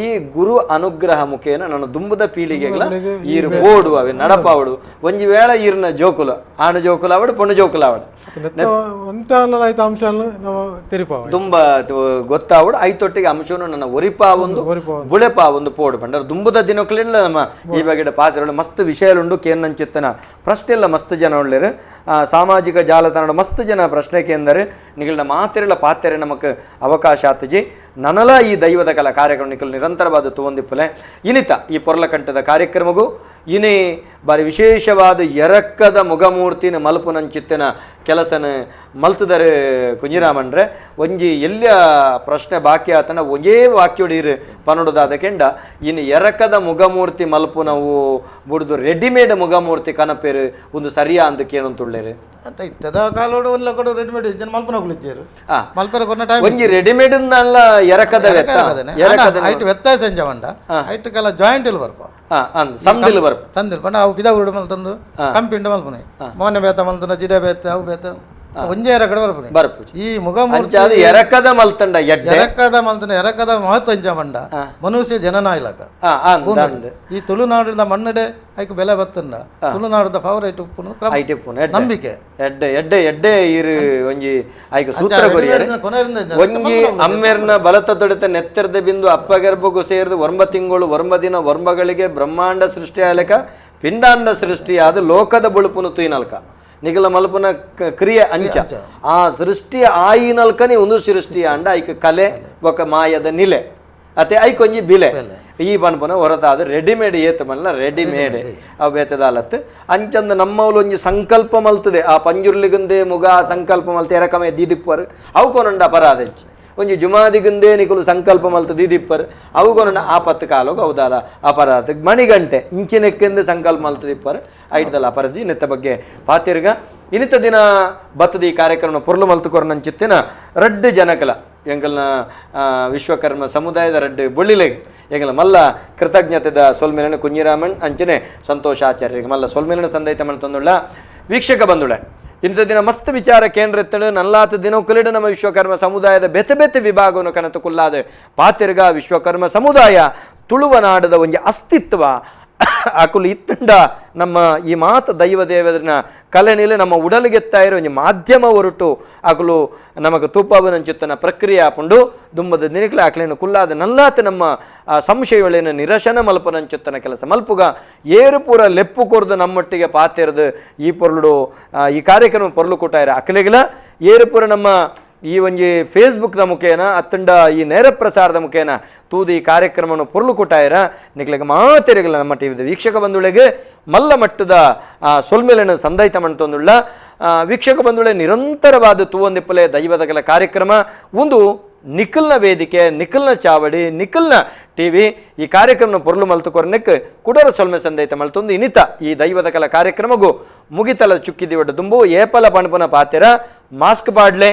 ಈ ಗುರು ಅನುಗ್ರಹ ಮುಖೇನ ನನ್ನ ದುಂಬುದ ಪೀಳಿಗೆಗಳ ಈರು ಬೋಡು ಅವೆ ನಡಪಾವಡು ಒಂಜಿ ವೇಳ ಈರ್ನ ಜೋಕುಲ ಆಣ ಜೋಕುಲ ಅವಡು ಪೊಣ್ಣು ಜೋಕುಲ ಅವಡು ದುಂಬ ಗೊತ್ತಾವಡು ಐತೊಟ್ಟಿಗೆ ಅಂಶವನ್ನು ನನ್ನ ಒರಿಪಾ ಒಂದು ಬುಳೆಪಾ ಒಂದು ಪೋಡು ಪಂಡರು ದುಂಬುದ ದಿನಕ್ಕಲಿಲ್ಲ ನಮ್ಮ ಈ ಬಗ್ಗೆ ಪಾತ್ರೆಗಳು ಮಸ್ತ್ ವಿಷಯಲುಂಡು ಕೇನ್ನಂಚಿತ್ತನ ಪ್ರಶ್ನೆ ಎಲ್ಲ ಮಸ್ತ್ ಜನ ಒಳ್ಳೆರು ಸಾಮಾಜಿಕ ಜಾಲತಾಣ ಮಸ್ತ್ ಜನ ಪ್ರಶ್ನೆ ಕೇಂದರೆ ನಿಗಳ ಮಾತೆರಳ ಪಾತ್ರೆ ನಮಕ್ ಅವಕಾಶ ಆತಜಿ ನನಲ ಈ ದೈವದ ಕಲಾ ಕಾರ್ಯಕ್ರಮ ನಿಕಲ್ ನಿರಂತರವಾದ ತುವಂದಿಪ್ಪಲೆ ಇನಿತ ಈ ಪೊರ್ಲಕಂಠದ ಕಾರ್ಯಕ್ರಮಗೂ ಇನಿ ಬಾರಿ ವಿಶೇಷವಾದ ಎರಕ್ಕದ ಮುಗಮೂರ್ತಿನ ಮಲ್ಪುನಂಚಿತ್ತಿನ ಕೆಲಸನ ಮಲ್ತದರೆ ಕುಂಜಿರಾಮನ್ರೆ ಒಂಜಿ ಎಲ್ಲಿಯ ಪ್ರಶ್ನೆ ಬಾಕಿ ಆತನ ಒಂಜೇ ವಾಕ್ಯೊಡೀರು ಪನೊಡುದಾದ ಕೆಂಡ ಇನ್ನು ಎರಕದ ಮುಗಮೂರ್ತಿ ಮಲ್ಪುನವು ಬುಡ್ದು ರೆಡಿಮೇಡ್ ಮುಗಮೂರ್ತಿ ಕನಪೇರು ಒಂದು ಸರಿಯಾ ಅಂತ ಕೇಳಂತುಳ್ಳೇರು ಅಂತ ಇತ್ತದ ಕಾಲೋಡು ಒಂದು ಕೊಡು ರೆಡಿಮೇಡ್ ಜನ ಮಲ್ಪನಗುಲಿಜ್ಜೇರು ಮಲ್ಪರ ಕೊನ್ನ ಟೈಮ್ ಒಂಜಿ ರೆಡಿಮೇಡ್ ಅಲ್ಲ ಎರಕದ ಎರಕದ ಐಟ್ ವ್ಯತ್ಯಾಸ ಎಂಜವಂಡ ಐಟ್ ಕಲ ಜಾಯಿಂಟ್ ಇಲ್ ಬರ್ಪ ಸಂದಿಲ್ ಬರ್ಪ ಸಂದಿಲ್ ಪಂಡ ಅವು ಪಿದ ಉರುಡು ಮಲ್ತಂದು ಕಂಪಿಂಡ ಮಲ್ಪನೆ ಮೋನೆ ಬೇತ ಮಲ್ತಂದ ಜಿಡೆ ಬೇತ ಅವು ಬೇತ ಒಂಜೇ ಎರಕಡೆ ಬರ್ಪುನೆ ಬರ್ಪು ಈ ಮುಗಮೂರ್ತಿ ಎರಕದ ಮಲ್ತಂಡ ಎರಕದ ಮಲ್ತಂಡ ಎರಕದ ಮಹತ್ವ ಎಂಜವಂಡ ಮನುಷ್ಯ ಜನನ ಇಲಕ ಈ ತುಳುನಾಡಿನ ಮಣ್ಣಡೆ ಐಕ್ ಬೆಲೆ ಬತ್ತಂಡ ತುಳುನಾಡದ ಫೇವರೇಟ್ ಉಪ್ಪುನು ನಂಬಿಕೆ ಎಡ್ಡೆ ಎಡ್ಡೆ ಎಡ್ಡೆ ಇರು ಒಂಜಿ ಐಕ್ ಸೂತ್ರ ಕೊರಿಯರೆ ಒಂಜಿ ಅಮ್ಮೆರ್ನ ಬಲತ ತೊಡೆತ ನೆತ್ತೆರ್ದ ಬಿಂದು ಅಪ್ಪ ಗರ್ಭಗೂ ಸೇರಿದು 9 ತಿಂಗಳು 9 ದಿನ 9ಗಳಿಗೆ ಬ್ರಹ್ಮಾಂಡ ಸೃಷ್ಟಿಯಾಲಕ ಪಿಂಡಾಂಡ ಸೃಷ್ಟಿಯಾದ ಲೋಕದ ಬುಳುಪುನು ತುಯಿನಲ್ಕ ನಿಗಲ ಮಲ್ಪುನ ಕ್ರಿಯೆ ಅಂಚ ಆ ಸೃಷ್ಟಿ ಆಯಿನಲ್ಕನೆ ಒಂದು ಸೃಷ್ಟಿ ಅಂಡ ಐಕ್ ಕಲೆ ಬೊಕ ಮಾಯದ ನಿಲೆ ಅತೆ ಐಕೊಂಜಿ ಬಿಲೆ ಈ ಪನ್ಪುನ ಹೊರತಾದ ರೆಡಿಮೇಡ್ ಏತು ಮಲ್ಲ ರೆಡಿಮೇಡ್ ಅವು ಬೇತದಾಲತ್ತು ಅಂಚಂದ ನಮ್ಮವ್ಲು ಒಂಜಿ ಸಂಕಲ್ಪ ಮಲ್ತದೆ ಆ ಪಂಜುರ್ಲಿಗುಂದೆ ಮುಗ ಸಂಕಲ್ಪ ಮಲ್ತೆ ಎರಕಮೆ ದೀದಿಪ್ಪರು ಅವು ಕೊನೊಂಡ ಅಪರಾಧಂಚಿ ಒಂಜಿ ಜುಮಾದಿಗುಂದೇ ನಿಕುಲು ಸಂಕಲ್ಪ ಮಲ್ತ ದೀದಿಪ್ಪರು ಅವು ಕೊನೊಂಡ ಆಪತ್ತು ಕಾಲೋಗ ಹೌದಲ್ಲ ಅಪರಾಧ ಮಣಿಗಂಟೆ ಇಂಚಿನಕ್ಕೆಂದು ಸಂಕಲ್ಪ ಮಲ್ತದಿಪ್ಪರು ಐಟದಲ್ಲ ಅಪರಾಧಿ ಇನ್ನಿತ ಬಗ್ಗೆ ಪಾತಿರ್ಗ ಇನ್ನಿತ ದಿನ ಬತ್ತದ ಈ ಕಾರ್ಯಕ್ರಮ ಪೊರ್ಲು ಮಲ್ತುಕೊರ್ನಂಚಿತ್ತಿನ ರಡ್ಡು ಜನಕಲ ಎಂಕಲ್ನ ವಿಶ್ವಕರ್ಮ ಸಮುದಾಯದ ರಡ್ಡು ಬೊಳ್ಳಿಲೆಗ್ ಎಂಕಲ ಮಲ್ಲ ಕೃತಜ್ಞತೆದ ಸೊಲ್ಮೆಲನ ಕುഞ്ഞിರಾಮನ್ ಅಂಚನೆ ಸಂತೋಷ ಆಚಾರ್ಯರಿಗೆ ಮಲ್ಲ ಸೊಲ್ಮೆಲನ ಸಂದೈತ ಮಲ್ತೊಂದುಳ್ಳ ವೀಕ್ಷಕ ಬಂಧುಳೆ ಇಂಥ ದಿನ ಮಸ್ತ್ ವಿಚಾರ ಕೇಂದ್ರ ಎತ್ತಳು ನಲ್ಲಾತ ದಿನಕ್ಕಲಿಡ ನಮ್ಮ ವಿಶ್ವಕರ್ಮ ಸಮುದಾಯದ ಬೆತೆ ಬೆತೆ ವಿಭಾಗವನ್ನು ಕನತು ಕುಲ್ಲಾದ ಪಾತಿರ್ಗ ವಿಶ್ವಕರ್ಮ ಸಮುದಾಯ ತುಳುವನಾಡದ ಒಂಜಿ ಅಸ್ತಿತ್ವ ಅಕುಲು ಇತ್ತಂಡ ನಮ್ಮ ಈ ಮಾತ ದೈವ ದೇವರನ್ನ ಕಲೆ ನಮ್ಮ ಉಡಲಿಗೆತ್ತಾಯಿರೋ ಒಂಜಿ ಮಾಧ್ಯಮ ಹೊರಟು ಅಕುಲು ನಮಗೆ ತೂಪಾವನಂಚುತ್ತನ ಪ್ರಕ್ರಿಯೆ ಆಪುಂಡು ದುಂಬದ ದಿನಕ್ಲೆ ಅಕ್ಲೇನು ಕುಲ್ಲಾದ ನಲ್ಲಾತ ನಮ್ಮ ಸಂಶಯಗಳೇನು ನಿರಶನ ಮಲ್ಪನಂಚುತ್ತನ ಕೆಲಸ ಮಲ್ಪುಗ ಏರು ಪೂರ ಲೆಪ್ಪು ಕೊರ್ದು ನಮ್ಮೊಟ್ಟಿಗೆ ಪಾತೆರ್ದು ಈ ಪೊರ್ಲುಡು ಈ ಕಾರ್ಯಕ್ರಮ ಪೊರ್ಲು ಕೊಟ್ಟಾಯಿರ ಅಕ್ಲೆಗಿಲ ಏರು ಪೂರ ನಮ್ಮ ಈ ಒಂಜಿ ಫೇಸ್ಬುಕ್ದ ಮುಖೇನ ಅತ್ತಂಡ ಈ ನೇರ ಪ್ರಸಾರದ ಮುಖೇನ ತೂದು ಈ ಕಾರ್ಯಕ್ರಮವನ್ನು ಪೊರ್ಲು ಕೊಟ್ಟಾಯರ ನಿಕ್ಲೆಗ್ ಮಾತೆರೆಗಳ ನಮ್ಮ ಟಿವಿದ ವೀಕ್ಷಕ ಬಂಧುಳೆಗೆ ಮಲ್ಲ ಮಟ್ಟದ ಸೊಲ್ಮೆಲನ್ನು ಸಂದೈತ ಮಂತೊಂದುಳ್ಳ ವೀಕ್ಷಕ ಬಂಧುಳೆ ನಿರಂತರವಾದ ತೂವೊಂದಿಪ್ಪಲೆ ದೈವದಗಲ ಕಾರ್ಯಕ್ರಮ ಒಂದು ನಿಖಲ್ನ ವೇದಿಕೆ ನಿಖಲ್ನ ಚಾವಡಿ ನಿಖಲ್ನ ಟಿವಿ ಈ ಕಾರ್ಯಕ್ರಮ ಪೊರ್ಲು ಮಲ್ತುಕೊರ್ನೆಕ್ ಕುಡರ ಸೊಲ್ಮೆ ಸಂದೈತ ಮಲ್ತೊಂದು ಇನಿತ ಈ ದೈವದ ಕಲ ಕಾರ್ಯಕ್ರಮಗೂ ಮುಗಿತಲ ಚುಕ್ಕಿದಿವಡ್ಡ ದುಂಬು ಏಪಲ ಪಣಪುನ ಪಾತೆರ ಮಾಸ್ಕ್ ಪಾಡ್ಲೆ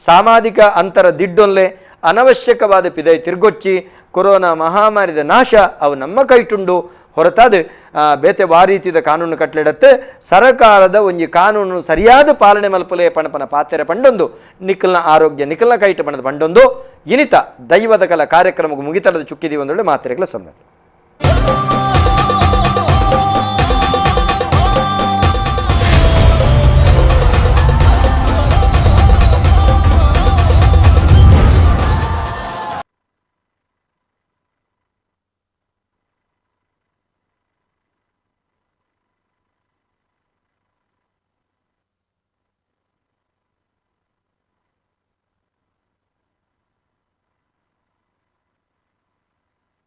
ಸಾಮಾಜಿಕ ಅಂತರ ದಿಡ್ಡೊನ್ಲೆ ಅನವಶ್ಯಕವಾದ ಪಿದೈ ತಿರ್ಗೊಚ್ಚಿ ಕೊರೋನಾ ಮಹಾಮಾರಿದ ನಾಶ ಅವು ನಮ್ಮ ಕೈಟುಂಡು ಹೊರತಾದ ಬೇತೆ ವಾರೀತಿದ ಕಾನೂನು ಕಟ್ಲಿಡತ್ತೆ ಸರಕಾರದ ಒಂಜಿ ಕಾನೂನು ಸರಿಯಾದ ಪಾಲನೆ ಮಲ್ಪಲೆ ಪಣಪನ ಪಾತೆರ ಪಂಡೊಂದು ನಿಖಲ್ನ ಆರೋಗ್ಯ ನಿಖಲ್ನ ಕೈಟ ಪಣದ ಪಂಡೊಂದು ಇನಿತ ದೈವದ ಕಲ ಕಾರ್ಯಕ್ರಮಕ್ಕೆ ಮುಗಿತಲದ ಚುಕ್ಕಿದಿ ಒಂದೊಳ್ಳೆ ಮಾತೆರೆಗಳ ಸೊನ್ನೆ.